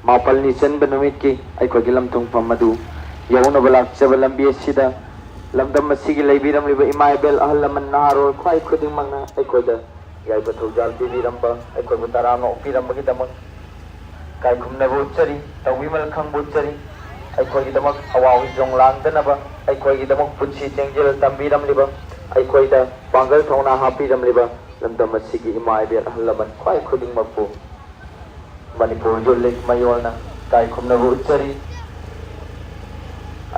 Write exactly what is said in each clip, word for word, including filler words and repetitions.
ꯃꯥꯄꯜꯅꯤ ꯆꯟꯕ ꯅꯨꯃꯤꯠꯀꯤ ꯑꯩꯈꯣꯏꯒꯤ ꯂꯝꯊꯨꯡꯐꯝ ꯑꯗꯨ ꯌꯧꯅꯕ ꯂꯥꯛꯆꯕ ꯂꯝꯕꯤ ꯑꯁꯤꯗ ꯂꯝꯗꯝ ꯑꯁꯤꯒꯤ ꯂꯩꯕꯤꯔꯝꯂꯤꯕ ꯏꯃꯥ ꯏꯕꯦꯜ, ꯑꯍꯜ ꯂꯃꯟ, ꯅꯍꯥꯔꯣꯜ, ꯈ꯭ꯋꯥꯏ ꯈꯨꯗꯤꯡꯃꯛꯅ ꯑꯩꯈꯣꯏꯗ ꯌꯥꯏꯐ ꯊꯧꯖꯥꯜ ꯄꯤꯕꯤꯔꯝꯕ, ꯑꯩꯈꯣꯏꯕꯨ ꯇꯔꯥꯝꯅ ꯑꯣꯛꯄꯤꯔꯝꯕꯒꯤꯗꯃꯛ ꯏꯀꯥꯏ ꯈꯨꯝꯅꯕ ꯎꯠꯆꯔꯤ, ꯇꯧꯕꯤꯃꯜ ꯈꯪꯕ ꯎꯠꯆꯔꯤ꯫ ꯑꯩꯈꯣꯏꯒꯤꯗꯃꯛ ꯑꯋꯥ ꯍꯤꯖꯣꯡ ꯂꯥꯡꯗꯅꯕ, ꯑꯩꯈꯣꯏꯒꯤꯗꯃꯛ ꯄꯨꯟꯁꯤ ꯆꯦꯡꯖꯦꯜ ꯇꯝꯕꯤꯔꯝꯂꯤꯕ, ꯑꯩꯈꯣꯏꯗ ꯄꯥꯡꯒꯜ ꯊꯧꯅꯥ ꯍꯥꯞꯄꯤꯔꯝꯂꯤꯕ ꯂꯝꯗꯝ ꯑꯁꯤꯒꯤ ꯏꯃꯥ ꯏꯕꯦꯜ, ꯑꯍꯜ ꯂꯃꯟ ꯈ꯭ꯋꯥꯏ ꯈꯨꯗꯤꯡꯃꯛꯄꯨ ꯃꯅꯤꯄꯨꯔ ꯌꯨꯠ ꯂꯤꯒ ꯃꯌꯣꯜꯅ ꯏꯀꯥꯏ ꯈꯨꯝꯅꯕ ꯎꯠꯆꯔꯤ꯫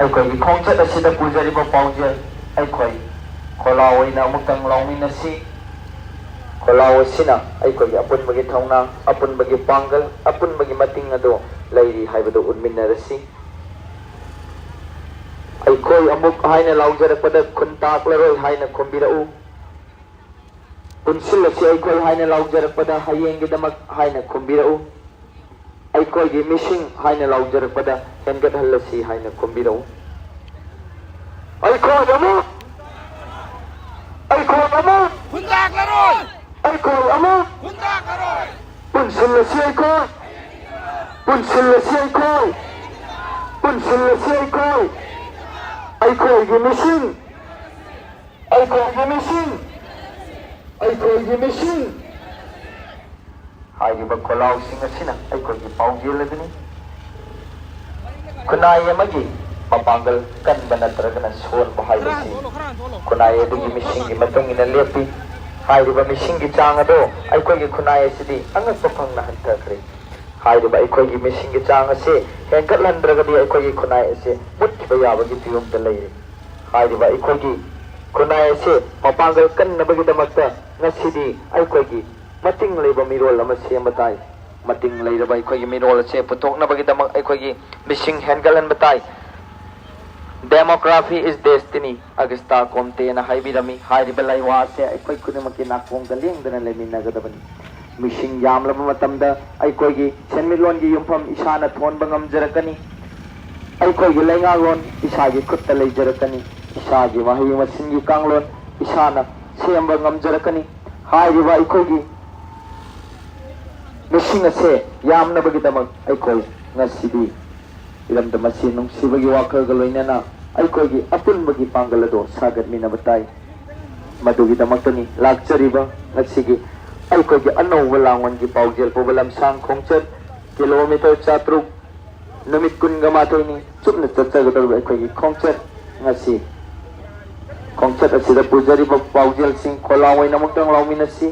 ꯑꯩꯈꯣꯏꯒꯤ ꯈꯣꯡꯆꯠ ꯑꯁꯤꯗ ꯄꯨꯖꯔꯤꯕ ꯄꯥꯎꯖꯦꯜ ꯑꯩꯈꯣꯏ ꯈꯣꯜꯂꯥꯎ ꯑꯣꯏꯅ ꯑꯃꯨꯛꯇꯪ ꯂꯥꯎꯃꯤꯟꯅꯁꯤ꯫ ꯈꯣꯜꯂꯥꯎ ꯑꯁꯤꯅ ꯑꯩꯈꯣꯏꯒꯤ ꯑꯄꯨꯟꯕꯒꯤ ꯊꯧꯅꯥ, ꯑꯄꯨꯟꯕꯒꯤ ꯄꯥꯡꯒꯜ, ꯑꯄꯨꯟꯕꯒꯤ ꯃꯇꯤꯡ ꯑꯗꯨ ꯂꯩꯔꯤ ꯍꯥꯏꯕꯗꯨ ꯎꯠꯃꯤꯟꯅꯔꯁꯤ꯫ ꯑꯩꯈꯣꯏ ꯑꯃꯨꯛ ꯍꯥꯏꯅ ꯂꯥꯎꯖꯔꯛꯄꯗ ꯈꯨꯟ ꯇꯥꯛꯂꯔꯣꯏ ꯍꯥꯏꯅ ꯈꯨꯝꯕꯤꯔꯛꯎ꯫ ꯄꯨꯟꯁꯤꯜꯂꯁꯤ ꯑꯩꯈꯣꯏ ꯍꯥꯏꯅ ꯂꯥꯎꯖꯔꯛꯄꯗ ꯍꯌꯦꯡꯒꯤꯗꯃꯛ ꯍꯥꯏꯅ ꯈꯨꯝꯕꯤꯔꯛꯎ꯫ ꯑꯩꯈꯣꯏꯒꯤ ꯃꯤꯁꯤꯡ ꯍꯥꯏꯅ ꯂꯥꯎꯖꯔꯛꯄꯗ ꯍꯦꯟꯒꯠꯍꯜꯂꯁꯤ ꯍꯥꯏꯅ ꯈꯨꯝꯕꯤꯔꯛꯎ꯫ ꯑꯩꯈꯣꯏ ꯑꯃꯨꯛ, ꯑꯩꯈꯣꯏ ꯑꯃꯨꯛ, ꯍꯨꯟꯗꯥꯛꯂꯔꯣꯏ! ꯑꯩꯈꯣꯏ ꯑꯃꯨꯛ, ꯍꯨꯟꯗꯥꯛꯂꯔꯣꯏ! ꯄꯨꯟꯁꯤꯜꯂꯁꯤ ꯑꯩꯈꯣꯏ, ꯄꯨꯟꯁꯤꯜꯂꯁꯤ ꯑꯩꯈꯣꯏ, ꯄꯨꯟꯁꯤꯜꯂꯁꯤ ꯑꯩꯈꯣꯏ꯫ ꯑꯩꯈꯣꯏꯒꯤ ꯃꯤꯁꯤꯡ, ꯑꯩꯈꯣꯏꯒꯤ ꯃꯤꯁꯤꯡ, ꯑꯩꯈꯣꯏꯒꯤ ꯃꯤꯁꯤꯡ꯫ ꯍꯥꯏꯔꯤꯕ ꯈꯣꯜꯂꯥꯎꯁꯤꯡ ꯑꯁꯤꯅ ꯑꯩꯈꯣꯏꯒꯤ ꯄꯥꯎꯖꯦꯜ ꯑꯗꯨꯅꯤ꯫ ꯈꯨꯟꯅꯥꯏ ꯑꯃꯒꯤ ꯃꯄꯥꯡꯒꯜ ꯀꯟꯕ ꯅꯠꯇ꯭ꯔꯒꯅ ꯁꯣꯟꯕ ꯍꯥꯏꯕꯁꯤ ꯈꯨꯟꯅꯥꯏ ꯑꯗꯨꯒꯤ ꯃꯤꯁꯤꯡꯒꯤ ꯃꯇꯨꯡ ꯏꯟꯅ ꯂꯦꯞꯄꯤ꯫ ꯍꯥꯏꯔꯤꯕ ꯃꯤꯁꯤꯡꯒꯤ ꯆꯥꯡ ꯑꯗꯣ ꯑꯩꯈꯣꯏꯒꯤ ꯈꯨꯟꯅꯥꯏ ꯑꯁꯤꯗꯤ ꯑꯉꯛꯄ ꯐꯪꯅ ꯍꯟꯊꯈ꯭ꯔꯦ꯫ ꯍꯥꯏꯔꯤꯕ ꯑꯩꯈꯣꯏꯒꯤ ꯃꯤꯁꯤꯡꯒꯤ ꯆꯥꯡ ꯑꯁꯤ ꯍꯦꯟꯒꯠꯍꯟꯗ꯭ꯔꯒꯗꯤ ꯑꯩꯈꯣꯏꯒꯤ ꯈꯨꯟꯅꯥꯏ ꯑꯁꯤ ꯃꯨꯠꯈꯤꯕ ꯌꯥꯕꯒꯤ ꯐꯤꯕꯝꯗ ꯂꯩꯔꯦ꯫ ꯍꯥꯏꯔꯤꯕ ꯑꯩꯈꯣꯏꯒꯤ ꯈꯨꯟꯅꯥꯏ ꯑꯁꯤ ꯃꯄꯥꯡꯒꯜ ꯀꯟꯅꯕꯒꯤꯗꯃꯛꯇ ꯉꯁꯤꯗꯤ ꯑꯩꯈꯣꯏꯒꯤ ꯃꯇꯤꯡ ꯂꯩꯕ ꯃꯤꯔꯣꯜ ꯑꯃ ꯁꯦꯝꯕ ꯇꯥꯏ꯫ ꯃꯇꯤꯡ ꯂꯩꯔꯕ ꯑꯩꯈꯣꯏꯒꯤ ꯃꯤꯔꯣꯜ ꯑꯁꯦ ꯄꯨꯊꯣꯛꯅꯕꯒꯤꯗꯃꯛ ꯑꯩꯈꯣꯏꯒꯤ ꯃꯤꯁꯤꯡ ꯍꯦꯟꯒꯠꯍꯟꯕ ꯇꯥꯏ꯫ Demography is destiny, ꯑꯒꯁꯇꯥ ꯀꯣꯝꯇꯦꯅ ꯍꯥꯏꯕꯤꯔꯝꯃꯤ꯫ ꯍꯥꯏꯔꯤꯕ ꯂꯩꯋꯥ ꯑꯁꯦ ꯑꯩꯈꯣꯏ ꯈꯨꯗꯤꯡꯃꯛꯀꯤ ꯅꯥꯀꯣꯡꯗ ꯂꯦꯡꯗꯅ ꯂꯩꯃꯤꯟꯅꯒꯗꯕꯅꯤ꯫ ꯃꯤꯁꯤꯡ ꯌꯥꯝꯂꯕ ꯃꯇꯝꯗ ꯑꯩꯈꯣꯏꯒꯤ ꯁꯦꯟꯃꯤꯠꯂꯣꯟꯒꯤ ꯌꯨꯝꯐꯝ ꯏꯁꯥꯅ ꯊꯣꯟꯕ ꯉꯝꯖꯔꯛꯀꯅꯤ꯫ ꯑꯩꯈꯣꯏꯒꯤ ꯂꯩꯉꯥꯛꯂꯣꯟ ꯏꯁꯥꯒꯤ ꯈꯨꯠꯇ ꯂꯩꯖꯔꯛꯀꯅꯤ꯫ ꯏꯁꯥꯒꯤ ꯃꯍꯩ ꯃꯁꯤꯡꯒꯤ ꯀꯥꯡꯂꯣꯟ ꯏꯁꯥꯅ ꯁꯦꯝꯕ ꯉꯝꯖꯔꯛꯀꯅꯤ꯫ ꯍꯥꯏꯔꯤꯕ ꯑꯩꯈꯣꯏꯒꯤ ꯃꯤꯁꯤꯡ ꯑꯁꯦ ꯌꯥꯝꯅꯕꯒꯤꯗꯃꯛ ꯑꯩꯈꯣꯏ ꯉꯁꯤꯗꯤ ꯏꯔꯝꯗꯝ ꯑꯁꯤ ꯅꯨꯡꯁꯤꯕꯒꯤ ꯋꯥꯈꯜꯒ ꯂꯣꯏꯅꯅ ꯑꯩꯈꯣꯏꯒꯤ ꯑꯄꯨꯟꯕꯒꯤ ꯄꯥꯡꯒꯜ ꯑꯗꯨ ꯁꯥꯒꯠꯃꯤꯟꯅꯕ ꯇꯥꯏ꯫ ꯃꯗꯨꯒꯤꯗꯃꯛꯇꯅꯤ ꯂꯥꯛꯆꯔꯤꯕ ꯉꯁꯤꯒꯤ ꯑꯩꯈꯣꯏꯒꯤ ꯑꯅꯧꯕ ꯂꯥꯡꯕꯟꯒꯤ ꯄꯥꯎꯖꯦꯜ ꯄꯨꯕ ꯂꯝꯁꯥꯡ ꯈꯣꯡꯆꯠ ꯀꯤꯂꯣꯃꯤꯇꯔ ꯆꯥꯇ꯭ꯔꯨꯛ, ꯅꯨꯃꯤꯠ ꯀꯨꯟꯒ ꯃꯥꯊꯣꯏꯅꯤ ꯆꯨꯞꯅ ꯆꯠꯆꯒꯗꯧꯔꯤꯕ ꯑꯩꯈꯣꯏꯒꯤ ꯈꯣꯡꯆꯠ ꯉꯁꯤ ꯈꯣꯡꯆꯠ ꯑꯁꯤꯗ ꯄꯨꯖꯔꯤꯕ ꯄꯥꯎꯖꯦꯜꯁꯤꯡ ꯈꯣꯜꯂꯥꯎ ꯑꯣꯏꯅ ꯑꯃꯨꯛꯇꯪ ꯂꯥꯎꯃꯤꯟꯅꯁꯤ꯫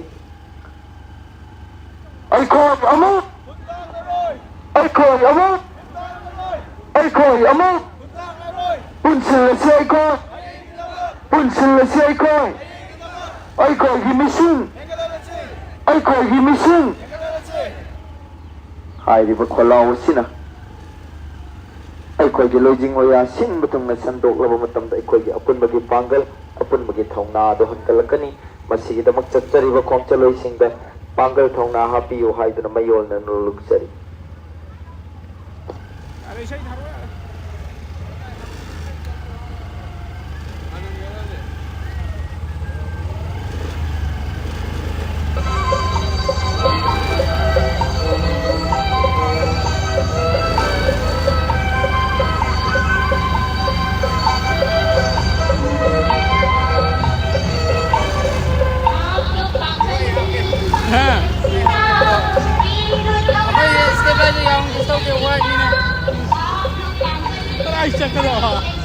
ꯑꯩꯈꯣꯏ ꯑꯃꯨꯛ! ꯑꯩꯈꯣꯏ ꯑꯃꯨꯛ! ꯑꯩꯈꯣꯏ ꯑꯃꯨꯛ! ꯄꯨꯟꯁꯤꯜꯂꯁꯤ ꯑꯩꯈꯣꯏ! ꯄꯨꯟꯁꯤꯜꯂꯁꯤ ꯑꯩꯈꯣꯏ! ꯑꯩꯈꯣꯏꯒꯤ ꯃꯤꯁꯤꯡ! ꯑꯩꯈꯣꯏꯒꯤ ꯃꯤꯁꯤꯡ! ꯍꯥꯏꯔꯤꯕ ꯈꯣꯜꯂꯥꯎ ꯑꯁꯤꯅ ꯑꯩꯈꯣꯏꯒꯤ ꯂꯣꯏꯖꯤꯡ ꯂꯣꯌꯥ ꯁꯤꯟꯕ ꯊꯨꯡꯅ ꯁꯟꯗꯣꯛꯂꯕ ꯃꯇꯝꯗ ꯑꯩꯈꯣꯏꯒꯤ ꯑꯄꯨꯟꯕꯒꯤ ꯄꯥꯡꯒꯜ, ꯑꯄꯨꯟꯕꯒꯤ ꯊꯧꯅꯥ ꯑꯗꯨ ꯍꯟꯒꯠꯂꯛꯀꯅꯤ꯫ ꯃꯁꯤꯒꯤꯗꯃꯛ ꯆꯠꯆꯔꯤꯕ ꯈꯣꯡꯆꯠꯂꯣꯏꯁꯤꯡꯗ ꯄꯥꯡꯒꯜ ꯊꯧꯅꯥ ꯍꯥꯞꯄꯤꯌꯨ ꯍꯥꯏꯗꯨꯅ ꯃꯌꯣꯜꯅ ꯅꯣꯂꯨꯛꯆꯔꯤ꯫ हाँ। अबे, ये इसके पहले यहाँ इसका क्या हुआ है, नहीं ना? बड़ा ही चक्कर हुआ।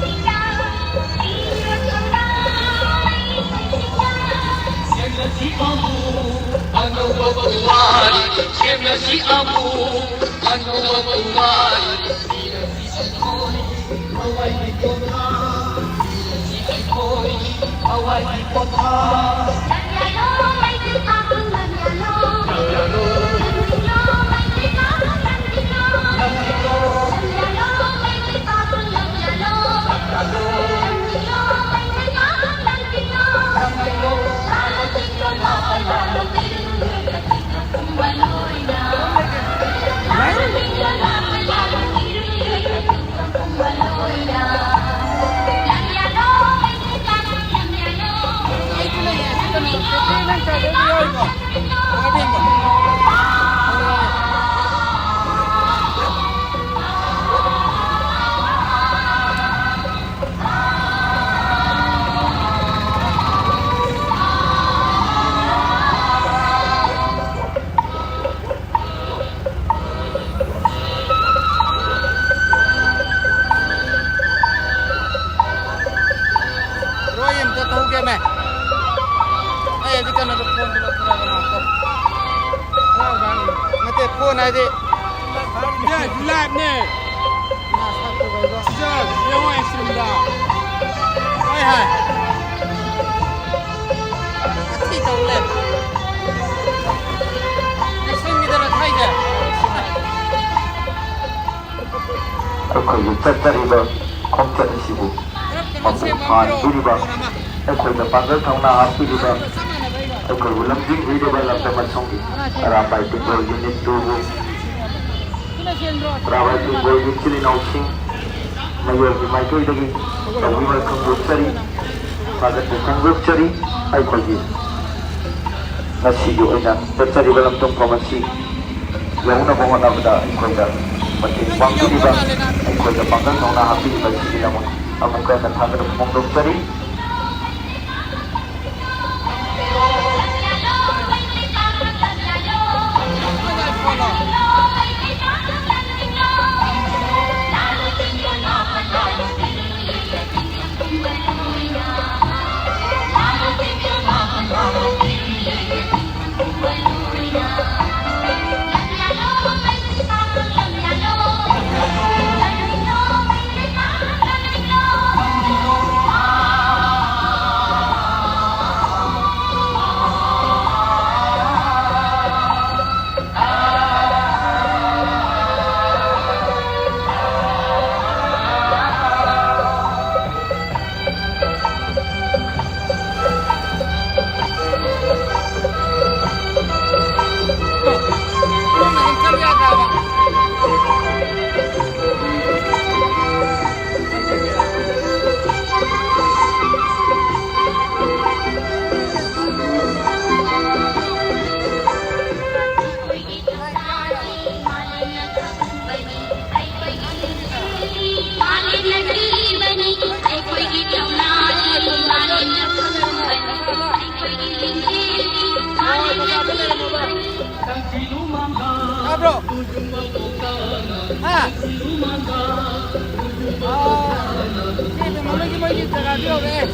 ꯍꯧꯖꯤꯛ ꯀꯩꯅꯣꯗꯣ ꯐꯣꯟꯗꯣ ꯂꯧꯊꯣꯔꯛꯑꯒ ꯉꯥꯏꯍꯥꯛꯇ꯫ ꯅꯠꯇꯦ, ꯐꯣꯟ ꯍꯥꯏꯗꯤ ꯁꯤꯗ ꯂꯥꯏꯞꯅꯦ꯫ ꯁꯤꯗ ꯌꯦꯡꯉꯣ, ꯑꯦꯛꯁꯇ꯭ꯔꯤꯝꯗ꯫ ꯍꯣꯏ, ꯍꯣꯏ꯫ ꯋꯥꯊꯤ ꯇꯧ ꯂꯩꯔꯦ꯫ ꯑꯦꯛꯁꯇ꯭ꯔꯤꯝꯒꯤꯗꯔ ꯊꯥꯏꯁꯦ? ꯑꯩꯈꯣꯏꯒꯤ ꯆꯠꯆꯔꯤꯕ ꯈꯣꯡꯆꯠ ꯑꯁꯤꯕꯨ ꯃꯄꯨꯡ ꯐꯥꯍꯟꯕꯤꯔꯤꯕ, ꯑꯩꯈꯣꯏꯗ ꯄꯥꯡꯒꯜ ꯊꯧꯅꯥ ꯍꯥꯞꯄꯤꯔꯤꯕ, ꯑꯩꯈꯣꯏꯕꯨ ꯂꯝꯖꯤꯡꯕꯤꯔꯤꯕ ꯂꯝꯗꯝ ꯑꯁꯣꯝꯒꯤ ꯑꯔꯥꯝꯕꯥꯏ ꯇꯦꯡꯒꯣꯜ ꯌꯨꯅꯤꯠ ꯇꯨꯕꯨ, ꯑꯔꯥꯝꯕꯥꯏ ꯇꯦꯡꯒꯣꯜꯒꯤ ꯏꯆꯤꯜ ꯏꯅꯥꯎꯁꯤꯡ, ꯃꯌꯣꯜꯒꯤ ꯃꯥꯏꯀꯩꯗꯒꯤ ꯇꯧꯕꯤꯃꯜ ꯐꯣꯡꯗꯣꯛꯆꯔꯤ, ꯊꯥꯒꯠꯄ ꯐꯣꯡꯗꯣꯛꯆꯔꯤ꯫ ꯑꯩꯈꯣꯏꯒꯤ ꯉꯁꯤꯒꯤ ꯑꯣꯏꯅ ꯆꯠꯆꯔꯤꯕ ꯂꯝꯗꯝꯐꯝ ꯑꯁꯤ ꯌꯧꯅꯕ ꯍꯣꯠꯅꯕꯗ ꯑꯩꯈꯣꯏꯗ ꯃꯇꯦꯡ ꯄꯥꯡꯕꯤꯔꯤꯕ, ꯑꯩꯈꯣꯏꯗ ꯄꯥꯡꯒꯜ ꯊꯧꯅꯥ ꯍꯥꯞꯄꯤꯔꯤꯕ ꯑꯁꯤꯒꯤꯗꯃꯛ ꯑꯃꯨꯛꯀ ꯍꯟꯅ ꯊꯥꯒꯠꯄ ꯐꯣꯡꯗꯣꯛꯆꯔꯤ꯫ ꯇꯥꯕ꯭ꯔꯣ? ꯍꯥ? ꯑꯥ, ꯁꯤ ꯀꯩꯅꯣ, ꯃꯣꯏꯒꯤ, ꯃꯣꯏꯒꯤ ꯖꯒꯥꯗꯨ ꯌꯧꯔꯛꯑꯦ꯫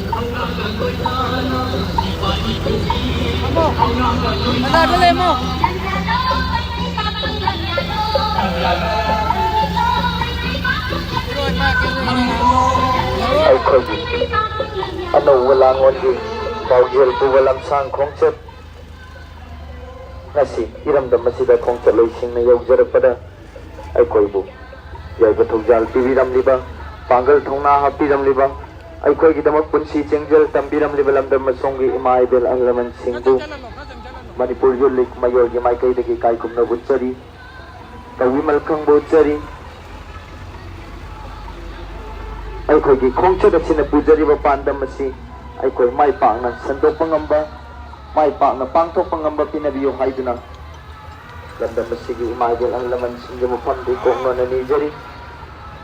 Ada, ada lemo. ꯑꯩꯈꯣꯏꯒꯤ ꯑꯅꯧꯕ ꯂꯥꯡꯑꯣꯟꯒꯤ ꯄꯥꯎꯖꯦꯜ ꯄꯨꯕ ꯂꯝꯁꯥꯡ ꯈꯣꯡꯆꯠ ꯉꯁꯤ ꯏꯔꯝꯗꯝ ꯑꯁꯤꯗ ꯈꯣꯡꯆꯠꯂꯣꯏꯁꯤꯡꯅ ꯌꯧꯖꯔꯛꯄꯗ ꯑꯩꯈꯣꯏꯕꯨ ꯌꯥꯏꯐ ꯊꯧꯖꯥꯜ ꯄꯤꯕꯤꯔꯝꯂꯤꯕ, ꯄꯥꯡꯒꯜ ꯊꯧꯅꯥ ꯍꯥꯞꯄꯤꯔꯝꯂꯤꯕ, ꯑꯩꯈꯣꯏꯒꯤꯗꯃꯛ ꯄꯨꯟꯁꯤ ꯆꯦꯡꯖꯦꯜ ꯇꯝꯕꯤꯔꯝꯂꯤꯕ ꯂꯝꯗꯝ ꯑꯁꯣꯝꯒꯤ ꯏꯃꯥ ꯏꯕꯦꯜ ꯑꯍꯜ ꯂꯃꯟꯁꯤꯡꯕꯨ ꯃꯅꯤꯄꯨꯔ ꯌꯨꯠ ꯂꯤꯒ ꯃꯌꯣꯜꯒꯤ ꯃꯥꯏꯀꯩꯗꯒꯤ ꯏꯀꯥꯏ ꯈꯨꯝꯅꯕ ꯎꯠꯆꯔꯤ, ꯇꯧꯕꯤꯃꯜ ꯈꯪꯕ ꯎꯠꯆꯔꯤ꯫ ꯑꯩꯈꯣꯏꯒꯤ ꯈꯣꯡꯆꯠ ꯑꯁꯤꯅ ꯄꯨꯖꯔꯤꯕ ꯄꯥꯟꯗꯝ ꯑꯁꯤ ꯑꯩꯈꯣꯏ ꯃꯥꯏ ꯄꯥꯛꯅ ꯁꯟꯗꯣꯛꯄ ꯉꯝꯕ, ꯃꯥꯏ ꯄꯥꯛꯅ ꯄꯥꯡꯊꯣꯛꯄ ꯉꯝꯕ ꯄꯤꯅꯕꯤꯌꯨ ꯍꯥꯏꯗꯨꯅ ꯂꯝꯗꯝ ꯑꯁꯤꯒꯤ ꯏꯃꯥ ꯏꯕꯦꯜ ꯑꯍꯜ ꯂꯃꯟꯁꯤꯡꯒꯤ ꯃꯐꯝꯗ ꯏꯀꯣꯛ ꯅꯣꯟꯅ ꯅꯤꯖꯔꯤ꯫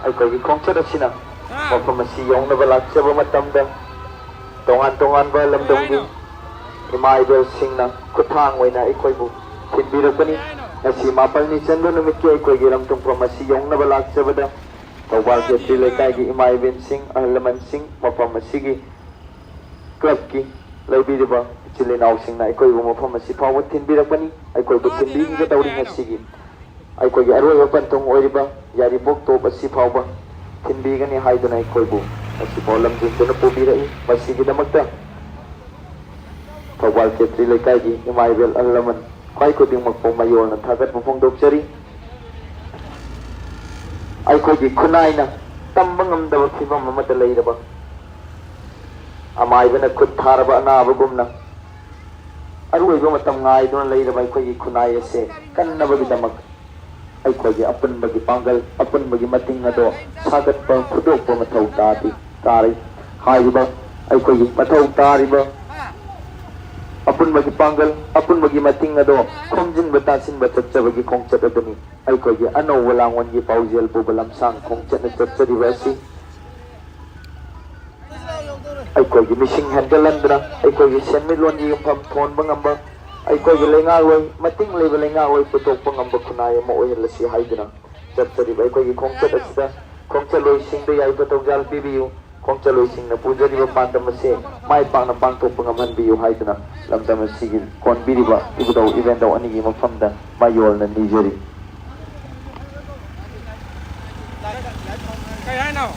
ꯑꯩꯈꯣꯏꯒꯤ ꯈꯣꯡꯆꯠ ꯑꯁꯤꯅ ꯃꯐꯝ ꯑꯁꯤ ꯌꯧꯅꯕ ꯂꯥꯛꯆꯕ ꯃꯇꯝꯗ ꯇꯣꯉꯥꯟ ꯇꯣꯉꯥꯟꯕ ꯂꯝꯗꯝꯒꯤ ꯏꯃꯥ ꯏꯕꯦꯜꯁꯤꯡꯅ ꯈꯨꯠꯊꯥꯡ ꯑꯣꯏꯅ ꯑꯩꯈꯣꯏꯕꯨ ꯊꯤꯟꯕꯤꯔꯛꯄꯅꯤ꯫ ꯉꯁꯤ ꯃꯥꯄꯜꯅꯤ ꯆꯟꯕ ꯅꯨꯃꯤꯠꯀꯤ ꯑꯩꯈꯣꯏꯒꯤ ꯂꯝꯊꯨꯡꯐꯝ ꯑꯁꯤ ꯌꯧꯅꯕ ꯂꯥꯛꯆꯕꯗ ꯊꯧꯕꯥꯜ ꯈꯦꯇ꯭ꯔꯤ ꯂꯩꯀꯥꯏꯒꯤ ꯏꯃꯥ ꯏꯕꯦꯜꯁꯤꯡ, ꯑꯍꯜ ꯂꯃꯟꯁꯤꯡ, ꯃꯐꯝ ꯑꯁꯤꯒꯤ ꯀ꯭ꯂꯕꯀꯤ ꯂꯩꯕꯤꯔꯤꯕ ꯏꯆꯤꯜ ꯏꯅꯥꯎꯁꯤꯡꯅ ꯑꯩꯈꯣꯏꯕꯨ ꯃꯐꯝ ꯑꯁꯤ ꯐꯥꯎꯕ ꯊꯤꯟꯕꯤꯔꯛꯄꯅꯤ꯫ ꯑꯩꯈꯣꯏꯕꯨ ꯊꯤꯟꯕꯤꯒꯗꯧꯔꯤ ꯉꯁꯤꯒꯤ ꯑꯩꯈꯣꯏꯒꯤ ꯑꯔꯣꯏꯕ ꯄꯟꯊꯨꯡ ꯑꯣꯏꯔꯤꯕ ꯌꯥꯏꯔꯤꯄꯣꯛ ꯇꯣꯞ ꯑꯁꯤ ꯐꯥꯎꯕ ꯊꯤꯟꯕꯤꯒꯅꯤ ꯍꯥꯏꯗꯨꯅ ꯑꯩꯈꯣꯏꯕꯨ ꯉꯁꯤꯐꯥꯎ ꯂꯝꯖꯤꯡꯗꯨꯅ ꯄꯨꯕꯤꯔꯛꯏ꯫ ꯃꯁꯤꯒꯤꯗꯃꯛꯇ ꯊꯧꯕꯥꯜ ꯈꯦꯇ꯭ꯔꯤ ꯂꯩꯀꯥꯏꯒꯤ ꯏꯃꯥ ꯏꯕꯦꯜ ꯑꯍꯜ ꯂꯃꯟ ꯈ꯭ꯋꯥꯏ ꯈꯨꯗꯤꯡꯃꯛꯄꯨ ꯃꯌꯣꯜꯅ ꯊꯥꯒꯠꯄ ꯐꯣꯡꯗꯣꯛꯆꯔꯤ꯫ ꯑꯩꯈꯣꯏꯒꯤ ꯈꯨꯟꯅꯥꯏꯅ ꯇꯝꯕ ꯉꯝꯗꯕ ꯐꯤꯕꯝ ꯑꯃꯗ ꯂꯩꯔꯕ ꯑꯃꯥꯏꯕꯅ ꯈꯨꯠ ꯊꯥꯔꯕ ꯑꯅꯥꯕꯒꯨꯝꯅ ꯑꯔꯣꯏꯕ ꯃꯇꯝ ꯉꯥꯏꯗꯨꯅ ꯂꯩꯔꯕ ꯑꯩꯈꯣꯏꯒꯤ ꯈꯨꯟꯅꯥꯏ ꯑꯁꯦ ꯀꯟꯅꯕꯒꯤꯗꯃꯛ ꯑꯩꯈꯣꯏꯒꯤ ꯑꯄꯨꯟꯕꯒꯤ ꯄꯥꯡꯒꯜ, ꯑꯄꯨꯟꯕꯒꯤ ꯃꯇꯤꯡ ꯑꯗꯣ ꯁꯥꯒꯠꯄ, ꯐꯨꯗꯣꯛꯄ ꯃꯊꯧ ꯇꯥꯗꯦ, ꯇꯥꯔꯤ꯫ ꯍꯥꯏꯔꯤꯕ ꯑꯩꯈꯣꯏꯒꯤ ꯃꯊꯧ ꯇꯥꯔꯤꯕ ꯑꯄꯨꯟꯕꯒꯤ ꯄꯥꯡꯒꯜ, ꯑꯄꯨꯟꯕꯒꯤ ꯃꯇꯤꯡ ꯑꯗꯣ ꯈꯣꯝꯖꯤꯟꯕ ꯇꯥꯁꯤꯟꯕ ꯆꯠꯆꯕꯒꯤ ꯈꯣꯡꯆꯠ ꯑꯗꯨꯅꯤ꯫ ꯑꯩꯈꯣꯏꯒꯤ ꯑꯅꯧꯕ ꯂꯥꯡꯑꯣꯟꯒꯤ ꯄꯥꯎꯖꯦꯜ ꯄꯨꯕ ꯂꯝꯁꯥꯡ ꯈꯣꯡꯆꯠꯅ ꯆꯠꯆꯔꯤꯕ ꯑꯁꯤ ꯑꯩꯈꯣꯏꯒꯤ ꯃꯤꯁꯤꯡ ꯍꯦꯟꯒꯠꯍꯟꯗꯨꯅ ꯑꯩꯈꯣꯏꯒꯤ ꯁꯦꯟꯃꯤꯠꯂꯣꯟꯒꯤ ꯌꯨꯝꯐꯝ ꯊꯣꯟꯕ ꯉꯝꯕ, ꯑꯩꯈꯣꯏꯒꯤ ꯂꯩꯉꯥꯛꯂꯣꯏ, ꯃꯇꯤꯡ ꯂꯩꯕ ꯂꯩꯉꯥꯛꯂꯣꯏ ꯄꯨꯊꯣꯛꯄ ꯉꯝꯕ ꯈꯨꯟꯅꯥꯏ ꯑꯃ ꯑꯣꯏꯍꯜꯂꯁꯤ ꯍꯥꯏꯗꯨꯅ ꯆꯠꯆꯔꯤꯕ ꯑꯩꯈꯣꯏꯒꯤ ꯈꯣꯡꯆꯠ ꯑꯁꯤꯗ ꯈꯣꯡꯆꯠꯂꯣꯏꯁꯤꯡꯗ ꯌꯥꯏꯐ ꯊꯧꯖꯥꯜ ꯄꯤꯕꯤꯌꯨ꯫ ꯈꯣꯡꯆꯠꯂꯣꯏꯁꯤꯡꯅ ꯄꯨꯖꯔꯤꯕ ꯄꯥꯟꯗꯝ ꯑꯁꯦ ꯃꯥꯏ ꯄꯥꯛꯅ ꯄꯥꯡꯊꯣꯛꯄ ꯉꯝꯍꯟꯕꯤꯌꯨ ꯍꯥꯏꯗꯨꯅ ꯂꯝꯗꯝ ꯑꯁꯤꯒꯤ ꯀꯣꯟꯕꯤꯔꯤꯕ ꯏꯕꯨꯙꯧ ꯏꯕꯦꯟꯗꯧ ꯑꯅꯤꯒꯤ ꯃꯐꯝꯗ ꯃꯥꯏꯌꯣꯜꯅ ꯅꯤꯖꯔꯤ꯫ ꯀꯩ ꯍꯥꯏꯅꯣ?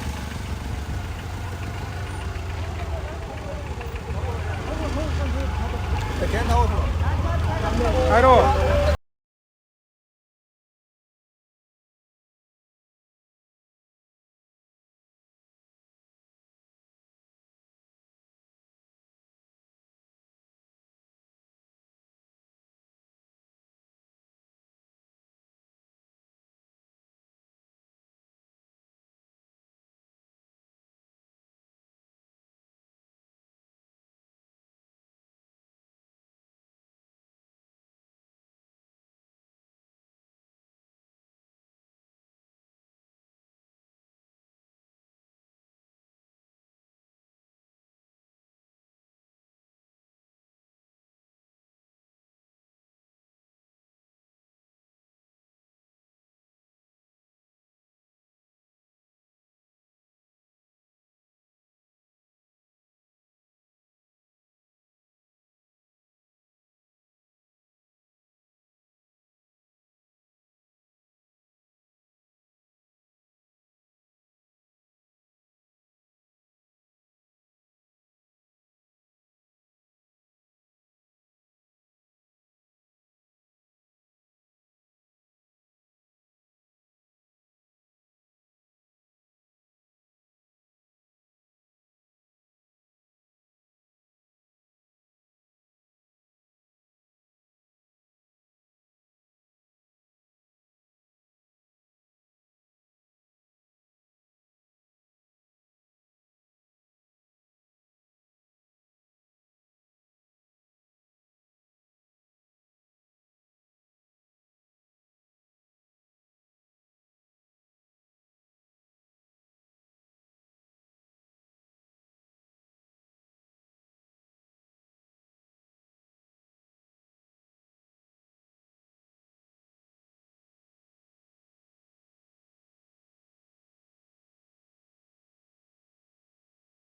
ꯍꯥꯏꯔꯣ꯫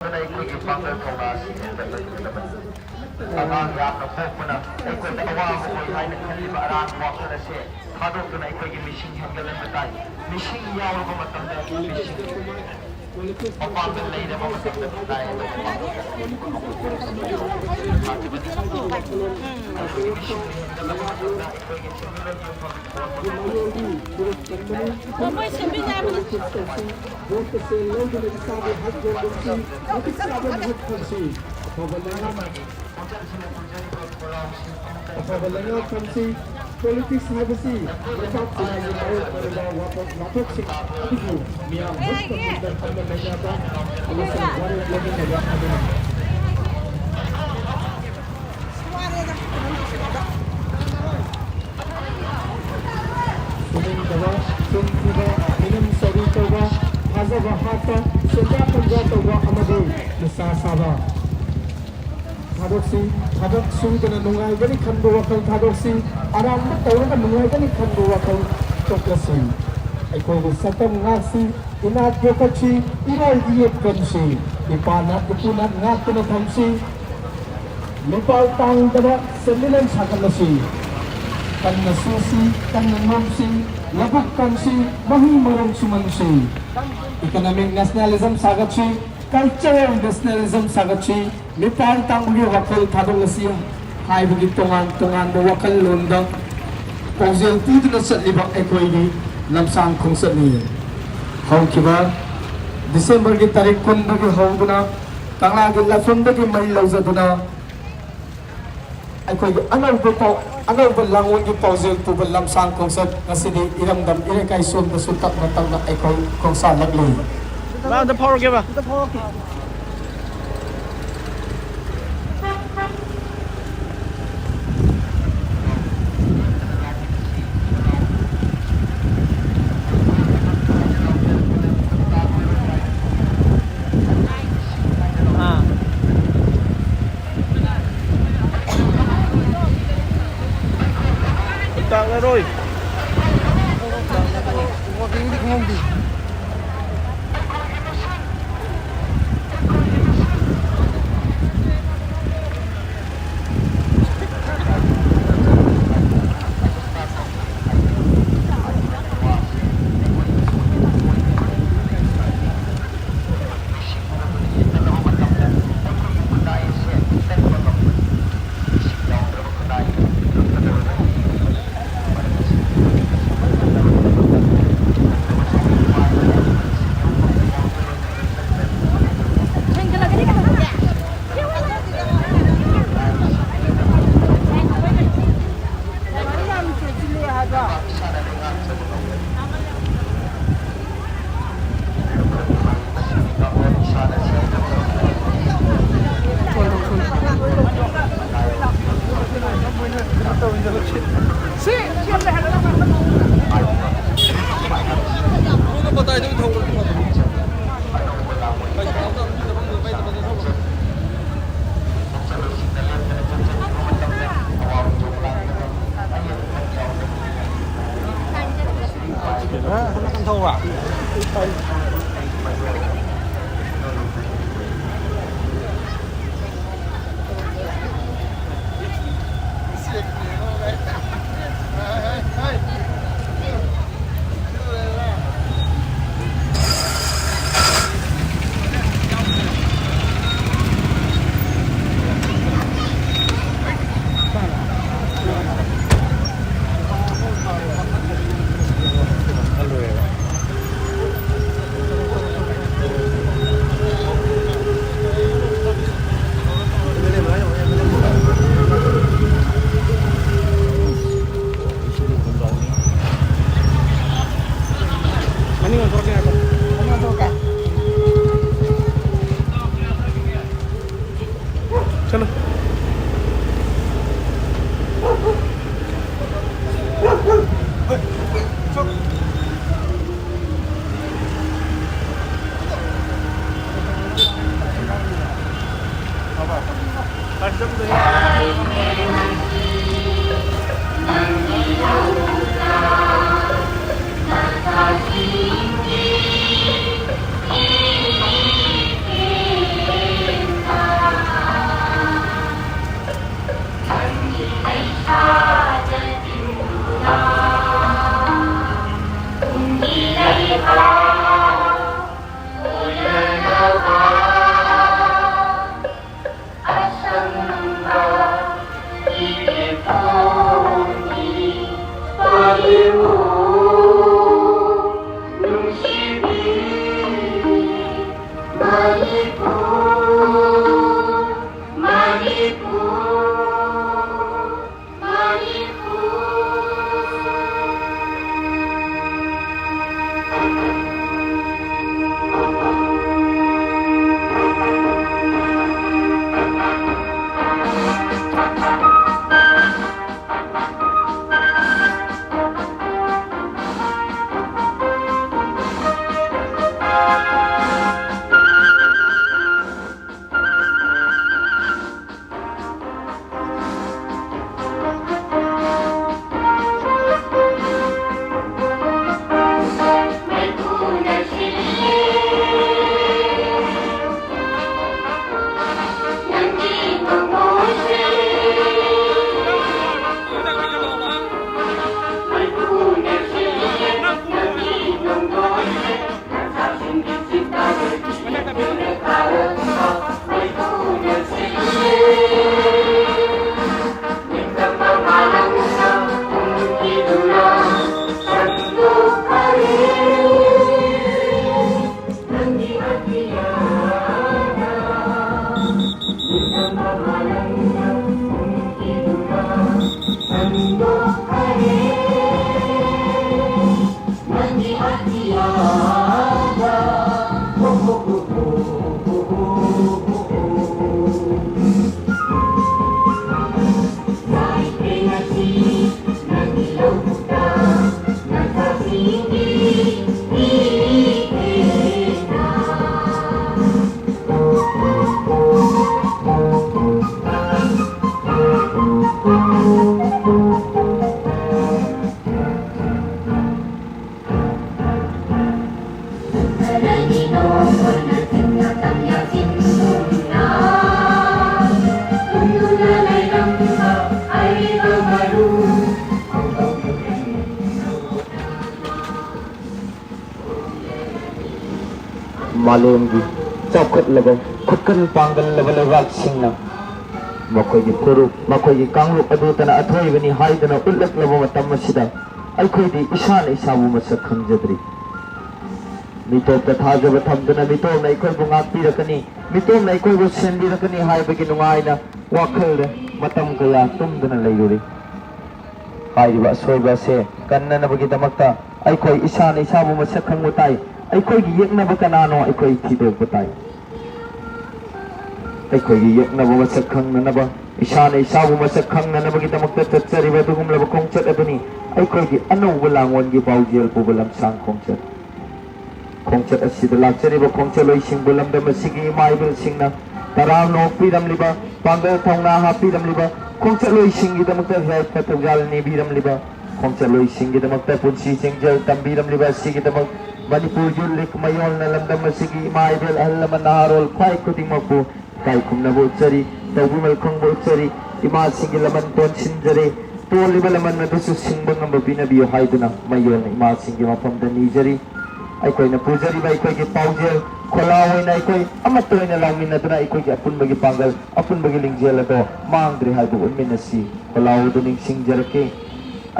ꯑꯗꯨꯅ ꯑꯩꯈꯣꯏꯒꯤ ꯄꯥꯡꯒꯜ ꯊꯧꯅꯥ ꯑꯁꯤ ꯍꯦꯟꯒꯠꯂꯛꯀꯗꯕꯅꯤ꯫ ꯑꯉꯥꯡ ꯌꯥꯝꯅ ꯄꯣꯛꯄꯅ ꯑꯩꯈꯣꯏꯗ ꯑꯋꯥꯕ ꯑꯣꯏ ꯍꯥꯏꯅ ꯈꯜꯂꯤꯕ ꯑꯔꯥꯟꯕ ꯋꯥꯈꯜ ꯑꯁꯦ ꯊꯥꯗꯣꯛꯇꯨꯅ ꯑꯩꯈꯣꯏꯒꯤ ꯃꯤꯁꯤꯡ ꯍꯦꯟꯒꯠꯍꯟꯕ ꯇꯥꯏ꯫ ꯃꯤꯁꯤꯡ ꯌꯥꯎꯔꯕ ꯃꯇꯝꯗ ꯃꯤꯁꯤꯡ ꯃꯄꯥꯡꯒꯜ ꯂꯩꯔꯕ ꯃꯇꯝꯗ ꯈꯨꯟꯅꯥꯏ ꯑꯃ ꯑꯩꯈꯣꯏꯒꯤ ꯃꯤꯁꯤꯡ ꯍꯦꯟꯒꯠꯂꯕ ꯃꯇꯝꯗ ꯑꯩꯈꯣꯏꯒꯤ ꯁꯦꯟꯃꯤꯠꯂꯣꯟꯒꯤ ꯃꯐꯝ ꯃꯣꯏ ꯁꯦꯝꯕꯤꯅꯕꯅꯤ꯫ ꯚꯣꯠ ꯃꯁꯦꯜ ꯂꯧꯗꯨꯅ ꯏꯁꯥꯒꯤ ꯍꯛ ꯌꯣꯟꯕꯁꯤ ꯃꯇꯤꯛ ꯆꯥꯕ ꯃꯍꯨꯠ ꯐꯪꯁꯤ꯫ ꯑꯐꯕ ꯂꯩꯉꯥꯛ, ꯑꯐꯕ ꯂꯩꯉꯥꯛ ꯐꯪꯁꯤ꯫ ꯄꯣꯂꯤꯇꯤꯛꯁ ꯍꯥꯏꯕꯁꯤ ꯂꯩꯕꯥꯛ ꯈꯨꯟꯅꯥꯏꯒꯤ ꯃꯥꯌꯣꯛꯅꯔꯤꯕ ꯋꯥꯊꯣꯛ ꯋꯥꯊꯣꯛꯁꯤꯡ ꯑꯗꯨꯕꯨ ꯃꯤꯌꯥꯝ ꯍꯨꯞꯅ ꯍꯨꯞꯅ ꯈꯟꯅ ꯅꯩꯅꯕ ꯑꯃꯁꯨꯡ ꯋꯥꯔꯦꯞ ꯂꯧꯃꯤꯟꯅꯕ ꯑꯃꯅꯤ꯫ ꯁꯨꯅꯤꯡꯗꯕ, ꯁꯨꯝ ꯊꯤꯕ, ꯃꯤꯅꯝ ꯆꯧꯔꯤ ꯇꯧꯕ, ꯊꯥꯖꯕ ꯍꯥꯠꯄ, ꯁꯦꯟꯖꯥ ꯊꯨꯝꯖꯥ ꯇꯧꯕ ꯑꯃꯗꯤ ꯅꯤꯁꯥ ꯆꯥꯕ꯫ ꯊꯥꯗꯣꯛꯁꯤ, ꯊꯕꯛ ꯁꯨꯗꯅ ꯅꯨꯡꯉꯥꯏꯒꯅꯤ ꯈꯟꯕ ꯋꯥꯈꯜ ꯊꯥꯗꯣꯛꯁꯤ, ꯑꯔꯥꯟꯕ ꯇꯧꯔꯒ ꯅꯨꯡꯉꯥꯏꯒꯅꯤ ꯈꯟꯕ ꯋꯥꯈꯜ ꯇꯣꯛꯂꯁꯤ꯫ ꯑꯩꯈꯣꯏꯒꯤ ꯁꯛꯇꯝ ꯉꯥꯛꯁꯤ, ꯏꯅꯥꯠ ꯌꯣꯛꯈꯠꯁꯤ, ꯏꯔꯣꯜ ꯏꯌꯦꯛ ꯀꯟꯁꯤ, ꯏꯄꯥ ꯅꯥꯠ ꯏꯄꯨ ꯅꯥꯠ ꯉꯥꯛꯇꯨꯅ ꯊꯝꯁꯤ꯫ ꯃꯤꯄꯥꯜ ꯇꯥꯡꯗꯕ ꯁꯦꯟꯃꯤꯠꯂꯣꯟ ꯁꯥꯒꯠꯂꯁꯤ꯫ ꯀꯟꯅ ꯁꯨꯁꯤ, ꯀꯟꯅ ꯅꯣꯝꯁꯤ, ꯂꯧꯕꯨꯛ ꯀꯪꯁꯤ, ꯃꯍꯩ ꯃꯔꯣꯡ ꯁꯨꯃꯟꯁꯤ꯫ Economic nationalism ꯁꯥꯒꯠꯁꯤ, cultural nationalism ꯁꯥꯒꯠꯁꯤ, ꯃꯤꯄꯥꯜ ꯇꯥꯡꯕꯒꯤ ꯋꯥꯈꯜ ꯊꯥꯗꯣꯛꯂꯁꯤ ꯍꯥꯏꯕꯒꯤ ꯇꯣꯉꯥꯟ ꯇꯣꯉꯥꯟꯕ ꯋꯥꯈꯜꯂꯣꯟꯗ ꯄꯥꯎꯖꯦꯜ ꯄꯨꯗꯨꯅ ꯆꯠꯂꯤꯕ ꯑꯩꯈꯣꯏꯒꯤ ꯂꯝꯁꯥꯡ ꯈꯣꯡꯆꯠꯅꯤ꯫ ꯍꯧꯈꯤꯕ ꯗꯤꯁꯦꯝꯕꯔꯒꯤ ꯇꯥꯔꯤꯛ ꯀꯨꯟꯗꯒꯤ ꯍꯧꯗꯨꯅ ꯀꯪꯂꯥꯒꯤ ꯂꯥꯏꯐꯝꯗꯒꯤ ꯃꯩ ꯂꯧꯖꯗꯨꯅ ꯑꯩꯈꯣꯏꯒꯤ ꯑꯅꯧꯕ ꯄꯥꯎ, ꯑꯅꯧꯕ ꯂꯥꯡꯑꯣꯟꯒꯤ ꯄꯥꯎꯖꯦꯜ ꯄꯨꯕ ꯂꯝꯁꯥꯡ ꯈꯣꯡꯆꯠ ꯉꯁꯤꯗꯤ ꯏꯔꯝꯗꯝ ꯏꯔꯩꯀꯥꯏ ꯁꯣꯝꯗꯁꯨ ꯇꯞꯅ ꯇꯞꯅ ꯑꯩꯈꯣꯏ ꯈꯣꯡꯁꯥꯜꯂꯛꯂꯤ꯫ ꯃꯥ ꯑꯝꯇ ꯐꯥꯎꯔꯛꯀꯦꯕ꯫ ꯑꯥ꯫ ꯇꯥꯛꯅꯔꯣꯏ꯫ ꯋꯥꯀꯤꯡꯗꯤ ꯈꯪꯍꯧꯗꯦ꯫ ꯃꯥꯂꯦꯝꯒꯤ ꯆꯥꯎꯈꯠꯂꯕ, ꯈꯨꯠꯀꯟ ꯄꯥꯡꯒꯜꯂꯕ ꯂꯩꯕꯥꯛꯁꯤꯡꯅ ꯃꯈꯣꯏꯒꯤ ꯐꯨꯔꯨꯞ, ꯃꯈꯣꯏꯒꯤ ꯀꯥꯡꯂꯨꯞ ꯑꯗꯨꯇꯅ ꯑꯊꯣꯏꯕꯅꯤ ꯍꯥꯏꯗꯨꯅ ꯎꯠꯂꯛꯂꯕ ꯃꯇꯝ ꯑꯁꯤꯗ, ꯑꯩꯈꯣꯏꯗꯤ ꯏꯁꯥꯅ ꯏꯁꯥꯕꯨ ꯃꯁꯛ ꯈꯪꯖꯗ꯭ꯔꯤ꯫ ꯃꯤꯇꯣꯞꯇ ꯊꯥꯖꯕ ꯊꯝꯗꯨꯅ ꯃꯤꯇꯣꯞꯅ ꯑꯩꯈꯣꯏꯕꯨ ꯉꯥꯛꯄꯤꯔꯛꯀꯅꯤ, ꯃꯤꯇꯣꯞꯅ ꯑꯩꯈꯣꯏꯕꯨ ꯁꯦꯝꯕꯤꯔꯛꯀꯅꯤ ꯍꯥꯏꯕꯒꯤ ꯅꯨꯡꯉꯥꯏꯅ ꯋꯥꯈꯜꯗ ꯃꯇꯝ ꯀꯌꯥ ꯇꯨꯝꯗꯨꯅ ꯂꯩꯔꯨꯔꯤ꯫ ꯍꯥꯏꯔꯤꯕ ꯑꯁꯣꯏꯕ ꯑꯁꯦ ꯀꯟꯅꯅꯕꯒꯤꯗꯃꯛꯇ ꯑꯩꯈꯣꯏ ꯏꯁꯥꯅ ꯏꯁꯥꯕꯨ ꯃꯁꯛ ꯈꯪꯕ ꯇꯥꯏ꯫ ꯑꯩꯈꯣꯏꯒꯤ ꯌꯦꯛꯅꯕ ꯀꯅꯥꯅꯣ ꯑꯩꯈꯣꯏ ꯊꯤꯗꯣꯛꯄ ꯇꯥꯏ꯫ ꯑꯩꯈꯣꯏꯒꯤ ꯌꯦꯛꯅꯕ ꯃꯁꯛ ꯈꯪꯅꯅꯕ, ꯏꯁꯥꯅ ꯏꯁꯥꯕꯨ ꯃꯁꯛ ꯈꯪꯅꯅꯕꯒꯤꯗꯃꯛꯇ ꯆꯠꯆꯔꯤꯕ ꯑꯗꯨꯒꯨꯝꯂꯕ ꯈꯣꯡꯆꯠ ꯑꯗꯨꯅꯤ ꯑꯩꯈꯣꯏꯒꯤ ꯑꯅꯧꯕ ꯂꯥꯡꯑꯣꯟꯒꯤ ꯄꯥꯎꯖꯦꯜ ꯄꯨꯕ ꯂꯝꯁꯥꯡ ꯈꯣꯡꯆꯠ꯫ ꯈꯣꯡꯆꯠ ꯑꯁꯤꯗ ꯂꯥꯛꯆꯔꯤꯕ ꯈꯣꯡꯆꯠꯂꯣꯏꯁꯤꯡꯕꯨ ꯂꯝꯗꯝ ꯑꯁꯤꯒꯤ ꯏꯃꯥ ꯏꯕꯦꯜꯁꯤꯡꯅ ꯇꯔꯥꯝꯅ ꯑꯣꯛꯄꯤꯔꯝꯂꯤꯕ, ꯄꯥꯡꯒꯜ ꯊꯧꯅꯥ ꯍꯥꯞꯄꯤꯔꯝꯂꯤꯕ, ꯈꯣꯡꯆꯠꯂꯣꯏꯁꯤꯡꯒꯤꯗꯃꯛꯇ ꯌꯥꯏꯐ ꯊꯧꯖꯥꯜ ꯅꯤꯕꯤꯔꯝꯂꯤꯕ, ꯈꯣꯡꯆꯠꯂꯣꯏꯁꯤꯡꯒꯤꯗꯃꯛꯇ ꯄꯨꯟꯁꯤ ꯆꯦꯡꯖꯦꯜ ꯇꯝꯕꯤꯔꯝꯂꯤꯕ ꯑꯁꯤꯒꯤꯗꯃꯛ ꯃꯅꯤꯄꯨꯔ ꯌꯨꯠ ꯂꯤꯒ ꯃꯌꯣꯜꯅ ꯂꯝꯗꯝ ꯑꯁꯤꯒꯤ ꯏꯃꯥ ꯏꯕꯦꯜ, ꯑꯍꯜ ꯂꯃꯟ, ꯅꯍꯥꯔꯣꯜ ꯈ꯭ꯋꯥꯏ ꯈꯨꯗꯤꯡꯃꯛꯄꯨ ꯏꯀꯥꯏ ꯈꯨꯝꯅꯕ ꯎꯠꯆꯔꯤ, ꯇꯧꯕꯤꯃꯜ ꯈꯪꯕ ꯎꯠꯆꯔꯤ, ꯏꯃꯥꯁꯤꯡꯒꯤ ꯂꯃꯟ ꯇꯣꯟꯁꯤꯟꯖꯔꯤ꯫ ꯇꯣꯜꯂꯤꯕ ꯂꯃꯟ ꯑꯗꯨꯁꯨ ꯁꯤꯡꯕ ꯉꯝꯕ ꯄꯤꯅꯕꯤꯌꯨ ꯍꯥꯏꯗꯨꯅ ꯃꯌꯣꯜꯅ ꯏꯃꯥꯁꯤꯡꯒꯤ ꯃꯐꯝꯗ ꯅꯤꯖꯔꯤ꯫ ꯑꯩꯈꯣꯏꯅ ꯄꯨꯖꯔꯤꯕ ꯑꯩꯈꯣꯏꯒꯤ ꯄꯥꯎꯖꯦꯜ ꯈꯣꯜꯂꯥꯎ ꯑꯣꯏꯅ ꯑꯩꯈꯣꯏ ꯑꯃꯠꯇ ꯑꯣꯏꯅ ꯂꯥꯎꯃꯤꯟꯅꯗꯨꯅ ꯑꯩꯈꯣꯏꯒꯤ ꯑꯄꯨꯟꯕꯒꯤ ꯄꯥꯡꯒꯜ, ꯑꯄꯨꯟꯕꯒꯤ ꯂꯤꯡꯖꯦꯜ ꯑꯗꯣ ꯃꯥꯡꯗ꯭ꯔꯦ ꯍꯥꯏꯕ ꯎꯠꯃꯤꯟꯅꯁꯤ꯫ ꯈꯣꯜꯂꯥꯎ ꯑꯗꯨ ꯅꯤꯡꯁꯤꯡꯖꯔꯛꯀꯦ꯫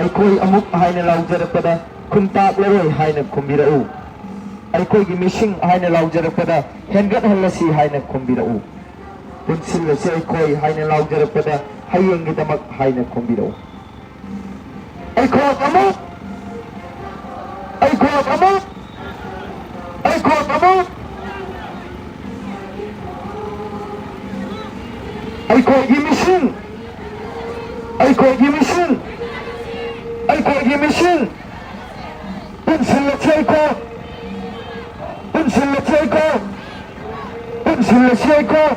ꯑꯩꯈꯣꯏ ꯑꯃꯨꯛ ꯍꯥꯏꯅ ꯂꯥꯎꯖꯔꯛꯄꯗ ꯈꯨꯟꯇꯥꯛꯂꯔꯣꯏ ꯍꯥꯏꯅ ꯈꯨꯝꯕꯤꯔꯛꯎ꯫ ꯑꯩꯈꯣꯏꯒꯤ ꯃꯤꯁꯤꯡ ꯍꯥꯏꯅ ꯂꯥꯎꯖꯔꯛꯄꯗ ꯍꯦꯟꯒꯠꯍꯜꯂꯁꯤ ꯍꯥꯏꯅ ꯈꯨꯝꯕꯤꯔꯛꯎ꯫ ꯄꯨꯟꯁꯤꯜꯂꯁꯤ ꯑꯩꯈꯣꯏ ꯍꯥꯏꯅ ꯂꯥꯎꯖꯔꯛꯄꯗ ꯍꯌꯦꯡꯒꯤꯗꯃꯛ ꯍꯥꯏꯅ ꯈꯨꯝꯕꯤꯔꯛꯎ꯫ ꯑꯩꯈꯣꯏ ꯑꯃꯨꯛ, ꯑꯩꯈꯣꯏ ꯑꯃꯨꯛ, ꯑꯩꯈꯣꯏ ꯑꯃꯨꯛ꯫ ꯑꯩꯈꯣꯏꯒꯤ ꯃꯤꯁꯤꯡ, ꯑꯩꯈꯣꯏꯒꯤ ꯃꯤꯁꯤꯡ, ꯑꯩꯈꯣꯏꯒꯤ ꯃꯤꯁꯤꯡ꯫ ꯄꯨꯟꯁꯤꯜꯂꯁꯤ ꯑꯩꯈꯣꯏ, ꯄꯨꯟꯁꯤꯜꯂꯁꯤ ꯑꯩꯈꯣꯏ, ꯄꯨꯟꯁꯤꯜꯂꯁꯤ ꯑꯩꯈꯣꯏ꯫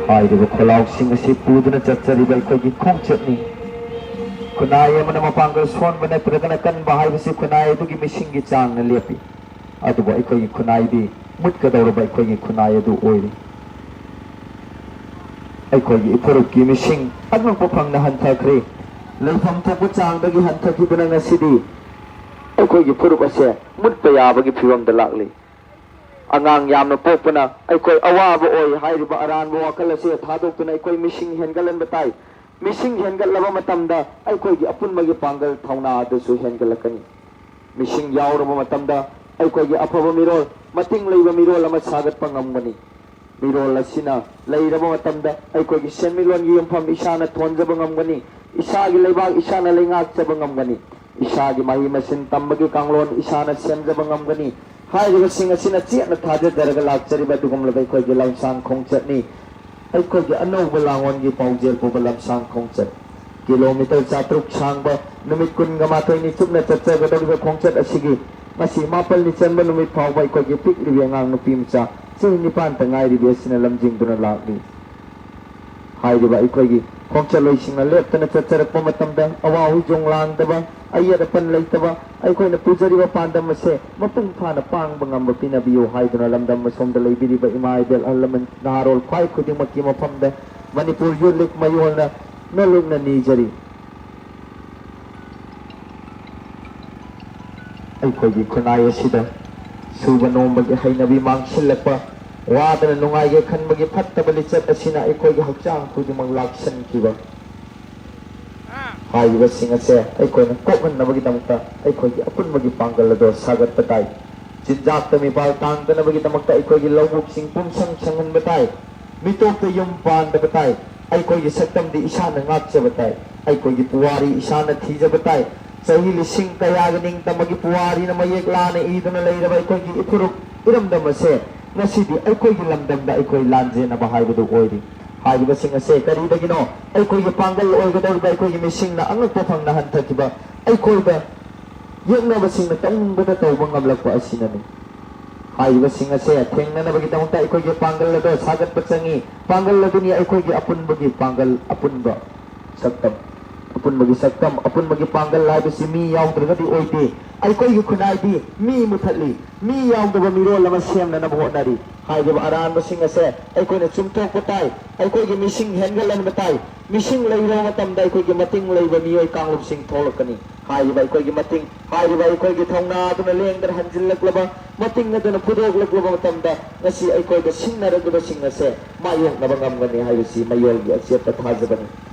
ꯍꯥꯏꯔꯤꯕ ꯈꯣꯜꯂꯥꯎꯁꯤꯡ ꯑꯁꯤ ꯄꯨꯗꯨꯅ ꯆꯠꯆꯔꯤꯕ ꯑꯩꯈꯣꯏꯒꯤ ꯈꯣꯡꯆꯠꯅꯤ꯫ ꯈꯨꯟꯅꯥꯏ ꯑꯃꯅ ꯃꯄꯥꯡꯒꯜ ꯁꯣꯟꯕ ꯅꯠꯇ꯭ꯔꯒꯅ ꯀꯟꯕ ꯍꯥꯏꯕꯁꯤ ꯈꯨꯟꯅꯥꯏ ꯑꯗꯨꯒꯤ ꯃꯤꯁꯤꯡꯒꯤ ꯆꯥꯡꯅ ꯂꯦꯞꯄꯤ꯫ ꯑꯗꯨꯕꯨ ꯑꯩꯈꯣꯏꯒꯤ ꯈꯨꯟꯅꯥꯏꯗꯤ ꯃꯨꯠꯀꯗꯧꯔꯕ ꯑꯩꯈꯣꯏꯒꯤ ꯈꯨꯟꯅꯥꯏ ꯑꯗꯨ ꯑꯣꯏꯔꯤ꯫ ꯑꯩꯈꯣꯏꯒꯤ ꯏꯐꯨꯔꯨꯞꯀꯤ ꯃꯤꯁꯤꯡ ꯑꯉꯛꯄ ꯐꯪꯅ ꯍꯟꯊꯈ꯭ꯔꯦ꯫ ꯂꯩꯐꯝ ꯊꯣꯛꯄ ꯆꯥꯡꯗꯒꯤ ꯍꯟꯊꯈꯤꯕꯅ ꯉꯁꯤꯗꯤ ꯑꯩꯈꯣꯏꯒꯤ ꯐꯨꯔꯨꯞ ꯑꯁꯦ ꯃꯨꯠꯄ ꯌꯥꯕꯒꯤ ꯐꯤꯕꯝꯗ ꯂꯥꯛꯂꯤ꯫ ꯑꯉꯥꯡ ꯌꯥꯝꯅ ꯄꯣꯛꯄꯅ ꯑꯩꯈꯣꯏ ꯑꯋꯥꯕ ꯑꯣꯏ ꯍꯥꯏꯔꯤꯕ ꯑꯔꯥꯟꯕ ꯋꯥꯈꯜ ꯑꯁꯤ ꯊꯥꯗꯣꯛꯇꯨꯅ ꯑꯩꯈꯣꯏ ꯃꯤꯁꯤꯡ ꯍꯦꯟꯒꯠꯍꯟꯕ ꯇꯥꯏ꯫ ꯃꯤꯁꯤꯡ ꯍꯦꯟꯒꯠꯂꯕ ꯃꯇꯝꯗ ꯑꯩꯈꯣꯏꯒꯤ ꯑꯄꯨꯟꯕꯒꯤ ꯄꯥꯡꯒꯜ ꯊꯧꯅꯥ ꯑꯗꯨꯁꯨ ꯍꯦꯟꯒꯠꯂꯛꯀꯅꯤ꯫ ꯃꯤꯁꯤꯡ ꯌꯥꯎꯔꯕ ꯃꯇꯝꯗ ꯑꯩꯈꯣꯏꯒꯤ ꯑꯐꯕ ꯃꯤꯔꯣꯜ, ꯃꯇꯤꯡ ꯂꯩꯕ ꯃꯤꯔꯣꯜ ꯑꯃ ꯁꯥꯒꯠꯄ ꯉꯝꯒꯅꯤ꯫ ꯃꯤꯔꯣꯜ ꯑꯁꯤꯅ ꯂꯩꯔꯕ ꯃꯇꯝꯗ ꯑꯩꯈꯣꯏꯒꯤ ꯁꯦꯟꯃꯤꯠꯂꯣꯟꯒꯤ ꯌꯨꯝꯐꯝ ꯏꯁꯥꯅ ꯊꯣꯟꯖꯕ ꯉꯝꯒꯅꯤ꯫ ꯏꯁꯥꯒꯤ ꯂꯩꯕꯥꯛ ꯏꯁꯥꯅ ꯂꯩꯉꯥꯛꯆꯕ ꯉꯝꯒꯅꯤ꯫ ꯏꯁꯥꯒꯤ ꯃꯍꯩ ꯃꯁꯤꯡ ꯇꯝꯕꯒꯤ ꯀꯥꯡꯂꯣꯟ ꯏꯁꯥꯅ ꯁꯦꯝꯖꯕ ꯉꯝꯒꯅꯤ꯫ ꯍꯥꯏꯔꯤꯕꯁꯤꯡ ꯑꯁꯤꯅ ꯆꯦꯠꯅ ꯊꯥꯖꯖꯔꯒ ꯂꯥꯛꯆꯔꯤꯕ ꯑꯗꯨꯒꯨꯝꯂꯕ ꯑꯩꯈꯣꯏꯒꯤ ꯂꯝꯁꯥꯡ ꯈꯣꯡꯆꯠꯅꯤ꯫ ꯑꯩꯈꯣꯏꯒꯤ ꯑꯅꯧꯕ ꯂꯥꯡꯑꯣꯟꯒꯤ ꯄꯥꯎꯖꯦꯜ ꯄꯨꯕ ꯂꯝꯁꯥꯡ ꯈꯣꯡꯆꯠ꯫ ꯀꯤꯂꯣꯃꯤꯇꯔ ꯆꯥꯇ꯭ꯔꯨꯛ ꯁꯥꯡꯕ, ꯅꯨꯃꯤꯠ ꯀꯨꯟꯒ ꯃꯥꯊꯣꯏꯅꯤ ꯆꯨꯞꯅ ꯆꯠꯆꯒꯗꯧꯔꯤꯕ ꯈꯣꯡꯆꯠ ꯑꯁꯤꯒꯤ ꯉꯁꯤ ꯃꯥꯄꯜꯅꯤ ꯆꯟꯕ ꯅꯨꯃꯤꯠ ꯐꯥꯎꯕ ꯑꯩꯈꯣꯏꯒꯤ ꯄꯤꯛꯂꯤꯕꯤ ꯑꯉꯥꯡ ꯅꯨꯄꯤ ꯃꯆꯥ ꯆꯍꯤ ꯅꯤꯄꯥꯟꯇ ꯉꯥꯏꯔꯤꯕꯤ ꯑꯁꯤꯅ ꯂꯝꯖꯤꯡꯗꯨꯅ ꯂꯥꯛꯂꯤ꯫ ꯍꯥꯏꯔꯤꯕ ꯑꯩꯈꯣꯏꯒꯤ ꯈꯣꯡꯆꯠꯂꯣꯏꯁꯤꯡꯅ ꯂꯦꯞꯇꯅ ꯆꯠꯆꯔꯛꯄ ꯃꯇꯝꯗ ꯑꯋꯥ ꯍꯨꯏꯖꯣꯡ ꯂꯥꯡꯗꯕ, ꯑꯌꯦꯠ ꯑꯄꯟ ꯂꯩꯇꯕ, ꯑꯩꯈꯣꯏꯅ ꯄꯨꯖꯔꯤꯕ ꯄꯥꯟꯗꯝ ꯑꯁꯦ ꯃꯄꯨꯡ ꯐꯥꯅ ꯄꯥꯡꯕ ꯉꯝꯕ ꯄꯤꯅꯕꯤꯌꯨ ꯍꯥꯏꯗꯨꯅ ꯂꯝꯗꯝ ꯑꯁꯣꯝꯗ ꯂꯩꯕꯤꯔꯤꯕ ꯏꯃꯥ ꯏꯕꯦꯜ, ꯑꯍꯜ ꯂꯃꯟ, ꯅꯍꯥꯔꯣꯜ ꯈ꯭ꯋꯥꯏ ꯈꯨꯗꯤꯡꯃꯛꯀꯤ ꯃꯐꯝꯗ ꯃꯅꯤꯄꯨꯔ ꯌꯨꯠ ꯂꯤꯒ ꯃꯥꯏꯌꯣꯜꯅ ꯅꯣꯜꯂꯨꯛꯅ ꯅꯤꯖꯔꯤ꯫ ꯑꯩꯈꯣꯏꯒꯤ ꯈꯨꯟꯅꯥꯏ ꯑꯁꯤꯗ ꯁꯨꯕ ꯅꯣꯝꯕꯒꯤ ꯍꯩꯅꯕꯤ ꯃꯥꯡꯁꯤꯜꯂꯛꯄ, ꯋꯥꯗꯅ ꯅꯨꯡꯉꯥꯏꯒꯦ ꯈꯟꯕꯒꯤ ꯐꯠꯇꯕ ꯂꯤꯆꯠ ꯑꯁꯤꯅ ꯑꯩꯈꯣꯏꯒꯤ ꯍꯛꯆꯥꯡ ꯈꯨꯗꯤꯡꯃꯛ ꯂꯥꯛꯁꯤꯟꯈꯤꯕ, ꯍꯥꯏꯔꯤꯕꯁꯤꯡ ꯑꯁꯦ ꯑꯩꯈꯣꯏꯅ ꯀꯣꯛꯍꯟꯅꯕꯒꯤꯗꯃꯛꯇ ꯑꯩꯈꯣꯏꯒꯤ ꯑꯄꯨꯟꯕꯒꯤ ꯄꯥꯡꯒꯜ ꯑꯗꯣ ꯁꯥꯒꯠꯄ ꯇꯥꯏ꯫ ꯆꯤꯟꯖꯥꯛꯇ ꯃꯤꯄꯥꯜ ꯇꯥꯡꯗꯅꯕꯒꯤꯗꯃꯛꯇ ꯑꯩꯈꯣꯏꯒꯤ ꯂꯧꯕꯨꯛꯁꯤꯡ ꯄꯨꯝꯁꯪ ꯁꯪꯍꯟꯕ ꯇꯥꯏ꯫ ꯃꯤꯇꯣꯞꯇ ꯌꯨꯝ ꯄꯥꯟꯗꯕ ꯇꯥꯏ꯫ ꯑꯩꯈꯣꯏꯒꯤ ꯁꯛꯇꯝꯗꯤ ꯏꯁꯥꯅ ꯉꯥꯛꯆꯕ ꯇꯥꯏ꯫ ꯑꯩꯈꯣꯏꯒꯤ ꯄꯨꯋꯥꯔꯤ ꯏꯁꯥꯅ ꯊꯤꯖꯕ ꯇꯥꯏ꯫ ꯆꯍꯤ ꯂꯤꯁꯤꯡ ꯀꯌꯥꯒꯤ ꯅꯤꯡꯇꯝꯕꯒꯤ ꯄꯨꯋꯥꯔꯤꯅ ꯃꯌꯦꯛ ꯂꯥꯅ ꯏꯗꯨꯅ ꯂꯩꯔꯕ ꯑꯩꯈꯣꯏꯒꯤ ꯏꯐꯨꯔꯨꯞ ꯏꯔꯝꯗꯝ ꯑꯁꯦ ꯉꯁꯤꯗꯤ ꯑꯩꯈꯣꯏꯒꯤ ꯂꯝꯗꯝꯗ ꯑꯩꯈꯣꯏ ꯂꯥꯟꯖꯦꯟꯅꯕ ꯍꯥꯏꯕꯗꯨ ꯑꯣꯏꯔꯤ꯫ ꯍꯥꯏꯔꯤꯕꯁꯤꯡ ꯑꯁꯦ ꯀꯔꯤꯗꯒꯤꯅꯣ? ꯑꯩꯈꯣꯏꯒꯤ ꯄꯥꯡꯒꯜ ꯑꯣꯏꯒꯗꯧꯔꯤꯕ ꯑꯩꯈꯣꯏꯒꯤ ꯃꯤꯁꯤꯡꯅ ꯑꯉꯛꯄ ꯐꯪꯅ ꯍꯟꯊꯈꯤꯕ, ꯑꯩꯈꯣꯏꯗ ꯌꯦꯛꯅꯕꯁꯤꯡꯅ ꯇꯧꯅꯤꯡꯕꯗ ꯇꯧꯕ ꯉꯝꯂꯛꯄ ꯑꯁꯤꯅꯅꯤ꯫ ꯍꯥꯏꯔꯤꯕꯁꯤꯡ ꯑꯁꯦ ꯊꯦꯡꯅꯅꯕꯒꯤꯗꯃꯛꯇ ꯑꯩꯈꯣꯏꯒꯤ ꯄꯥꯡꯒꯜ ꯑꯗꯣ ꯁꯥꯒꯠꯄ ꯆꯪꯏ꯫ ꯄꯥꯡꯒꯜ ꯑꯗꯨꯅꯤ ꯑꯩꯈꯣꯏꯒꯤ ꯑꯄꯨꯟꯕꯒꯤ ꯄꯥꯡꯒꯜ, ꯑꯄꯨꯟꯕ ꯁꯛꯇꯝ꯫ ꯑꯄꯨꯟꯕꯒꯤ ꯁꯛꯇꯝ, ꯑꯄꯨꯟꯕꯒꯤ ꯄꯥꯡꯒꯜ ꯍꯥꯏꯕꯁꯤ ꯃꯤ ꯌꯥꯎꯗ꯭ꯔꯒꯗꯤ ꯑꯣꯏꯗꯦ꯫ ꯑꯩꯈꯣꯏꯒꯤ ꯈꯨꯟꯅꯥꯏꯗꯤ ꯃꯤ ꯃꯨꯊꯠꯂꯤ, ꯃꯤ ꯌꯥꯎꯗꯕ ꯃꯤꯔꯣꯜ ꯑꯃ ꯁꯦꯝꯅꯅꯕ ꯍꯣꯠꯅꯔꯤ꯫ ꯍꯥꯏꯔꯤꯕ ꯑꯔꯥꯟꯕꯁꯤꯡ ꯑꯁꯦ ꯑꯩꯈꯣꯏꯅ ꯆꯨꯝꯊꯣꯛꯄ ꯇꯥꯏ, ꯑꯩꯈꯣꯏꯒꯤ ꯃꯤꯁꯤꯡ ꯍꯦꯟꯒꯠꯍꯟꯕ ꯇꯥꯏ꯫ ꯃꯤꯁꯤꯡ ꯂꯩꯔꯕ ꯃꯇꯝꯗ ꯑꯩꯈꯣꯏꯒꯤ ꯃꯇꯤꯡ ꯂꯩꯕ ꯃꯤꯑꯣꯏ ꯀꯥꯡꯂꯨꯞꯁꯤꯡ ꯊꯣꯛꯂꯛꯀꯅꯤ꯫ ꯍꯥꯏꯔꯤꯕ ꯑꯩꯈꯣꯏꯒꯤ ꯃꯇꯤꯡ, ꯍꯥꯏꯔꯤꯕ ꯑꯩꯈꯣꯏꯒꯤ ꯊꯧꯅꯥ ꯑꯗꯨꯅ ꯂꯦꯡꯗꯅ ꯍꯟꯖꯤꯜꯂꯛꯂꯕ, ꯃꯇꯤꯡ ꯑꯗꯨꯅ ꯐꯨꯗꯣꯛꯂꯛꯂꯕ ꯃꯇꯝꯗ ꯉꯁꯤ ꯑꯩꯈꯣꯏꯗ ꯁꯤꯡꯅꯔꯛꯂꯤꯕꯁꯤꯡ ꯑꯁꯦ ꯃꯥꯌꯣꯛꯅꯕ ꯉꯝꯒꯅꯤ ꯍꯥꯏꯕꯁꯤ ꯃꯌꯣꯜꯒꯤ ꯑꯆꯦꯠꯄ ꯊꯥꯖꯕꯅꯤ꯫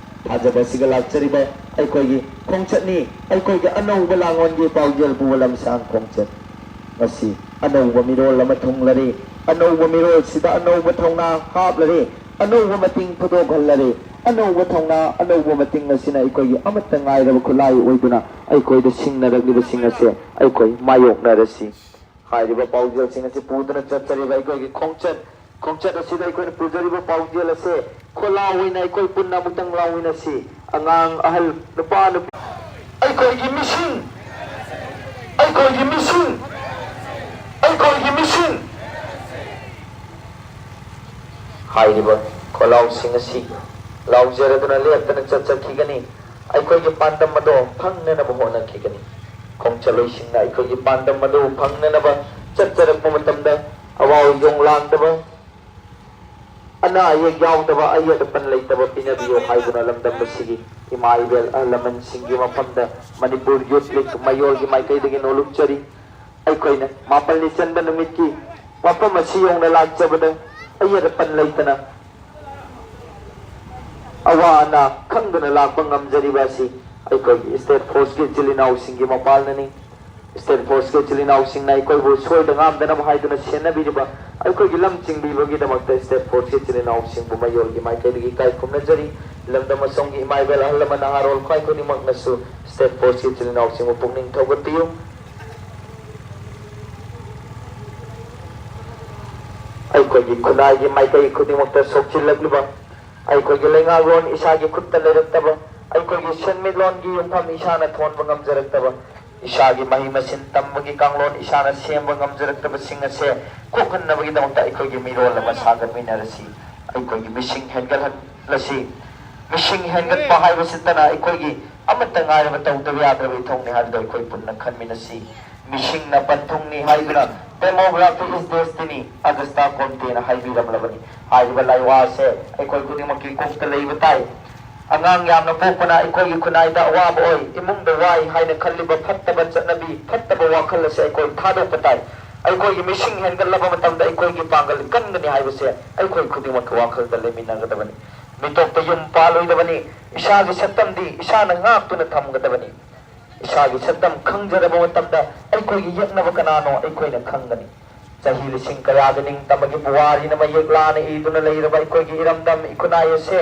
ꯊꯥꯖꯕ ꯑꯁꯤꯒ ꯂꯥꯛꯆꯔꯤꯕ ꯑꯩꯈꯣꯏꯒꯤ ꯈꯣꯡꯆꯠꯅꯤ, ꯑꯩꯈꯣꯏꯒꯤ ꯑꯅꯧꯕ ꯂꯥꯡꯑꯣꯟꯒꯤ ꯄꯥꯎꯖꯦꯜ ꯄꯨꯕ ꯂꯝꯁꯥꯡ ꯈꯣꯡꯆꯠ꯫ ꯉꯁꯤ ꯑꯅꯧꯕ ꯃꯤꯔꯣꯜ ꯑꯃ ꯊꯨꯡꯂꯔꯦ꯫ ꯑꯅꯧꯕ ꯃꯤꯔꯣꯜꯁꯤꯗ ꯑꯅꯧꯕ ꯊꯧꯅꯥ ꯍꯥꯞꯂꯔꯦ꯫ ꯑꯅꯧꯕ ꯃꯇꯤꯡ ꯐꯨꯗꯣꯛꯍꯜꯂꯔꯦ꯫ ꯑꯅꯧꯕ ꯊꯧꯅꯥ, ꯑꯅꯧꯕ ꯃꯇꯤꯡ ꯑꯁꯤꯅ ꯑꯩꯈꯣꯏꯒꯤ ꯑꯃꯠꯇ ꯉꯥꯏꯔꯕ ꯈꯨꯠꯂꯥꯏ ꯑꯣꯏꯗꯨꯅ ꯑꯩꯈꯣꯏꯗ ꯁꯤꯡꯅꯔꯛꯂꯤꯕꯁꯤꯡ ꯑꯁꯦ ꯑꯩꯈꯣꯏ ꯃꯥꯌꯣꯛꯅꯔꯁꯤ꯫ ꯍꯥꯏꯔꯤꯕ ꯄꯥꯎꯖꯦꯜꯁꯤꯡ ꯑꯁꯤ ꯄꯨꯗꯨꯅ ꯆꯠꯆꯔꯤꯕ ꯑꯩꯈꯣꯏꯒꯤ ꯈꯣꯡꯆꯠ, ꯈꯣꯡꯆꯠ ꯑꯁꯤꯗ ꯑꯩꯈꯣꯏꯅ ꯄꯨꯖꯔꯤꯕ ꯄꯥꯎꯖꯦꯜ ꯑꯁꯦ ꯈꯣꯜꯂꯥꯎ ꯑꯣꯏꯅ ꯑꯩꯈꯣꯏ ꯄꯨꯟꯅ ꯑꯃꯨꯛꯇꯪ ꯂꯥꯎꯃꯤꯟꯅꯁꯤ꯫ ꯑꯉꯥꯡ, ꯑꯍꯜ, ꯅꯨꯄꯥ, ꯅꯨꯄꯤ, ꯑꯩꯈꯣꯏꯒꯤ ꯃꯤꯁꯤꯡ, ꯑꯩꯈꯣꯏꯒꯤ ꯃꯤꯁꯤꯡ, ꯑꯩꯈꯣꯏꯒꯤ ꯃꯤꯁꯤꯡ꯫ ꯍꯥꯏꯔꯤꯕ ꯈꯣꯜꯂꯥꯎꯁꯤꯡ ꯑꯁꯤ ꯂꯥꯎꯖꯔꯗꯨꯅ ꯂꯦꯞꯇꯅ ꯆꯠꯆꯈꯤꯒꯅꯤ꯫ ꯑꯩꯈꯣꯏꯒꯤ ꯄꯥꯟꯗꯝ ꯑꯗꯣ ꯐꯪꯅꯅꯕ ꯍꯣꯠꯅꯈꯤꯒꯅꯤ꯫ ꯈꯣꯡꯆꯠꯂꯣꯏꯁꯤꯡꯅ ꯑꯩꯈꯣꯏꯒꯤ ꯄꯥꯟꯗꯝ ꯑꯗꯨ ꯐꯪꯅꯅꯕ ꯆꯠꯆꯔꯛꯄ ꯃꯇꯝꯗ ꯑꯋꯥ ꯑꯣꯏꯖꯣꯡ ꯂꯥꯡꯗꯕ, ꯑꯅꯥ ꯑꯌꯦꯛ ꯌꯥꯎꯗꯕ, ꯑꯌꯦꯠ ꯑꯄꯟ ꯂꯩꯇꯕ ꯄꯤꯅꯕꯤꯌꯨ ꯍꯥꯏꯗꯨꯅ ꯂꯝꯗꯝ ꯑꯁꯤꯒꯤ ꯏꯃꯥ ꯏꯕꯦꯜ ꯑꯍꯜ ꯂꯃꯟꯁꯤꯡꯒꯤ ꯃꯐꯝꯗ ꯃꯅꯤꯄꯨꯔ ꯌꯨꯠ ꯂꯤꯒ ꯃꯌꯣꯜꯒꯤ ꯃꯥꯏꯀꯩꯗꯒꯤ ꯅꯣꯂꯨꯛꯆꯔꯤ꯫ ꯑꯩꯈꯣꯏꯅ ꯃꯥꯄꯜꯅꯤ ꯆꯟꯕ ꯅꯨꯃꯤꯠꯀꯤ ꯃꯐꯝ ꯑꯁꯤ ꯌꯧꯅ ꯂꯥꯛꯆꯕꯗ ꯑꯌꯦꯠ ꯑꯄꯟ ꯂꯩꯇꯅ ꯑꯋꯥ ꯑꯅꯥ ꯈꯪꯗꯅ ꯂꯥꯛꯄ ꯉꯝꯖꯔꯤꯕ ꯑꯁꯤ ꯑꯩꯈꯣꯏꯒꯤ ꯁ꯭ꯇꯦꯠ ꯐꯣꯔꯁꯀꯤ ꯏꯆꯤꯜ ꯏꯅꯥꯎꯁꯤꯡꯒꯤ ꯃꯄꯥꯜꯅꯅꯤ꯫ ꯁ꯭ꯇꯦꯠ ꯐꯣꯔꯁꯀꯤ ꯏꯆꯤꯜ ꯏꯅꯥꯎꯁꯤꯡꯅ ꯑꯩꯈꯣꯏꯕꯨ ꯁꯣꯏꯗ ꯉꯥꯝꯗꯅꯕ ꯍꯥꯏꯗꯨꯅ ꯁꯦꯟꯅꯕꯤꯔꯤꯕ, ꯑꯩꯈꯣꯏꯒꯤ ꯂꯝ ꯆꯤꯡꯕꯤꯕꯒꯤꯗꯃꯛꯇ ꯁ꯭ꯇꯦꯠ ꯐꯣꯔꯁꯀꯤ ꯏꯆꯤꯜ ꯏꯅꯥꯎꯁꯤꯡꯕꯨ ꯃꯌꯣꯜꯒꯤ ꯃꯥꯏꯀꯩꯗꯒꯤ ꯏꯀꯥꯏ ꯈꯨꯝꯅꯖꯔꯤ꯫ ꯂꯝꯗꯝ ꯑꯁꯣꯝꯒꯤ ꯏꯃꯥ ꯏꯕꯦꯜ ꯑꯍꯜ ꯂꯃꯟ ꯅꯍꯥꯔꯣꯜ ꯈ꯭ꯋꯥꯏ ꯈꯨꯗꯤꯡꯃꯛꯅꯁꯨ ꯁ꯭ꯇꯦꯠ ꯐꯣꯔꯁꯀꯤ ꯏꯆꯤꯜ ꯏꯅꯥꯎꯁꯤꯡꯕꯨ ꯄꯨꯛꯅꯤꯡ ꯊꯧꯒꯠꯄꯤꯌꯨ꯫ ꯑꯩꯈꯣꯏꯒꯤ ꯈꯨꯟꯅꯥꯏꯒꯤ ꯃꯥꯏꯀꯩ ꯈꯨꯗꯤꯡꯃꯛꯇ ꯁꯣꯛꯆꯤꯜꯂꯛꯂꯤꯕ, ꯑꯩꯈꯣꯏꯒꯤ ꯂꯩꯉꯥꯛꯂꯣꯟ ꯏꯁꯥꯒꯤ ꯈꯨꯠꯇ ꯂꯩꯔꯛꯇꯕ, ꯑꯩꯈꯣꯏꯒꯤ ꯁꯦꯟꯃꯤꯠꯂꯣꯟꯒꯤ ꯌꯨꯝꯐꯝ ꯏꯁꯥꯅ ꯊꯣꯟꯕ ꯉꯝꯖꯔꯛꯇꯕ, ꯏꯁꯥꯒꯤ ꯃꯍꯩ ꯃꯁꯤꯡ ꯇꯝꯕꯒꯤ ꯀꯥꯡꯂꯣꯟ ꯏꯁꯥꯅ ꯁꯦꯝꯕ ꯉꯝꯖꯔꯛꯇꯕꯁꯤꯡ ꯑꯁꯦ ꯀꯣꯛꯍꯟꯅꯕꯒꯤꯗꯃꯛꯇ ꯑꯩꯈꯣꯏꯒꯤ ꯃꯤꯔꯣꯜ ꯑꯃ ꯁꯥꯒꯠꯃꯤꯟꯅꯔꯁꯤ꯫ ꯑꯩꯈꯣꯏꯒꯤ ꯃꯤꯁꯤꯡ ꯍꯦꯟꯒꯠꯍꯜꯂꯁꯤ꯫ ꯃꯤꯁꯤꯡ ꯍꯦꯟꯒꯠꯄ ꯍꯥꯏꯕꯁꯤꯇꯅ ꯑꯩꯈꯣꯏꯒꯤ ꯑꯃꯠꯇ ꯉꯥꯏꯔꯕ ꯇꯧꯗꯕ ꯌꯥꯗ꯭ꯔꯕ ꯏꯊꯧꯅꯤ ꯍꯥꯏꯕꯗꯨ ꯑꯩꯈꯣꯏ ꯄꯨꯟꯅ ꯈꯟꯃꯤꯟꯅꯁꯤ꯫ ꯃꯤꯁꯤꯡꯅ ꯄꯟꯊꯨꯡꯅꯤ ꯍꯥꯏꯗꯨꯅ Demography is Destiny, ꯑꯒꯁꯇꯥ ꯀꯣꯝꯇꯦꯅ ꯍꯥꯏꯕꯤꯔꯝꯂꯕꯅꯤ꯫ ꯍꯥꯏꯔꯤꯕ ꯂꯥꯏꯋꯥ ꯑꯁꯦ ꯑꯩꯈꯣꯏ ꯈꯨꯗꯤꯡꯃꯛꯀꯤ ꯀꯣꯛꯇ ꯂꯩꯕ ꯇꯥꯏ꯫ ꯑꯉꯥꯡ ꯌꯥꯝꯅ ꯄꯣꯛꯄꯅ ꯑꯩꯈꯣꯏꯒꯤ ꯈꯨꯟꯅꯥꯏꯗ ꯑꯋꯥꯕ ꯑꯣꯏ꯫ ꯏꯃꯨꯡꯗ ꯋꯥꯏ ꯍꯥꯏꯅ ꯈꯜꯂꯤꯕ ꯐꯠꯇꯕ ꯆꯠꯅꯕꯤ, ꯐꯠꯇꯕ ꯋꯥꯈꯜ ꯑꯁꯤ ꯑꯩꯈꯣꯏ ꯊꯥꯗꯣꯛꯄ ꯇꯥꯏ꯫ ꯑꯩꯈꯣꯏꯒꯤ ꯃꯤꯁꯤꯡ ꯍꯦꯟꯒꯠꯂꯕ ꯃꯇꯝꯗ ꯑꯩꯈꯣꯏꯒꯤ ꯄꯥꯡꯒꯜ ꯀꯟꯒꯅꯤ ꯍꯥꯏꯕꯁꯦ ꯑꯩꯈꯣꯏ ꯈꯨꯗꯤꯡꯃꯛꯀꯤ ꯋꯥꯈꯜꯗ ꯂꯩꯃꯤꯟꯅꯒꯗꯕꯅꯤ꯫ ꯃꯤꯇꯣꯞꯇ ꯌꯨꯝ ꯄꯥꯜꯂꯣꯏꯗꯕꯅꯤ꯫ ꯏꯁꯥꯒꯤ ꯁꯛꯇꯝꯗꯤ ꯏꯁꯥꯅ ꯉꯥꯛꯇꯨꯅ ꯊꯝꯒꯗꯕꯅꯤ꯫ ꯏꯁꯥꯒꯤ ꯁꯛꯇꯝ ꯈꯪꯖꯔꯕ ꯃꯇꯝꯗ ꯑꯩꯈꯣꯏꯒꯤ ꯌꯦꯛꯅꯕ ꯀꯅꯥꯅꯣ ꯑꯩꯈꯣꯏꯅ ꯈꯪꯒꯅꯤ꯫ ꯆꯍꯤ ꯂꯤꯁꯤꯡ ꯀꯌꯥꯒꯤ ꯅꯤꯡꯇꯝꯕꯒꯤ ꯄꯨꯋꯥꯔꯤꯅ ꯃꯌꯦꯛ ꯂꯥꯅ ꯏꯗꯨꯅ ꯂꯩꯔꯕ ꯑꯩꯈꯣꯏꯒꯤ ꯏꯔꯝꯗꯝ ꯏꯈꯨꯟꯅꯥꯏ ꯑꯁꯦ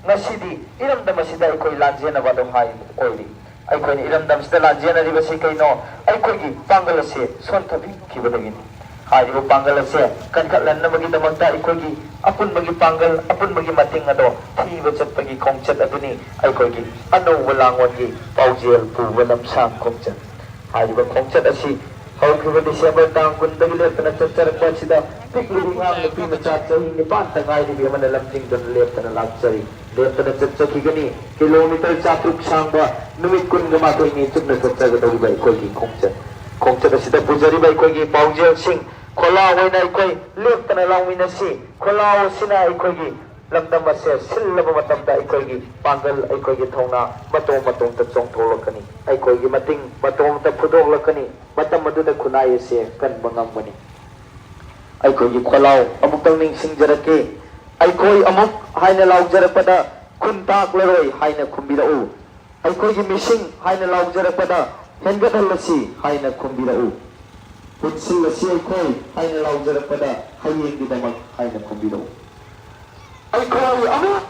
ꯉꯁꯤꯗꯤ ꯏꯔꯝꯗꯝ ꯑꯁꯤꯗ ꯑꯩꯈꯣꯏ ꯂꯥꯟꯖꯦꯟꯅꯕ ꯑꯗꯨ ꯍꯥꯏ ꯑꯣꯏꯔꯤ꯫ ꯑꯩꯈꯣꯏꯅ ꯏꯔꯝꯗꯝꯁꯤꯗ ꯂꯥꯟꯖꯦꯟꯅꯔꯤꯕꯁꯤ ꯀꯩꯅꯣ? ꯑꯩꯈꯣꯏꯒꯤ ꯄꯥꯡꯒꯜ ꯑꯁꯦ ꯁꯣꯟꯊꯕꯤꯈꯤꯕꯗꯒꯤꯅꯤ꯫ ꯍꯥꯏꯔꯤꯕ ꯄꯥꯡꯒꯜ ꯑꯁꯦ ꯀꯟꯈꯠꯍꯟꯅꯕꯒꯤꯗꯃꯛꯇ ꯑꯩꯈꯣꯏꯒꯤ ꯑꯄꯨꯟꯕꯒꯤ ꯄꯥꯡꯒꯜ, ꯑꯄꯨꯟꯕꯒꯤ ꯃꯇꯦꯡ ꯑꯗꯣ ꯊꯤꯕ ꯆꯠꯄꯒꯤ ꯈꯣꯡꯆꯠ ꯑꯗꯨꯅꯤ ꯑꯩꯈꯣꯏꯒꯤ ꯑꯅꯧꯕ ꯂꯥꯡꯑꯣꯟꯒꯤ ꯄꯥꯎꯖꯦꯜ ꯄꯨꯕ ꯂꯝꯁꯥꯡ ꯈꯣꯡꯆꯠ꯫ ꯍꯥꯏꯔꯤꯕ ꯈꯣꯡꯆꯠ ꯑꯁꯤ ꯍꯧꯈꯤꯕ ꯗꯤꯁꯦꯝꯕꯔ ꯇꯥꯡ ꯀꯨꯟꯗꯒꯤ ꯂꯦꯞꯇꯅ ꯆꯠꯆꯔꯛꯄ ꯑꯁꯤꯗ ꯄꯤꯛꯂꯤꯕꯤ ꯑꯉꯥꯡ ꯅꯨꯄꯤ ꯃꯆꯥ ꯆꯍꯤ ꯅꯤꯄꯥꯟꯇ ꯉꯥꯏꯔꯤꯕꯤ ꯑꯃꯅ ꯂꯝꯖꯤꯡꯗꯨꯅ ꯂꯦꯞꯇꯅ ꯂꯥꯛꯆꯔꯤ꯫ ꯂꯦꯞꯇꯅ ꯆꯠꯆꯈꯤꯒꯅꯤ꯫ ꯀꯤꯂꯣꯃꯤꯇꯔ ꯆꯥꯇ꯭ꯔꯨꯛ ꯁꯥꯡꯕ ꯅꯨꯃꯤꯠ ꯀꯨꯟꯒ ꯃꯥꯊꯣꯏꯅꯤ ꯆꯨꯞꯅ ꯆꯠꯆꯒꯗꯧꯔꯤꯕ ꯑꯩꯈꯣꯏꯒꯤ ꯈꯣꯡꯆꯠ꯫ ꯈꯣꯡꯆꯠ ꯑꯁꯤꯗ ꯄꯨꯖꯔꯤꯕ ꯑꯩꯈꯣꯏꯒꯤ ꯄꯥꯎꯖꯦꯜꯁꯤꯡ ꯈꯣꯜꯂꯥꯎ ꯑꯣꯏꯅ ꯑꯩꯈꯣꯏ ꯂꯦꯞꯇꯅ ꯂꯥꯎꯃꯤꯟꯅꯁꯤ꯫ ꯈꯣꯜꯂꯥꯎ ꯑꯁꯤꯅ ꯑꯩꯈꯣꯏꯒꯤ ꯂꯝꯗꯝ ꯑꯁꯦ ꯁꯤꯜꯂꯕ ꯃꯇꯝꯗ ꯑꯩꯈꯣꯏꯒꯤ ꯄꯥꯡꯒꯜ, ꯑꯩꯈꯣꯏꯒꯤ ꯊꯧꯅꯥ ꯃꯇꯣꯝ ꯃꯇꯣꯝꯇ ꯆꯣꯡꯊꯣꯛꯂꯛꯀꯅꯤ꯫ ꯑꯩꯈꯣꯏꯒꯤ ꯃꯇꯤꯡ ꯃꯇꯣꯝꯇ ꯐꯨꯗꯣꯛꯂꯛꯀꯅꯤ꯫ ꯃꯇꯝ ꯑꯗꯨꯗ ꯈꯨꯟꯅꯥꯏ ꯑꯁꯦ ꯀꯟꯕ ꯉꯝꯒꯅꯤ꯫ ꯑꯩꯈꯣꯏꯒꯤ ꯈꯣꯜꯂꯥꯎ ꯑꯃꯨꯛꯇꯪ ꯅꯤꯡꯁꯤꯡꯖꯔꯛꯀꯦ꯫ "ꯑꯩꯈꯣꯏ ꯑꯃꯨꯛ" ꯍꯥꯏꯅ ꯂꯥꯎꯖꯔꯛꯄꯗ "ꯈꯨꯟ ꯇꯥꯛꯂꯔꯣꯏ" ꯍꯥꯏꯅ ꯈꯨꯝꯕꯤꯔꯛꯎ꯫ "ꯑꯩꯈꯣꯏꯒꯤ ꯃꯤꯁꯤꯡ" ꯍꯥꯏꯅ ꯂꯥꯎꯖꯔꯛꯄꯗ "ꯍꯦꯟꯒꯠꯍꯜꯂꯁꯤ" ꯍꯥꯏꯅ ꯈꯨꯝꯕꯤꯔꯛꯎ꯫ "ꯄꯨꯟꯁꯤꯜꯂꯁꯤ ꯑꯩꯈꯣꯏ" ꯍꯥꯏꯅ ꯂꯥꯎꯖꯔꯛꯄꯗ "ꯍꯌꯦꯡꯒꯤꯗꯃꯛ" ꯍꯥꯏꯅ ꯈꯨꯝꯕꯤꯔꯛꯎ꯫ ꯑꯩꯈꯣꯏ ꯑꯃꯨꯛ,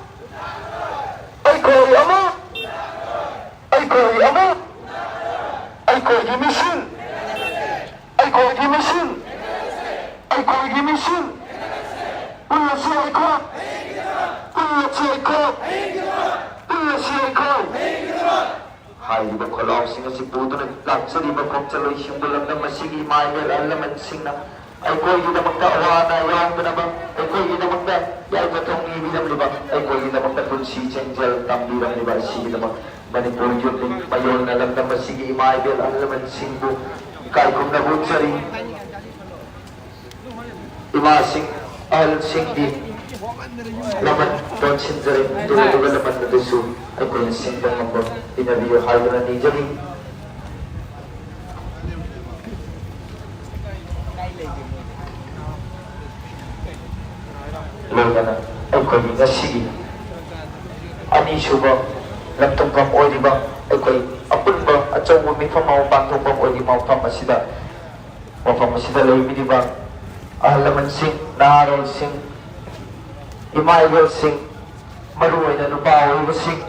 ꯑꯩꯈꯣꯏ ꯑꯃꯨꯛ, ꯑꯩꯈꯣꯏ ꯑꯃꯨꯛ, ꯑꯩꯈꯣꯏꯒꯤ ꯃꯤꯁꯤꯡ, ꯑꯩꯈꯣꯏꯒꯤ ꯃꯤꯁꯤꯡ, ꯑꯩꯈꯣꯏꯒꯤ ꯃꯤꯁꯤꯡ, ꯄꯨꯜꯂꯁꯤ ꯑꯩꯈꯣꯏ, ꯄꯨꯜꯂꯁꯤ ꯑꯩꯈꯣꯏ, ꯄꯨꯜꯂꯁꯤ ꯑꯩꯈꯣꯏ꯫ ꯍꯥꯏꯔꯤꯕ ꯈꯣꯜꯂꯥꯎꯁꯤꯡ ꯑꯁꯤ ꯄꯨꯗꯨꯅ ꯂꯥꯛꯆꯔꯤꯕ ꯈꯣꯡꯆꯠꯂꯣꯏꯁꯤꯡꯕꯨ ꯂꯝꯗꯝ ꯑꯁꯤꯒꯤ ꯏꯃꯥ ꯏꯕꯦꯜ ꯑꯍꯜ ꯂꯃꯟꯁꯤꯡꯅ ꯑꯩꯈꯣꯏꯒꯤꯗꯃꯛꯇ ꯑꯋꯥ ꯑꯅꯥ ꯌꯥꯎꯗꯅꯕ, ꯑꯩꯈꯣꯏꯒꯤꯗꯃꯛꯇ ꯌꯥꯏꯐ ꯊꯧꯅꯤꯕꯤꯔꯝꯂꯤꯕ, ꯑꯩꯈꯣꯏꯒꯤꯗꯃꯛꯇ ꯄꯨꯟꯁꯤ ꯆꯦꯡꯖꯦꯜ ꯇꯝꯕꯤꯔꯝꯂꯤꯕ ꯑꯁꯤꯒꯤꯗꯃꯛ ꯃꯅꯤꯄꯨꯔ ꯌꯨꯠ ꯂꯤꯒ ꯃꯌꯣꯜꯅ ꯂꯝꯗꯝ ꯑꯁꯤꯒꯤ ꯏꯃꯥ ꯏꯕꯦꯜ ꯑꯍꯜ ꯂꯃꯟꯁꯤꯡꯕꯨ ꯏꯀꯥꯏ ꯈꯨꯝꯅꯕ ꯎꯠꯆꯔꯤ꯫ ꯏꯃꯥꯁꯤꯡ, ꯑꯍꯜꯁꯤꯡꯒꯤ ꯂꯃꯟ ꯇꯣꯟꯁꯤꯟꯖꯔꯦ꯫ ꯇꯨꯔꯦꯜꯗꯨꯒ ꯂꯃꯟ ꯑꯗꯨꯁꯨ ꯑꯩꯈꯣꯏꯅ ꯁꯤꯡꯕ ꯉꯝꯕ ꯄꯤꯅꯕꯤꯌꯨ ꯍꯥꯏꯗꯨꯅ ꯅꯤꯖꯔꯤ꯫ ꯂꯣꯏꯅꯅ ꯑꯩꯈꯣꯏꯒꯤ ꯉꯁꯤꯒꯤ ꯑꯅꯤꯁꯨꯕ ꯂꯝꯊꯨꯡꯐꯝ ꯑꯣꯏꯔꯤꯕ, ꯑꯩꯈꯣꯏ ꯑꯄꯨꯟꯕ ꯑꯆꯧꯕ ꯃꯤꯐꯝ ꯑꯃ ꯄꯥꯡꯊꯣꯛꯐꯝ ꯑꯣꯏꯔꯤꯕ ꯃꯐꯝ ꯑꯁꯤꯗ, ꯃꯐꯝ ꯑꯁꯤꯗ ꯂꯩꯕꯤꯔꯤꯕ ꯑꯍꯜ ꯂꯃꯟꯁꯤꯡ, ꯅꯍꯥꯔꯣꯜꯁꯤꯡ, ꯏꯃꯥ ꯏꯕꯦꯜꯁꯤꯡ, ꯃꯔꯨꯑꯣꯏꯅ ꯅꯨꯄꯥ ꯑꯣꯏꯔꯤꯕꯁꯤꯡ,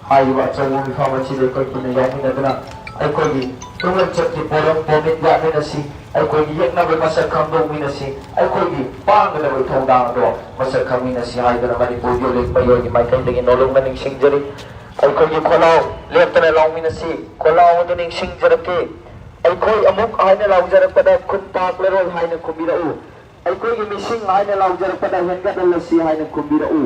ꯍꯥꯏꯔꯤꯕ ꯑꯆꯧꯕ ꯃꯤꯐꯝ ꯑꯁꯤꯗ ꯑꯩꯈꯣꯏ ꯄꯨꯟꯅ ꯌꯥꯎꯃꯤꯟꯅꯗꯨꯅ ꯑꯩꯈꯣꯏꯒꯤ ꯇꯨꯡꯂꯝꯆꯠꯀꯤ ꯄꯣꯔꯝ ꯄꯣꯃꯤꯠ ꯌꯥꯠꯃꯤꯟꯅꯁꯤ, ꯑꯩꯈꯣꯏꯒꯤ ꯌꯦꯛꯅꯕ ꯃꯁꯛ ꯈꯪꯗꯣꯛꯃꯤꯟꯅꯁꯤ, ꯑꯩꯈꯣꯏꯒꯤ ꯄꯥꯡꯒꯗꯕ ꯊꯧꯗꯥꯡꯗꯣ ꯃꯁꯛ ꯈꯪꯃꯤꯟꯅꯁꯤ ꯍꯥꯏꯗꯨꯅ ꯃꯅꯤꯄꯨꯔꯒꯤ ꯌꯨꯠ ꯂꯤꯒ ꯃꯌꯣꯜꯒꯤ ꯃꯥꯏꯀꯩꯗꯒꯤ ꯅꯣꯂꯨꯛꯅ ꯅꯤꯡꯁꯤꯡꯖꯔꯤ꯫ ꯑꯩꯈꯣꯏꯒꯤ ꯈꯣꯜꯂꯥꯎ ꯂꯦꯞꯇꯅ ꯂꯥꯎꯃꯤꯟꯅꯁꯤ, ꯈꯣꯜꯂꯥꯎ ꯑꯗꯨ ꯅꯤꯡꯁꯤꯡꯖꯔꯛꯀꯦ꯫ ꯑꯩꯈꯣꯏ ꯑꯃꯨꯛ ꯍꯥꯏꯅ ꯂꯥꯎꯖꯔꯛꯄꯗ ꯈꯨꯟ ꯇꯥꯛꯂꯔꯣꯏ ꯍꯥꯏꯅ ꯈꯨꯝꯕꯤꯔꯛꯎ꯫ ꯑꯩꯈꯣꯏꯒꯤ ꯃꯤꯁꯤꯡ ꯍꯥꯏꯅ ꯂꯥꯎꯖꯔꯛꯄꯗ ꯍꯦꯟꯒꯠꯍꯜꯂꯁꯤ ꯍꯥꯏꯅ ꯈꯨꯝꯕꯤꯔꯛꯎ꯫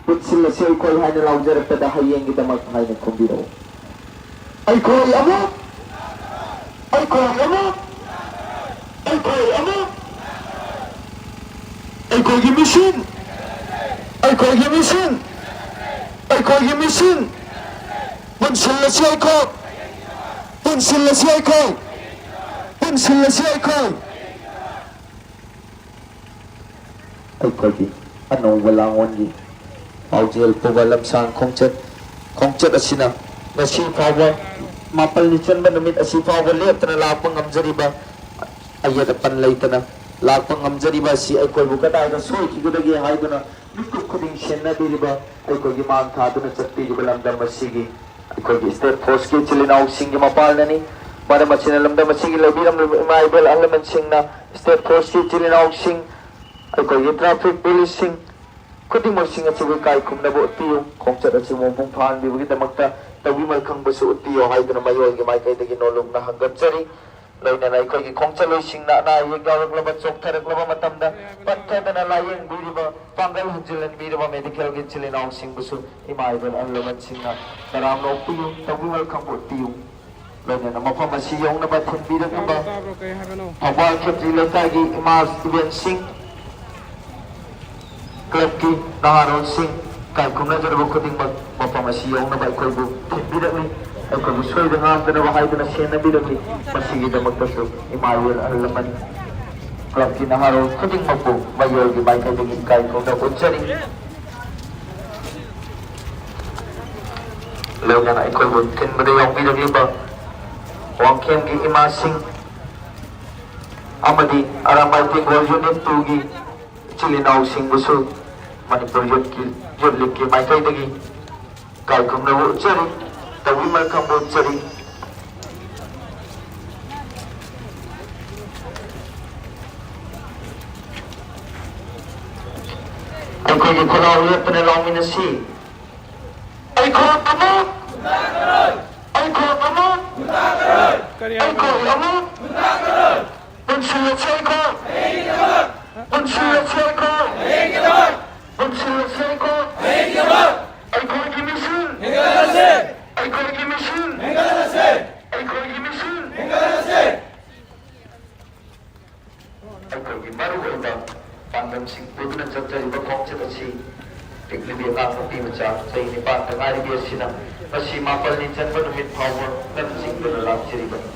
ꯄꯨꯟꯁꯤꯜꯂꯁꯤ ꯑꯩꯈꯣꯏ ꯍꯥꯏꯅ ꯂꯥꯎꯖꯔꯛꯄꯗ ꯍꯌꯦꯡꯒꯤꯗꯃꯛ ꯍꯥꯏꯅ ꯈꯨꯝꯕꯤꯔꯛꯎ꯫ ꯑꯩꯈꯣꯏ ꯑꯃꯨꯛ, ꯑꯩꯈꯣꯏ ꯑꯃꯨꯛ, ꯑꯩꯈꯣꯏ ꯑꯃꯨꯛ, ꯑꯩꯈꯣꯏꯒꯤ ꯃꯤꯁꯤꯡ, ꯑꯩꯈꯣꯏꯒꯤ ꯃꯤꯁꯤꯡ, ꯑꯩꯈꯣꯏꯒꯤ ꯃꯤꯁꯤꯡ, ꯄꯨꯟꯁꯤꯜꯂꯁꯤ ꯑꯩꯈꯣꯏ, ꯄꯨꯟꯁꯤꯜꯂꯁꯤ ꯑꯩꯈꯣꯏ, ꯄꯨꯟꯁꯤꯜꯂꯁꯤ ꯑꯩꯈꯣꯏ꯫ ꯑꯩꯈꯣꯏꯒꯤ ꯑꯅꯧꯕ ꯂꯥꯡꯑꯣꯟꯒꯤ ꯄꯥꯎꯖꯦꯜ ꯄꯨꯕ ꯂꯝꯁꯥꯡ ꯈꯣꯡꯆꯠ, ꯈꯣꯡꯆꯠ ꯑꯁꯤꯅ ꯉꯁꯤ ꯐꯥꯎꯕ, ꯃꯥꯄꯜꯅꯤ ꯆꯟꯕ ꯅꯨꯃꯤꯠ ꯑꯁꯤ ꯐꯥꯎꯕ ꯂꯦꯞꯇꯅ ꯂꯥꯛꯄ ꯉꯝꯖꯔꯤꯕ ꯑꯌꯦꯠ ꯑꯄꯟ ꯂꯩꯇꯅ ꯂꯥꯛꯄ ꯉꯝꯖꯔꯤꯕ ꯑꯁꯤ ꯑꯩꯈꯣꯏꯕꯨ ꯀꯗꯥꯏꯗ ꯁꯣꯏꯈꯤꯒꯗꯒꯦ ꯍꯥꯏꯗꯨꯅ ꯃꯤꯀꯨꯞ ꯈꯨꯗꯤꯡ ꯁꯦꯟꯅꯕꯤꯔꯤꯕ, ꯑꯩꯈꯣꯏꯒꯤ ꯃꯥꯡ ꯊꯥꯗꯨꯅ ꯆꯠꯄꯤꯔꯤꯕ ꯂꯝꯗꯝ ꯑꯁꯤꯒꯤ ꯑꯩꯈꯣꯏꯒꯤ ꯁ꯭ꯇꯦꯠ ꯐꯣꯔꯁꯀꯤ ꯏꯆꯤꯜ ꯏꯅꯥꯎꯁꯤꯡꯒꯤ ꯃꯄꯥꯜꯅꯅꯤ꯫ ꯃꯔꯝ ꯑꯁꯤꯅ ꯂꯝꯗꯝ ꯑꯁꯤꯒꯤ ꯂꯩꯕꯤꯔꯝꯂꯤꯕ ꯏꯃꯥ ꯏꯕꯦꯜ ꯑꯍꯜ ꯂꯃꯟꯁꯤꯡꯅ ꯁ꯭ꯇꯦꯠ ꯐꯣꯔꯁꯀꯤ ꯏꯆꯤꯜ ꯏꯅꯥꯎꯁꯤꯡ, ꯑꯩꯈꯣꯏꯒꯤ ꯇ꯭ꯔꯥꯐꯤꯛ ꯄꯨꯂꯤꯁꯁꯤꯡ ꯈꯨꯗꯤꯡꯃꯛꯁꯤꯡ ꯑꯁꯤꯕꯨ ꯏꯀꯥꯏ ꯈꯨꯝꯅꯕ ꯎꯠꯄꯤꯌꯨ꯫ ꯈꯣꯡꯆꯠ ꯑꯁꯤꯕꯨ ꯃꯄꯨꯡ ꯐꯥꯍꯟꯕꯤꯕꯒꯤꯗꯃꯛꯇ ꯇꯧꯕꯤꯃꯜ ꯈꯪꯕꯁꯨ ꯎꯠꯄꯤꯌꯨ ꯍꯥꯏꯗꯨꯅ ꯃꯌꯣꯜꯒꯤ ꯃꯥꯏꯀꯩꯗꯒꯤ ꯅꯣꯂꯨꯛꯅ ꯍꯪꯒꯠꯆꯔꯤ꯫ ꯂꯣꯏꯅꯅ ꯑꯩꯈꯣꯏꯒꯤ ꯈꯣꯡꯆꯠꯂꯣꯏꯁꯤꯡꯅ ꯑꯅꯥ ꯑꯌꯦꯛ ꯌꯥꯎꯔꯛꯂꯕ, ꯆꯣꯛꯊꯔꯛꯂꯕ ꯃꯇꯝꯗ ꯄꯠꯊꯗꯅ ꯂꯥꯌꯦꯡꯕꯤꯔꯤꯕ, ꯄꯥꯡꯒꯜ ꯍꯟꯖꯤꯜꯍꯟꯕꯤꯔꯕ ꯃꯦꯗꯤꯀꯦꯜꯒꯤ ꯏꯆꯤꯜ ꯏꯅꯥꯎꯁꯤꯡꯕꯨꯁꯨ ꯏꯃꯥ ꯏꯕꯦꯜ ꯑꯍꯜ ꯂꯃꯟꯁꯤꯡꯅ ꯇꯔꯥꯝꯅ ꯑꯣꯛꯄꯤꯌꯨ, ꯇꯧꯕꯤꯃꯜ ꯈꯪꯕ ꯎꯠꯄꯤꯌꯨ꯫ ꯂꯣꯏꯅꯅ ꯃꯐꯝ ꯑꯁꯤ ꯌꯧꯅꯕ ꯊꯤꯟꯕꯤꯔꯛꯂꯤꯕ ꯇꯥꯕ꯭ꯔꯣ, ꯇꯥꯕ꯭ꯔꯣ? ꯀꯩ ꯍꯥꯏꯕꯅꯣ? ꯊꯧꯕꯥꯜ ꯈꯦꯇ꯭ꯔꯤ ꯂꯩꯀꯥꯏꯒꯤ ꯏꯃꯥ ꯏꯕꯦꯟꯁꯤꯡ, ꯀ꯭ꯂꯕꯀꯤ ꯅꯍꯥꯔꯣꯜꯁꯤꯡ, ꯏꯀꯥꯏ ꯈꯨꯝꯅꯖꯔꯕ ꯈꯨꯗꯤꯡꯃꯛ ꯃꯐꯝ ꯑꯁꯤ ꯌꯧꯅꯕ ꯑꯩꯈꯣꯏꯕꯨ ꯊꯤꯟꯕꯤꯔꯛꯂꯤ, ꯑꯩꯈꯣꯏꯕꯨ ꯁꯣꯏꯗ ꯉꯥꯝꯗꯅꯕ ꯍꯥꯏꯗꯨꯅ ꯁꯦꯟꯅꯕꯤꯔꯛꯂꯤ꯫ ꯃꯁꯤꯒꯤꯗꯃꯛꯇꯁꯨ ꯏꯃꯥ ꯏꯕꯦꯜ ꯑꯍꯜ ꯂꯃꯟ, ꯀ꯭ꯂꯕꯀꯤ ꯅꯍꯥꯔꯣꯜ ꯈꯨꯗꯤꯡꯃꯛꯄꯨ ꯃꯌꯣꯜꯒꯤ ꯃꯥꯏꯀꯩꯗꯒꯤ ꯏꯀꯥꯏ ꯈꯨꯝꯅꯕ ꯎꯠꯆꯔꯤ꯫ ꯂꯣꯏꯅꯅ ꯑꯩꯈꯣꯏꯕꯨ ꯊꯤꯟꯕꯗ ꯌꯥꯎꯕꯤꯔꯛꯂꯤꯕ ꯋꯥꯡꯈꯦꯝꯒꯤ ꯏꯃꯥꯁꯤꯡ ꯑꯃꯗꯤ ꯑꯔꯥꯝꯕꯥꯏ ꯇꯦꯡꯒꯣꯜ ꯌꯨꯅꯤꯠ ꯇꯨꯒꯤ ꯏꯆꯤꯜ ꯏꯅꯥꯎꯁꯤꯡꯕꯨꯁꯨ ꯃꯅꯤꯄꯨꯔ ꯌꯨꯠꯀꯤ, ꯌꯨꯠ ꯂꯤꯒꯀꯤ ꯃꯥꯏꯀꯩꯗꯒꯤ ꯏꯀꯥꯏ ꯈꯨꯝꯅꯕ ꯎꯠꯆꯔꯤ, ꯇꯧꯕꯤꯃꯜ ꯈꯪꯕ ꯎꯠꯆꯔꯤ꯫ ꯑꯩꯈꯣꯏꯒꯤ ꯈꯨꯂꯥꯎ ꯂꯦꯞꯇꯅ ꯂꯥꯎꯃꯤꯟꯅꯁꯤ꯫ ꯑꯩꯈꯣꯏ ꯑꯃꯨꯛ! ꯑꯩꯈꯣꯏ ꯑꯃꯨꯛ! ꯀꯔꯤ ꯍꯥꯏꯕꯅꯣ? ꯑꯩꯈꯣꯏ ꯑꯃꯨꯛ! ꯄꯨꯟꯁꯤꯜꯂꯁꯤ ꯑꯩꯈꯣꯏ! ꯄꯨꯟꯁꯤꯜꯂꯁꯤ ꯑꯩꯈꯣꯏ! ꯄꯨꯟꯁꯤꯜꯂꯁꯤ ꯑꯩꯈꯣꯏ! ꯑꯩꯈꯣꯏꯒꯤ ꯃꯤꯁꯟ! ꯑꯩꯈꯣꯏꯒꯤ ꯃꯤꯁꯟ! ꯑꯩꯈꯣꯏꯒꯤ ꯃꯤꯁꯟ! ꯑꯩꯈꯣꯏꯒꯤ ꯃꯔꯨꯑꯣꯏꯕ ꯄꯥꯟꯗꯝꯁꯤꯡ ꯄꯨꯗꯨꯅ ꯆꯠꯆꯔꯤꯕ ꯈꯣꯡꯆꯠ ꯑꯁꯤ ꯄꯤꯛꯂꯤꯕꯤ ꯑꯉꯥꯡ ꯅꯨꯄꯤ ꯃꯆꯥ ꯆꯍꯤ ꯅꯤꯄꯥꯟꯗ ꯉꯥꯏꯔꯤꯕꯤ ꯑꯁꯤꯅ ꯉꯁꯤ ꯃꯥꯄꯜꯅꯤ ꯆꯟꯕ ꯅꯨꯃꯤꯠ ꯐꯥꯎꯕ ꯂꯝꯖꯤꯡꯗꯨꯅ ꯂꯥꯛꯆꯔꯤꯕꯅꯤ꯫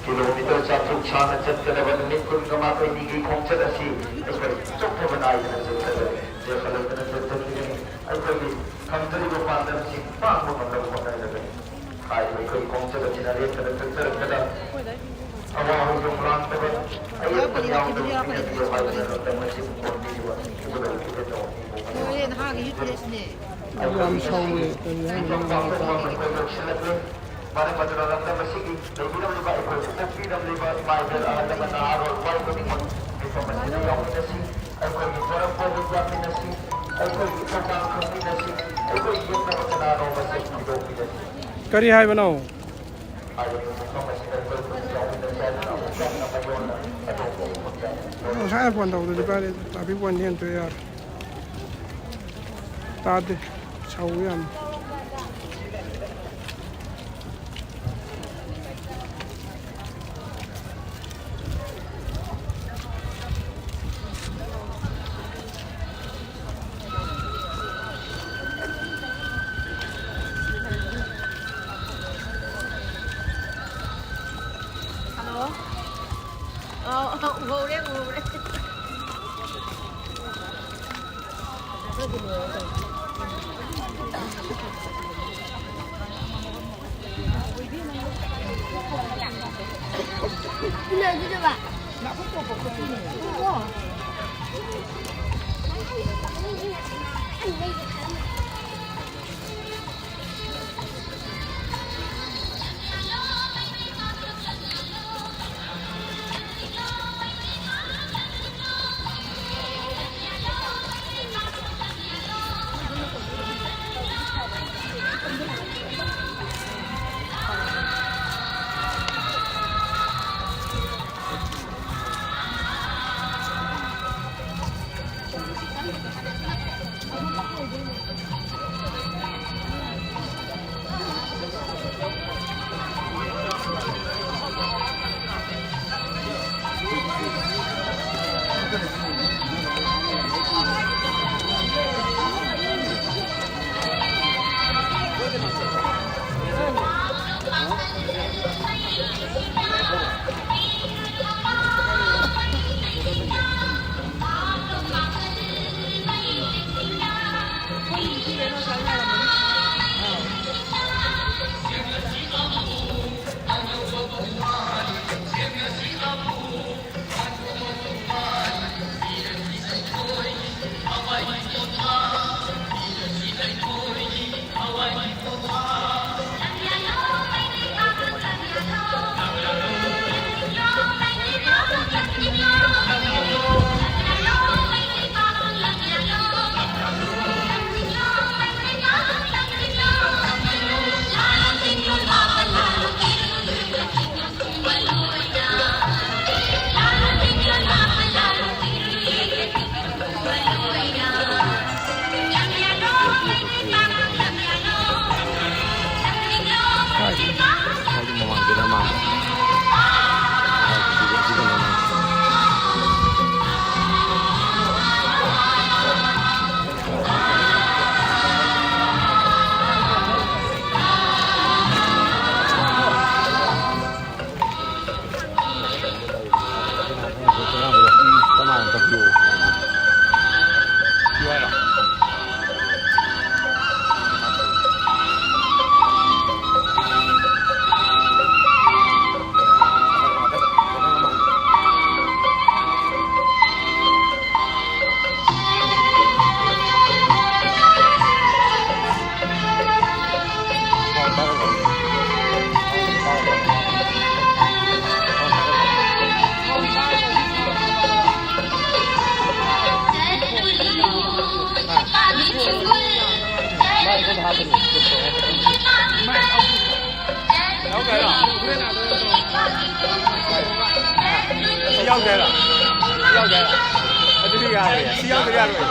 ꯀꯤꯂꯣꯃꯤꯇꯔ ꯆꯥꯇ꯭ꯔꯨꯛ ꯁꯥꯡꯅ ꯆꯠꯀꯗꯕ ꯅꯨꯃꯤꯠ ꯀꯨꯟꯒ ꯃꯥꯄꯜꯅꯤꯒꯤ ꯈꯣꯡꯆꯠ ꯑꯁꯤ ꯑꯩꯈꯣꯏ ꯆꯣꯛꯊꯕ ꯅꯥꯏꯗꯅ ꯆꯠꯀꯗꯕꯅꯤ꯫ ꯂꯦꯞꯄ ꯂꯩꯇꯅ ꯆꯠꯆꯈꯤꯒꯅꯤ꯫ ꯑꯩꯈꯣꯏꯒꯤ ꯊꯝꯖꯔꯤꯕ ꯄꯥꯟꯗꯝꯁꯤꯡ ꯄꯥꯡꯕ ꯉꯝꯅꯕ ꯍꯣꯠꯅꯒꯗꯕꯅꯤ꯫ ꯍꯥꯏꯔꯤꯕ ꯑꯩꯈꯣꯏꯒꯤ ꯈꯣꯡꯆꯠ ꯑꯁꯤꯅ ꯂꯦꯞꯇꯅ ꯆꯠꯆꯔꯛꯄꯗ ꯑꯋꯥ ꯍꯣꯏꯗꯣꯡ ꯂꯥꯡꯗꯕ, ꯑꯌꯦꯠꯄ ꯌꯥꯎꯗꯕ ꯃꯤꯅ ꯄꯤꯌꯨ ꯍꯥꯏꯗꯨꯅ ꯂꯝꯗꯝ ꯑꯁꯤꯕꯨ ꯀꯣꯟꯕꯤꯔꯤꯕ ꯏꯕꯨꯙꯧ ꯏꯕꯦꯟꯗꯧ ꯑꯅꯤꯕꯨ ꯂꯣꯏꯔꯦ, ꯅꯍꯥꯒꯤ ꯌꯨꯠ ꯗ꯭ꯔꯦꯁꯅꯦ꯫ ꯌꯥꯝ ꯁꯥꯎꯋꯦ꯫ ꯀꯔꯤ ꯍꯥꯏꯅꯣ? ꯃꯔꯝ ꯑꯗꯨꯅ ꯂꯝꯗꯝ ꯑꯁꯤꯒꯤ ꯂꯩꯕꯤꯔꯝꯂꯤꯕ ꯑꯩꯈꯣꯏꯕꯨ ꯄꯣꯛꯄꯤꯔꯝꯂꯤꯕ ꯏꯃꯥ ꯏꯕꯦꯜ ꯑꯍꯜ ꯂꯃꯟ ꯅꯍꯥꯔꯣꯜ ꯈ꯭ꯋꯥꯏ ꯈꯨꯗꯤꯡꯃꯛ ꯃꯤꯐꯝ ꯑꯁꯤꯗ ꯌꯥꯎꯃꯤꯟꯅꯁꯤ꯫ ꯑꯩꯈꯣꯏꯒꯤ ꯃꯔꯝ ꯄꯣꯛꯄ ꯌꯥꯃꯤꯟꯅꯁꯤ꯫ ꯑꯩꯈꯣꯏꯒꯤ ꯊꯧꯗꯥꯡ ꯈꯪꯃꯤꯟꯅꯁꯤ꯫ ꯑꯩꯈꯣꯏ ꯌꯦꯛꯅꯕ ꯀꯅꯥꯅꯣ ꯃꯁꯛ ꯈꯪꯗꯣꯛꯃꯤꯟꯅꯁꯤ꯫ ꯀꯔꯤ ꯍꯥꯏꯕꯅꯣ? ꯉꯁꯥꯏꯅ ꯐꯣꯟ ꯇꯧꯕꯗꯨꯗꯤ ꯀꯥꯏꯗꯩ ꯇ꯭ꯔꯥꯐꯤꯛ ꯄꯣꯏꯟꯗ ꯍꯦꯟ ꯊꯣꯛꯑꯦ ꯌꯥꯔꯦ꯫ ꯇꯥꯗꯦ꯫ ꯁꯧ ꯌꯥꯝ꯫ ꯍꯜꯂꯣ꯫ ꯑꯧ, ꯑꯧ, ꯎꯍꯧꯔꯦ, ꯎꯍꯧꯔꯦ꯫ ꯌꯥꯎꯗꯦ ꯍꯥꯏꯔꯣ? ꯁꯤ ꯌꯥꯎꯗꯦ ꯍꯥꯏꯔꯣ? ꯁꯤ ꯌꯥꯎꯗꯦ ꯍꯥꯏꯔꯣ? ꯑꯗꯨꯗꯤ ꯌꯥꯔꯣꯏ꯫ ꯁꯤ ꯌꯥꯎꯗ꯭ꯔꯗꯤ ꯌꯥꯔꯣꯏ꯫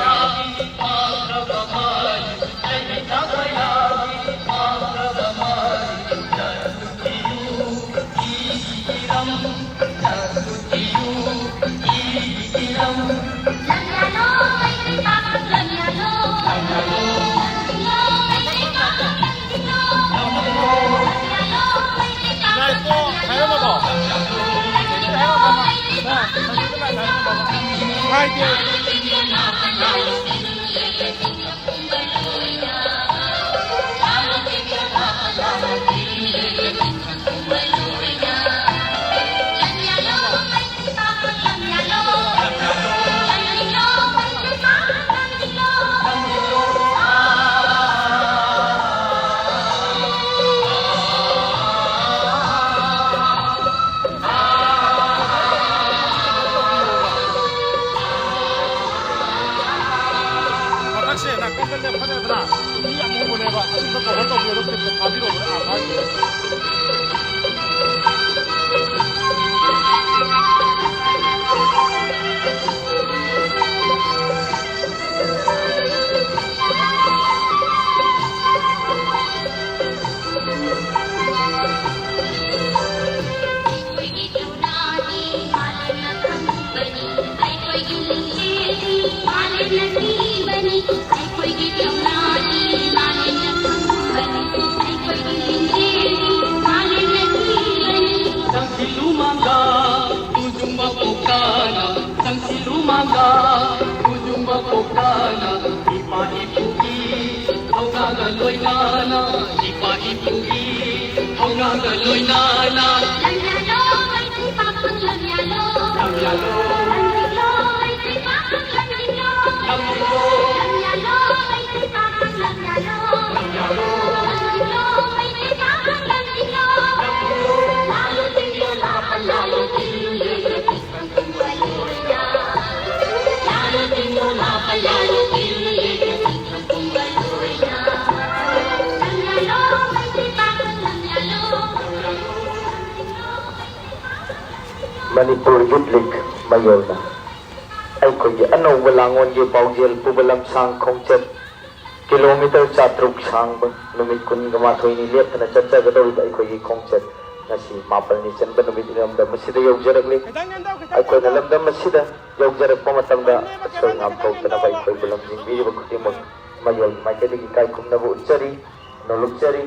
ꯃꯊꯛꯁꯦ ꯅꯥꯀꯟꯗꯅꯦ ꯐꯅꯦꯗꯅ ꯃꯤ ꯑꯃꯨꯕꯅꯦꯕ, ꯑꯗꯨꯝꯕ ꯀꯣꯚꯔ ꯇꯧꯕꯤꯔꯒ ꯐꯤꯠꯇ ꯊꯥꯕꯤꯔꯛꯑꯣꯕ ꯑꯥ ꯊꯥꯔꯤꯁꯦ꯫ ꯆꯪꯁꯤꯜꯂꯨ ꯃꯥꯡꯒꯥ, ꯎꯖꯨꯝꯕ ꯀꯣꯛꯇꯥꯅ, ꯆꯪꯁꯤꯜꯂꯨ ꯃꯥꯡꯒꯥ, ꯎꯖꯨꯝꯕ ꯀꯣꯛꯇꯥꯅ, ꯏꯄꯥ ꯏꯄꯨꯒꯤ ꯊꯧꯅꯥꯒ ꯂꯣꯏꯅꯅ, ꯏꯄꯥ ꯏꯄꯨꯒꯤ ꯊꯧꯅꯥꯒ ꯂꯣꯏꯅꯅ꯫ ꯂꯝ ꯌꯥꯜꯂꯣ, ꯃꯩꯇꯩ ꯄꯥꯈꯪ ꯂꯝ ꯌꯥꯜꯂꯣ꯫ ꯂꯝ ꯌꯥꯜꯂꯣ꯫ ꯂꯝ ꯌꯥꯜꯂꯣ, ꯃꯩꯇꯩ ꯄꯥꯈꯪ ꯂꯝ ꯌꯥꯜꯂꯣ꯫ ꯂꯝ ꯌꯥꯜꯂꯣ꯫ ꯂꯝ ꯌꯥꯜꯂꯣ, ꯃꯩꯇꯩ ꯄꯥꯈꯪ ꯂꯝ ꯌꯥꯜꯂꯣ꯫ ꯂꯝ ꯌꯥꯜꯂꯣ꯫ ꯂꯝ ꯌꯥꯜꯂꯣ, ꯃꯩꯇꯩ ꯄꯥꯈꯪ ꯂꯝ ꯌꯥꯜꯂꯣ꯫ ꯂꯥꯜꯂꯣ ꯆꯤꯡꯂꯣ ꯂꯥꯛꯄ ꯂꯥꯜꯂꯣ ꯆꯤꯡꯂꯣ ꯌꯦꯡꯉꯁꯤ ꯈꯪ ꯀꯨꯝꯕ ꯂꯣꯏꯅ꯫ ꯂꯥꯜꯂꯣ ꯆꯤꯡꯂꯣ ꯂꯥꯛꯄ ꯂꯥꯜꯂꯣ ꯆꯤꯡꯂꯣ ꯌꯦꯡꯉꯁꯤ ꯈꯪ ꯀꯨꯝꯕ ꯂꯣꯏꯅ꯫ ꯃꯅꯤꯄꯨꯔ ꯌꯨꯠ ꯂꯤꯒ ꯃꯌꯣꯜꯅ ꯑꯩꯈꯣꯏꯒꯤ ꯑꯅꯧꯕ ꯂꯥꯡꯑꯣꯟꯒꯤ ꯄꯥꯎꯖꯦꯜ ꯄꯨꯕ ꯂꯝꯁꯥꯡ ꯈꯣꯡꯆꯠ ꯀꯤꯂꯣꯃꯤꯇꯔ ꯆꯥꯇ꯭ꯔꯨꯛ ꯁꯥꯡꯕ, ꯅꯨꯃꯤꯠ ꯀꯨꯟꯒ ꯃꯥꯊꯣꯏꯅꯤ ꯂꯦꯞꯇꯅ ꯆꯠꯆꯒꯗꯧꯔꯤꯕ ꯑꯩꯈꯣꯏꯒꯤ ꯈꯣꯡꯆꯠ ꯉꯁꯤ ꯃꯥꯄꯜꯅꯤ ꯆꯟꯕ ꯅꯨꯃꯤꯠ ꯂꯝꯗꯝ ꯑꯁꯤꯗ ꯌꯧꯖꯔꯛꯂꯤ꯫ ꯑꯩꯈꯣꯏꯅ ꯂꯝꯗꯝ ꯑꯁꯤꯗ ꯌꯧꯖꯔꯛꯄ ꯃꯇꯝꯗ ꯑꯁꯣꯏ ꯑꯉꯥꯝ ꯊꯣꯛꯇꯅꯕ ꯑꯩꯈꯣꯏꯕꯨ ꯂꯝꯖꯤꯡꯕꯤꯔꯤꯕ ꯈꯨꯗꯤꯡꯃꯛ ꯃꯌꯣꯜ ꯃꯥꯏꯀꯩꯗꯒꯤ ꯏꯀꯥꯏ ꯈꯨꯝꯅꯕ ꯎꯠꯆꯔꯤ, ꯅꯣꯂꯨꯛꯆꯔꯤ꯫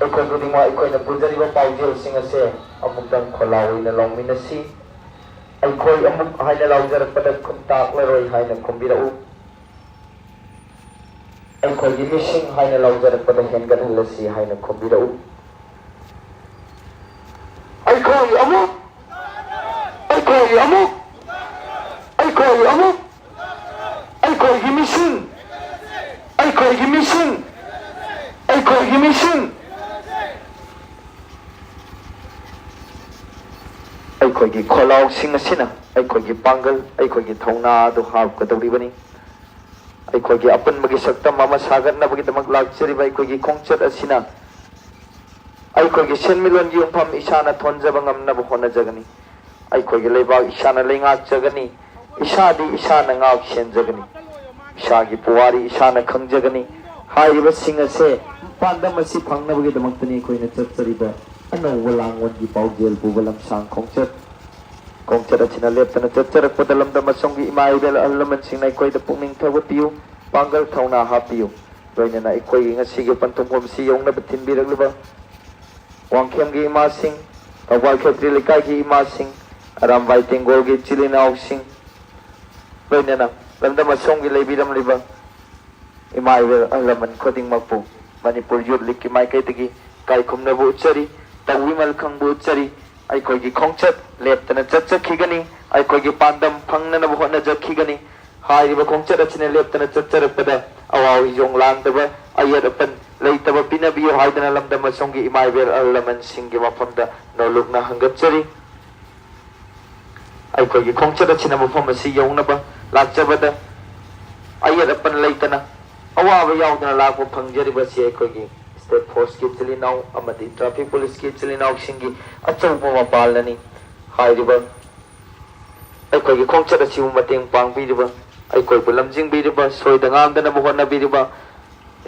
ꯑꯩꯈꯣꯏ ꯈꯨꯗꯤꯡꯃꯛ ꯑꯩꯈꯣꯏꯅ ꯄꯨꯖꯔꯤꯕ ꯄꯥꯎꯖꯦꯜꯁꯤꯡ ꯑꯁꯦ ꯑꯃꯨꯛꯇꯪ ꯈꯣꯜꯂꯥꯎ ꯑꯣꯏꯅ ꯂꯥꯎꯃꯤꯟꯅꯁꯤ꯫ ꯑꯩꯈꯣꯏ ꯑꯃꯨꯛ ꯍꯥꯏꯅ ꯂꯥꯎꯖꯔꯛꯄꯗ ꯈꯨꯟ ꯇꯥꯛꯂꯔꯣꯏ ꯍꯥꯏꯅ ꯈꯨꯝꯕꯤꯔꯛꯎ꯫ ꯑꯩꯈꯣꯏꯒꯤ ꯃꯤꯁꯤꯡ ꯍꯥꯏꯅ ꯂꯥꯎꯖꯔꯛꯄꯗ ꯍꯦꯟꯒꯠꯍꯜꯂꯁꯤ ꯍꯥꯏꯅ ꯈꯨꯝꯕꯤꯔꯛꯎ꯫ ꯑꯩꯈꯣꯏ ꯑꯃꯨꯛ, ꯑꯩꯈꯣꯏ ꯑꯃꯨꯛ, ꯑꯩꯈꯣꯏ ꯑꯃꯨꯛ, ꯑꯩꯈꯣꯏꯒꯤ ꯃꯤꯁꯤꯡ, ꯑꯩꯈꯣꯏꯒꯤ ꯃꯤꯁꯤꯡ, ꯑꯩꯈꯣꯏꯒꯤ ꯃꯤꯁꯤꯡ꯫ ꯑꯩꯈꯣꯏꯒꯤ ꯈꯣꯜꯂꯥꯎꯁꯤꯡ ꯑꯁꯤꯅ ꯑꯩꯈꯣꯏꯒꯤ ꯄꯥꯡꯒꯜ, ꯑꯩꯈꯣꯏꯒꯤ ꯊꯧꯅꯥ ꯑꯗꯨ ꯍꯥꯞꯀꯗꯧꯔꯤꯕꯅꯤ꯫ ꯑꯩꯈꯣꯏꯒꯤ ꯑꯄꯨꯟꯕꯒꯤ ꯁꯛꯇꯝ ꯑꯃ ꯁꯥꯒꯠꯅꯕꯒꯤꯗꯃꯛ ꯂꯥꯛꯆꯔꯤꯕ ꯑꯩꯈꯣꯏꯒꯤ ꯈꯣꯡꯆꯠ ꯑꯁꯤꯅ ꯑꯩꯈꯣꯏꯒꯤ ꯁꯦꯟꯃꯤꯠꯂꯣꯟꯒꯤ ꯌꯨꯝꯐꯝ ꯏꯁꯥꯅ ꯊꯣꯟꯖꯕ ꯉꯝꯅꯕ ꯍꯣꯠꯅꯖꯒꯅꯤ꯫ ꯑꯩꯈꯣꯏꯒꯤ ꯂꯩꯕꯥꯛ ꯏꯁꯥꯅ ꯂꯩꯉꯥꯛꯆꯒꯅꯤ꯫ ꯏꯁꯥꯗꯤ ꯏꯁꯥꯅ ꯉꯥꯛ ꯁꯦꯟꯖꯒꯅꯤ꯫ ꯏꯁꯥꯒꯤ ꯄꯨꯋꯥꯔꯤ ꯏꯁꯥꯅ ꯈꯪꯖꯒꯅꯤ꯫ ꯍꯥꯏꯔꯤꯕꯁꯤꯡ ꯑꯁꯦ, ꯄꯥꯟꯗꯝ ꯑꯁꯤ ꯐꯪꯅꯕꯒꯤꯗꯃꯛꯇꯅꯤ ꯑꯩꯈꯣꯏꯅ ꯆꯠꯆꯔꯤꯕ ꯑꯅꯧꯕ ꯂꯥꯡꯑꯣꯟꯒꯤ ꯄꯥꯎꯖꯦꯜ ꯄꯨꯕ ꯂꯝꯁꯥꯡ ꯈꯣꯡꯆꯠ꯫ ꯈꯣꯡꯆꯠ ꯑꯁꯤꯅ ꯂꯦꯞꯇꯅ ꯆꯠꯆꯔꯛꯄꯗ ꯂꯝꯗꯝ ꯑꯁꯣꯝꯒꯤ ꯏꯃꯥ ꯏꯕꯦꯜ ꯑꯍꯜ ꯂꯃꯟꯁꯤꯡꯅ ꯑꯩꯈꯣꯏꯗ ꯄꯨꯛꯅꯤꯡ ꯊꯧꯒꯠꯄꯤꯌꯨ, ꯄꯥꯡꯒꯜ ꯊꯧꯅꯥ ꯍꯥꯞꯄꯤꯌꯨ꯫ ꯂꯣꯏꯅꯅ ꯑꯩꯈꯣꯏꯒꯤ ꯉꯁꯤꯒꯤ ꯄꯟꯊꯨꯡꯐꯝꯁꯤ ꯌꯧꯅꯕ ꯊꯤꯟꯕꯤꯔꯛꯂꯤꯕ ꯋꯥꯡꯈꯦꯝꯒꯤ ꯏꯃꯥꯁꯤꯡ, ꯊꯧꯕꯥꯜ ꯈꯦꯇ꯭ꯔꯤ ꯂꯩꯀꯥꯏꯒꯤ ꯏꯃꯥꯁꯤꯡ, ꯑꯔꯥꯝꯕꯥꯏ ꯇꯦꯡꯒꯣꯜꯒꯤ ꯏꯆꯤꯜ ꯏꯅꯥꯎꯁꯤꯡ, ꯂꯣꯏꯅꯅ ꯂꯝꯗꯝ ꯑꯁꯣꯝꯒꯤ ꯂꯩꯕꯤꯔꯝꯂꯤꯕ ꯏꯃꯥ ꯏꯕꯦꯜ ꯑꯍꯜ ꯂꯃꯟ ꯈꯨꯗꯤꯡꯃꯛꯄꯨ ꯃꯅꯤꯄꯨꯔ ꯌꯨꯠ ꯂꯤꯒꯀꯤ ꯃꯥꯏꯀꯩꯗꯒꯤ ꯏꯀꯥꯏ ꯈꯨꯝꯅꯕ ꯎꯠꯆꯔꯤ, ꯇꯧꯕꯤꯃꯜ ꯈꯪꯕ ꯎꯠꯆꯔꯤ꯫ ꯑꯩꯈꯣꯏꯒꯤ ꯈꯣꯡꯆꯠ ꯂꯦꯞꯇꯅ ꯆꯠꯆꯈꯤꯒꯅꯤ, ꯑꯩꯈꯣꯏꯒꯤ ꯄꯥꯟꯗꯝ ꯐꯪꯅꯅꯕ ꯍꯣꯠꯅꯖꯈꯤꯒꯅꯤ꯫ ꯍꯥꯏꯔꯤꯕ ꯈꯣꯡꯆꯠ ꯑꯁꯤꯅ ꯂꯦꯞꯇꯅ ꯆꯠꯆꯔꯛꯄꯗ ꯑꯋꯥ ꯍꯤꯖꯣꯡ ꯂꯥꯡꯗꯕ, ꯑꯌꯦꯠ ꯑꯄꯟ ꯂꯩꯇꯕ ꯄꯤꯅꯕꯤꯌꯨ ꯍꯥꯏꯗꯅ ꯂꯝꯗꯝ ꯑꯁꯣꯝꯒꯤ ꯏꯃꯥ ꯏꯕꯦꯜ ꯑꯍꯜ ꯂꯃꯟꯁꯤꯡꯒꯤ ꯃꯐꯝꯗ ꯅꯣꯂꯨꯛꯅ ꯍꯪꯒꯠꯆꯔꯤ꯫ ꯑꯩꯈꯣꯏꯒꯤ ꯈꯣꯡꯆꯠ ꯑꯁꯤꯅ ꯃꯐꯝ ꯑꯁꯤ ꯌꯧꯅꯕ ꯂꯥꯛꯆꯕꯗ ꯑꯌꯦꯠ ꯑꯄꯟ ꯂꯩꯇꯅ ꯑꯋꯥꯕ ꯌꯥꯎꯗꯅ ꯂꯥꯛꯄ ꯐꯪꯖꯔꯤꯕ ꯑꯁꯤ ꯑꯩꯈꯣꯏꯒꯤ ꯁ꯭ꯇꯦꯠ ꯐꯣꯔꯁꯀꯤ ꯏꯆꯤꯜ ꯏꯅꯥꯎ ꯑꯃꯗꯤ ꯇ꯭ꯔꯥꯐꯤꯛ ꯄꯨꯂꯤꯁꯀꯤ ꯏꯆꯤꯜ ꯏꯅꯥꯎꯁꯤꯡꯒꯤ ꯑꯆꯧꯕ ꯃꯄꯥꯜꯅꯅꯤ꯫ ꯍꯥꯏꯔꯤꯕ ꯑꯩꯈꯣꯏꯒꯤ ꯈꯣꯡꯆꯠ ꯑꯁꯤꯕꯨ ꯃꯇꯦꯡ ꯄꯥꯡꯕꯤꯔꯤꯕ, ꯑꯩꯈꯣꯏꯕꯨ ꯂꯝꯖꯤꯡꯕꯤꯔꯤꯕ, ꯁꯣꯏꯗ ꯉꯥꯝꯗꯅꯕ ꯍꯣꯠꯅꯕꯤꯔꯤꯕ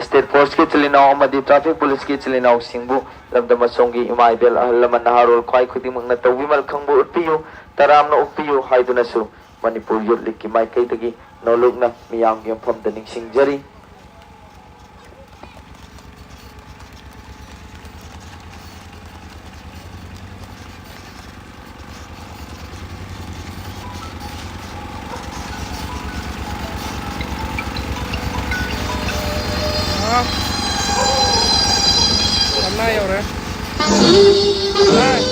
state forceꯀꯤ ꯏꯆꯤꯜ ꯏꯅꯥꯎ ꯑꯃꯗꯤ traffic policeꯀꯤ ꯏꯆꯤꯜ ꯏꯅꯥꯎꯁꯤꯡꯕꯨ ꯂꯝꯗꯝ ꯑꯁꯣꯝꯒꯤ ꯏꯃꯥ ꯏꯕꯦꯜ, ꯑꯍꯜ ꯂꯃꯟ, ꯅꯍꯥꯔꯣꯜ ꯈ꯭ꯋꯥꯏ ꯈꯨꯗꯤꯡꯃꯛꯅ ꯇꯧꯕꯤꯃꯜ ꯈꯪꯕ ꯎꯠꯄꯤꯌꯨ, ꯇꯔꯥꯝꯅ ꯑꯣꯛꯄꯤꯌꯨ ꯍꯥꯏꯗꯨꯅꯁꯨ ꯃꯅꯤꯄꯨꯔ Youth Leagueꯀꯤ ꯃꯥꯏꯀꯩꯗꯒꯤ ꯅꯣꯂꯨꯛꯅ ꯃꯤꯌꯥꯝꯒꯤ ꯃꯐꯝꯗ ꯅꯤꯡꯁꯤꯡꯖꯔꯤ꯫ ꯂꯝꯂꯥꯏ ꯌꯧꯔꯦ꯫ ꯂꯝꯂꯥꯏ,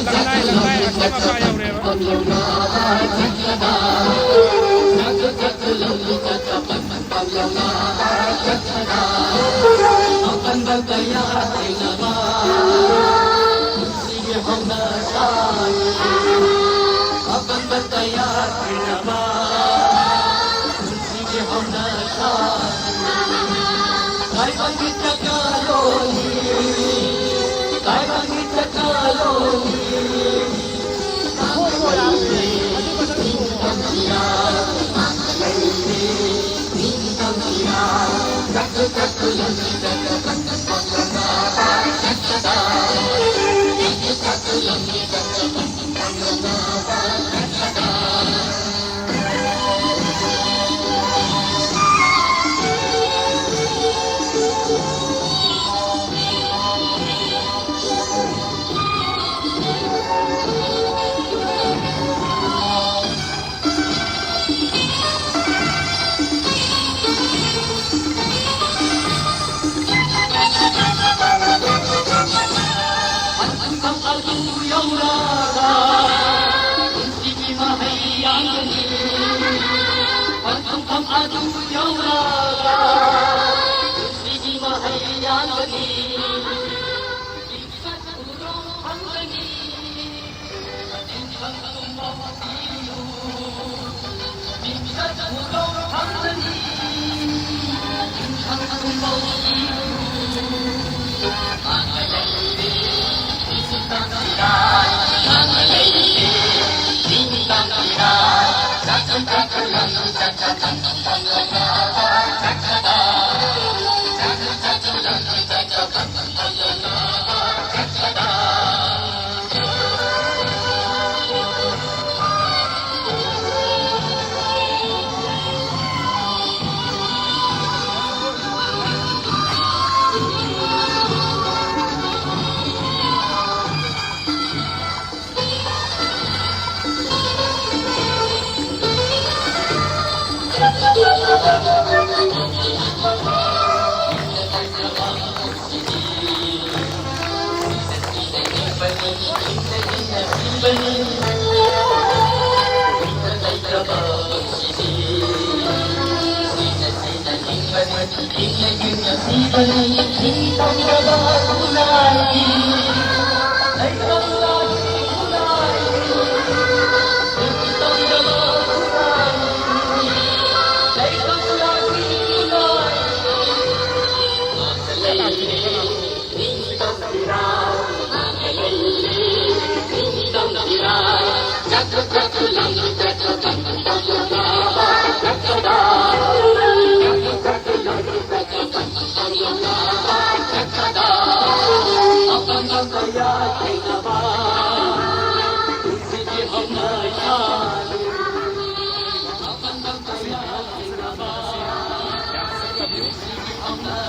ꯂꯝꯂꯥꯏ, ꯂꯝꯂꯥꯏ ꯑꯁꯦꯝ ꯑꯄꯥ ꯌꯧꯔꯦꯕ꯫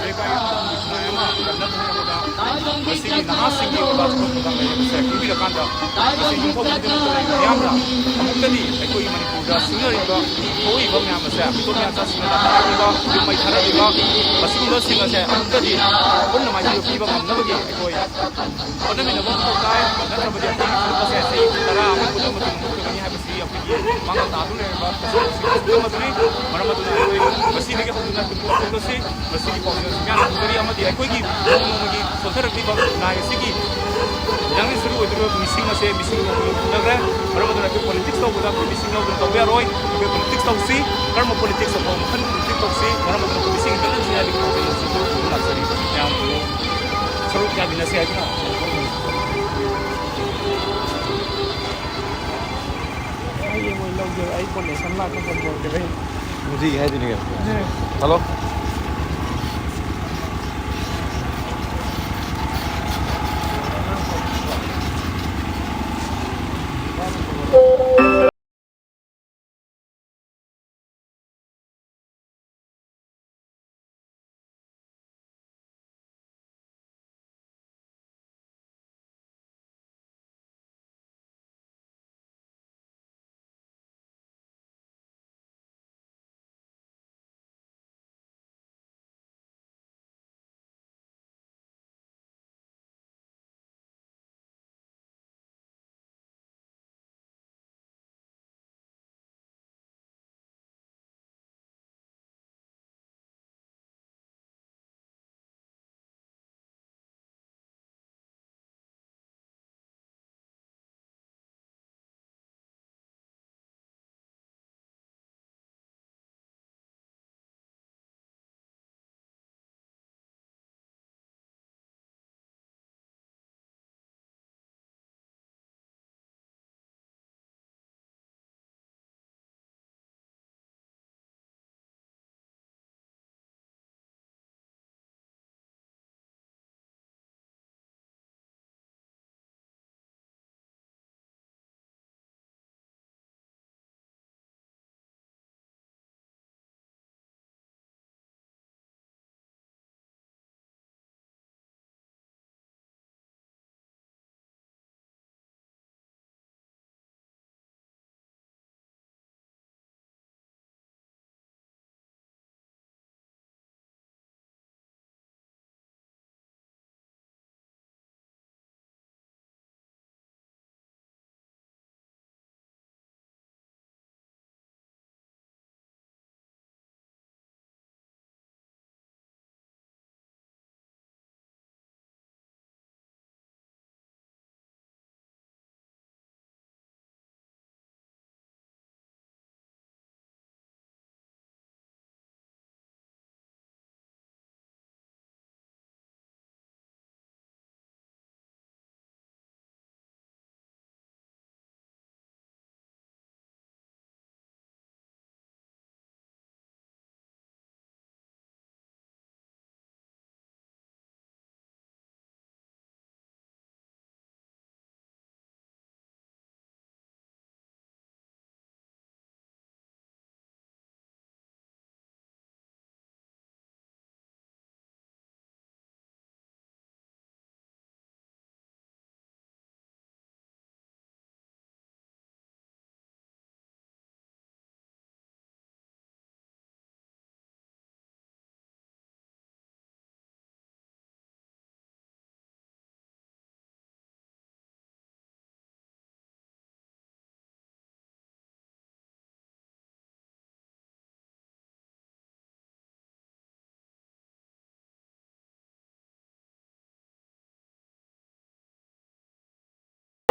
ꯂꯩꯀꯥꯏ ꯑꯃ ꯈꯨꯟꯅꯥꯏ ꯑꯃ ꯀꯟꯅꯕ ꯍꯣꯠꯅꯕꯗ ꯃꯁꯤꯒꯤ ꯅꯍꯥꯁꯤꯡꯒꯤ ꯑꯣꯏꯕ ꯊꯕꯛ ꯊꯧꯗꯥꯡ ꯂꯩꯔꯤꯕꯁꯦ ꯄꯤꯕꯤꯔꯀꯥꯟꯗ ꯃꯁꯤ ꯌꯨꯝꯐꯝ ꯈꯨꯗꯤꯡꯃꯛꯇ ꯂꯩꯕ ꯃꯤꯌꯥꯝꯅ ꯑꯃꯨꯛꯇꯗꯤ ꯑꯩꯈꯣꯏꯒꯤ ꯃꯅꯤꯄꯨꯔꯗ ꯁꯤꯖꯤꯟꯅꯔꯤꯕ ꯊꯣꯛꯏꯕ ꯃꯌꯥꯝ ꯑꯁꯦ, ꯃꯤꯇꯣꯞ ꯃꯌꯥꯝ ꯆꯥꯁꯤꯟꯅꯗꯅ ꯊꯥꯔꯛꯂꯤꯕ, ꯌꯨꯝ ꯃꯩ ꯊꯥꯔꯛꯂꯤꯕ, ꯃꯁꯤꯒꯨꯝꯕꯁꯤꯡ ꯑꯁꯦ ꯑꯃꯨꯛꯇꯗꯤ ꯄꯨꯟꯅ ꯃꯥꯏꯊꯤꯕ ꯄꯤꯕ ꯉꯝꯅꯕꯒꯤ ꯑꯩꯈꯣꯏ ꯍꯣꯠꯅꯃꯤꯟꯅꯕ ꯃꯊꯧ ꯇꯥꯏ꯫ ꯅꯠꯇ꯭ꯔꯕꯗꯤ ꯑꯩꯈꯣꯏꯒꯤ ꯐꯨꯔꯨꯞ ꯑꯁꯦ ꯆꯍꯤ ꯇꯔꯥ ꯑꯃ, ꯀꯨꯟ ꯑꯃ ꯃꯇꯨꯡꯗ ꯃꯨꯠꯈ꯭ꯔꯒꯅꯤ ꯍꯥꯏꯕꯁꯤ ꯑꯩꯈꯣꯏꯒꯤ ꯃꯥꯡꯍꯟ ꯇꯥꯗꯨꯅ ꯂꯩꯔꯕ ꯀꯥꯡꯂꯨꯞꯁꯤꯡ ꯑꯗꯨꯅꯤ꯫ ꯃꯔꯝ ꯑꯗꯨꯅ ꯑꯩꯈꯣꯏ ꯉꯁꯤꯗꯒꯤ ꯍꯧꯗꯨꯅ ꯊꯧꯗꯣꯛ ꯑꯁꯤ ꯃꯁꯤꯒꯤ ꯄꯥꯎꯖꯦꯜ ꯑꯁꯤ ꯃꯤꯌꯥꯝꯅ ꯈꯪꯖꯔꯤ ꯑꯃꯗꯤ ꯑꯩꯈꯣꯏꯒꯤ ꯅꯣꯡꯃ ꯅꯣꯡꯃꯒꯤ ꯁꯣꯟꯊꯔꯛꯂꯤꯕ ꯈꯨꯟꯅꯥꯏ ꯑꯁꯤꯒꯤ ꯌꯥꯡꯂꯦꯟ ꯁꯔꯨ ꯑꯣꯏꯗꯧꯔꯤꯕ ꯃꯤꯁꯤꯡ ꯑꯁꯦ ꯃꯤꯁꯤꯡ ꯎꯅꯈ꯭ꯔꯦ꯫ ꯃꯔꯝ ꯑꯗꯨꯅ ꯑꯩꯈꯣꯏ ꯄꯣꯂꯤꯇꯤꯛꯁ ꯇꯧꯕꯗ ꯑꯩꯈꯣꯏ ꯃꯤꯁꯤꯡ ꯌꯥꯎꯗꯅ ꯇꯧꯕ ꯌꯥꯔꯣꯏ꯫ ꯑꯩꯈꯣꯏ ꯄꯣꯂꯤꯇꯤꯛꯁ ꯇꯧꯁꯤ, ꯀꯔꯝꯕ ꯄꯣꯂꯤꯇꯤꯛꯁ ꯑꯐꯕ ꯃꯈꯜ ꯄꯣꯂꯤꯇꯤꯛꯁ ꯇꯧꯁꯤ, ꯃꯔꯝ ꯑꯗꯨꯅ ꯑꯩꯈꯣꯏ ꯃꯤꯁꯤꯡ ꯏꯟꯇꯦꯂꯤꯖꯦꯟꯁ ꯍꯥꯏꯕꯒꯤ ꯄꯥꯎꯖꯦꯜ ꯑꯁꯤ ꯂꯥꯛꯆꯔꯤ꯫ ꯃꯌꯥꯝ ꯁꯔꯨꯛ ꯌꯥꯃꯤꯟꯅꯁꯤ ꯍꯥꯏꯗꯨꯅ ꯑꯩ ꯀꯣꯟꯅꯦꯛꯁꯟ ꯂꯥꯛꯄ ꯐꯣꯟ ꯇꯧꯔꯛꯀꯦ ꯑꯩ꯫ ꯍꯧꯖꯤꯛ ꯍꯥꯏꯗꯨꯅꯤ ꯀꯩꯅꯣ꯫ ꯍꯜꯂꯣ꯫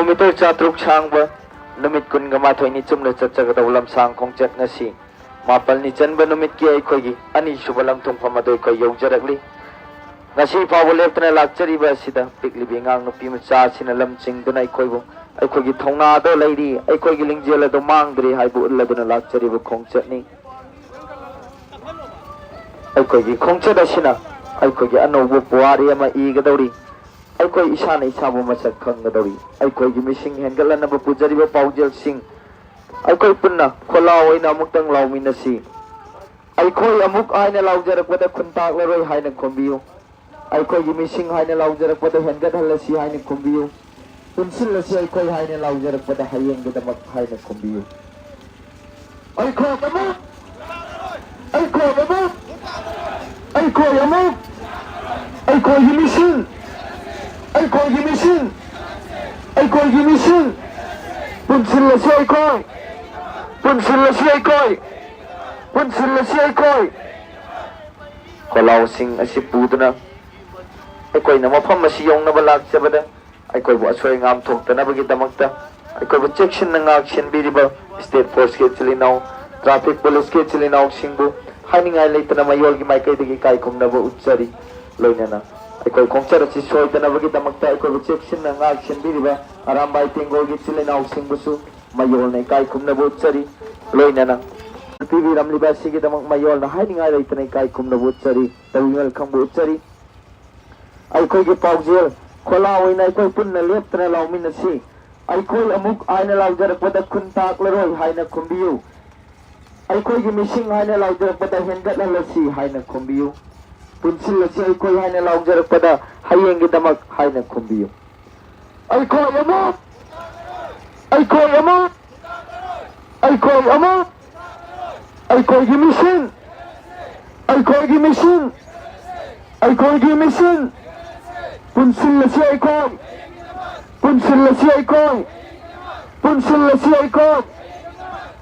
ꯃꯤꯇꯔ ꯆꯥꯇ꯭ꯔꯨꯛ ꯁꯥꯡꯕ ꯅꯨꯃꯤꯠ ꯀꯨꯟꯒ ꯃꯥꯊꯣꯏꯅꯤ ꯆꯨꯝꯅ ꯆꯠꯆꯒꯗꯧꯕ ꯂꯝꯁꯥꯡ ꯈꯣꯡꯆꯠ ꯉꯁꯤ ꯃꯥꯄꯜꯅꯤ ꯆꯟꯕ ꯅꯨꯃꯤꯠꯀꯤ ꯑꯩꯈꯣꯏꯒꯤ ꯑꯅꯤꯁꯨꯕ ꯂꯝꯊꯨꯡꯐꯝ ꯑꯗꯨ ꯑꯩꯈꯣꯏ ꯌꯧꯖꯔꯛꯂꯤ꯫ ꯉꯁꯤ ꯐꯥꯎꯕ ꯂꯦꯞꯇꯅ ꯂꯥꯛꯆꯔꯤꯕ ꯑꯁꯤꯗ ꯄꯤꯛꯂꯤꯕꯤ ꯑꯉꯥꯡ ꯅꯨꯄꯤ ꯃꯆꯥ ꯑꯁꯤꯅ ꯂꯝ ꯆꯤꯡꯗꯨꯅ ꯑꯩꯈꯣꯏꯕꯨ ꯑꯩꯈꯣꯏꯒꯤ ꯊꯧꯅꯥꯗꯣ ꯂꯩꯔꯤ, ꯑꯩꯈꯣꯏꯒꯤ ꯂꯤꯡꯖꯦꯜ ꯑꯗꯨ ꯃꯥꯡꯗ꯭ꯔꯤ ꯍꯥꯏꯕ ꯎꯠꯂꯗꯨꯅ ꯂꯥꯛꯆꯔꯤꯕ ꯈꯣꯡꯆꯠꯅꯤ꯫ ꯑꯩꯈꯣꯏꯒꯤ ꯈꯣꯡꯆꯠ ꯑꯁꯤꯅ ꯑꯩꯈꯣꯏꯒꯤ ꯑꯅꯧꯕ ꯄꯨꯋꯥꯔꯤ ꯑꯃ ꯏꯒꯗꯧꯔꯤ꯫ ꯑꯩꯈꯣꯏ ꯏꯁꯥꯅ ꯏꯁꯥꯕꯨ ꯃꯁꯛ ꯈꯪꯒꯗꯧꯔꯤ꯫ ꯑꯩꯈꯣꯏꯒꯤ ꯃꯤꯁꯤꯡ ꯍꯦꯟꯒꯠꯂꯛꯅꯕ ꯄꯨꯖꯔꯤꯕ ꯄꯥꯎꯖꯦꯜꯁꯤꯡ ꯑꯩꯈꯣꯏ ꯄꯨꯟꯅ ꯈꯣꯜꯂꯥꯎ ꯑꯣꯏꯅ ꯑꯃꯨꯛꯇꯪ ꯂꯥꯎꯃꯤꯟꯅꯁꯤ꯫ ꯑꯩꯈꯣꯏ ꯑꯃꯨꯛ ꯍꯥꯏꯅ ꯂꯥꯎꯖꯔꯛꯄꯗ ꯈꯨꯟꯇꯥꯛꯂꯔꯣꯏ ꯍꯥꯏꯅ ꯈꯨꯝꯕꯤꯌꯨ꯫ ꯑꯩꯈꯣꯏꯒꯤ ꯃꯤꯁꯤꯡ ꯍꯥꯏꯅ ꯂꯥꯎꯖꯔꯛꯄꯗ ꯍꯦꯟꯒꯠꯍꯜꯂꯁꯤ ꯍꯥꯏꯅ ꯈꯨꯝꯕꯤꯌꯨ꯫ ꯄꯨꯟꯁꯤꯜꯂꯁꯤ ꯑꯩꯈꯣꯏ ꯍꯥꯏꯅ ꯂꯥꯎꯖꯔꯛꯄꯗ ꯍꯌꯦꯡꯒꯤꯗꯃꯛ ꯍꯥꯏꯅ ꯈꯨꯝꯕꯤꯌꯨ꯫ ꯑꯩꯈꯣꯏ ꯑꯃꯨꯛ! ꯑꯩꯈꯣꯏ ꯑꯃꯨꯛ! ꯑꯩꯈꯣꯏ ꯑꯃꯨꯛ! ꯑꯩꯈꯣꯏꯒꯤ ꯃꯤꯁꯤꯡ! ꯑꯩꯈꯣꯏꯒꯤ ꯃꯤꯁꯤꯡ! ꯑꯩꯈꯣꯏꯒꯤ ꯃꯤꯁꯤꯡ! ꯄꯨꯟꯁꯤꯜꯂꯁꯤ ꯑꯩꯈꯣꯏ! ꯄꯨꯟꯁꯤꯜꯂꯁꯤ ꯑꯩꯈꯣꯏ! ꯄꯨꯟꯁꯤꯜꯂꯁꯤ ꯑꯩꯈꯣꯏ! ꯈꯣꯜꯂꯥꯎꯁꯤꯡ ꯑꯁꯤ ꯄꯨꯗꯨꯅ ꯑꯩꯈꯣꯏꯅ ꯃꯐꯝ ꯑꯁꯤ ꯌꯧꯅꯕ ꯂꯥꯛꯆꯕꯗ ꯑꯩꯈꯣꯏꯕꯨ ꯑꯁꯣꯏ ꯑꯉꯥꯝ ꯊꯣꯛꯇꯅꯕꯒꯤꯗꯃꯛꯇ ꯑꯩꯈꯣꯏꯕꯨ ꯆꯦꯛꯁꯤꯟꯅ ꯉꯥꯛ ꯁꯦꯟꯕꯤꯔꯤꯕ state forceꯀꯤ ꯏꯆꯤꯜ ꯏꯅꯥꯎ, traffic policeꯀꯤ ꯏꯆꯤꯜ ꯏꯅꯥꯎꯁꯤꯡꯕꯨ ꯍꯥꯏꯅꯤꯡꯉꯥꯏ ꯂꯩꯇꯅ ꯃꯌꯣꯜꯒꯤ ꯃꯥꯏꯀꯩꯗꯒꯤ ꯏꯀꯥꯏ ꯈꯨꯝꯅꯕ ꯎꯠꯆꯔꯤ꯫ ꯂꯣꯏꯅꯅ ꯑꯩꯈꯣꯏ ꯈꯣꯡꯆꯠ ꯑꯁꯤ ꯁꯣꯏꯗꯅꯕꯒꯤꯗꯃꯛꯇ ꯑꯩꯈꯣꯏꯕꯨ ꯆꯦꯛꯁꯤꯟꯅ ꯉꯥꯛ ꯁꯦꯟꯕꯤꯔꯤꯕ ꯑꯔꯥꯝꯕꯥꯏ ꯇꯦꯡꯒꯣꯜꯒꯤ ꯏꯆꯤꯜ ꯏꯅꯥꯎꯁꯤꯡꯕꯨꯁꯨ ꯃꯌꯣꯜꯅ ꯏꯀꯥꯏ ꯈꯨꯝꯅꯕ ꯎꯠꯆꯔꯤ꯫ ꯂꯣꯏꯅꯅ ꯄꯤꯕꯤꯔꯝꯂꯤꯕ ꯑꯁꯤꯒꯤꯗꯃꯛ ꯃꯌꯣꯜꯅ ꯍꯥꯏꯅꯤꯡꯉꯥꯏ ꯂꯩꯇꯅ ꯏꯀꯥꯏ ꯈꯨꯝꯅꯕ ꯎꯠꯆꯔꯤ, ꯇꯧꯕꯤꯃꯜ ꯈꯪꯕ ꯎꯠꯆꯔꯤ꯫ ꯑꯩꯈꯣꯏꯒꯤ ꯄꯥꯎꯖꯦꯜ ꯈꯣꯜꯂꯥꯎ ꯑꯣꯏꯅ ꯑꯩꯈꯣꯏ ꯄꯨꯟꯅ ꯂꯦꯞꯇꯅ ꯂꯥꯎꯃꯤꯟꯅꯁꯤ꯫ ꯑꯩꯈꯣꯏ ꯑꯃꯨꯛ ꯍꯥꯏꯅ ꯂꯥꯎꯖꯔꯛꯄꯗ ꯈꯨꯟ ꯇꯥꯛꯂꯔꯣꯏ ꯍꯥꯏꯅ ꯈꯨꯝꯕꯤꯌꯨ꯫ ꯑꯩꯈꯣꯏꯒꯤ ꯃꯤꯁꯤꯡ ꯍꯥꯏꯅ ꯂꯥꯎꯖꯔꯛꯄꯗ ꯍꯦꯟꯒꯠꯍꯜꯂꯁꯤ ꯍꯥꯏꯅ ꯈꯨꯝꯕꯤꯌꯨ꯫ ꯄꯨꯟꯁꯤꯜꯂꯁꯤ ꯑꯩꯈꯣꯏ ꯍꯥꯏꯅ ꯂꯥꯎꯖꯔꯛꯄꯗ ꯍꯌꯦꯡꯒꯤꯗꯃꯛ ꯍꯥꯏꯅ ꯈꯨꯝꯕꯤꯌꯨ꯫ ꯑꯩꯈꯣꯏ ꯑꯃꯨꯛ! ꯑꯩꯈꯣꯏ ꯑꯃꯨꯛ! ꯑꯩꯈꯣꯏ ꯑꯃꯨꯛ! ꯑꯩꯈꯣꯏꯒꯤ ꯃꯤꯁꯤꯡ! ꯑꯩꯈꯣꯏꯒꯤ ꯃꯤꯁꯤꯡ! ꯑꯩꯈꯣꯏꯒꯤ ꯃꯤꯁꯤꯡ! ꯄꯨꯟꯁꯤꯜꯂꯁꯤ ꯑꯩꯈꯣꯏ! ꯄꯨꯟꯁꯤꯜꯂꯁꯤ ꯑꯩꯈꯣꯏ! ꯄꯨꯟꯁꯤꯜꯂꯁꯤ ꯑꯩꯈꯣꯏ!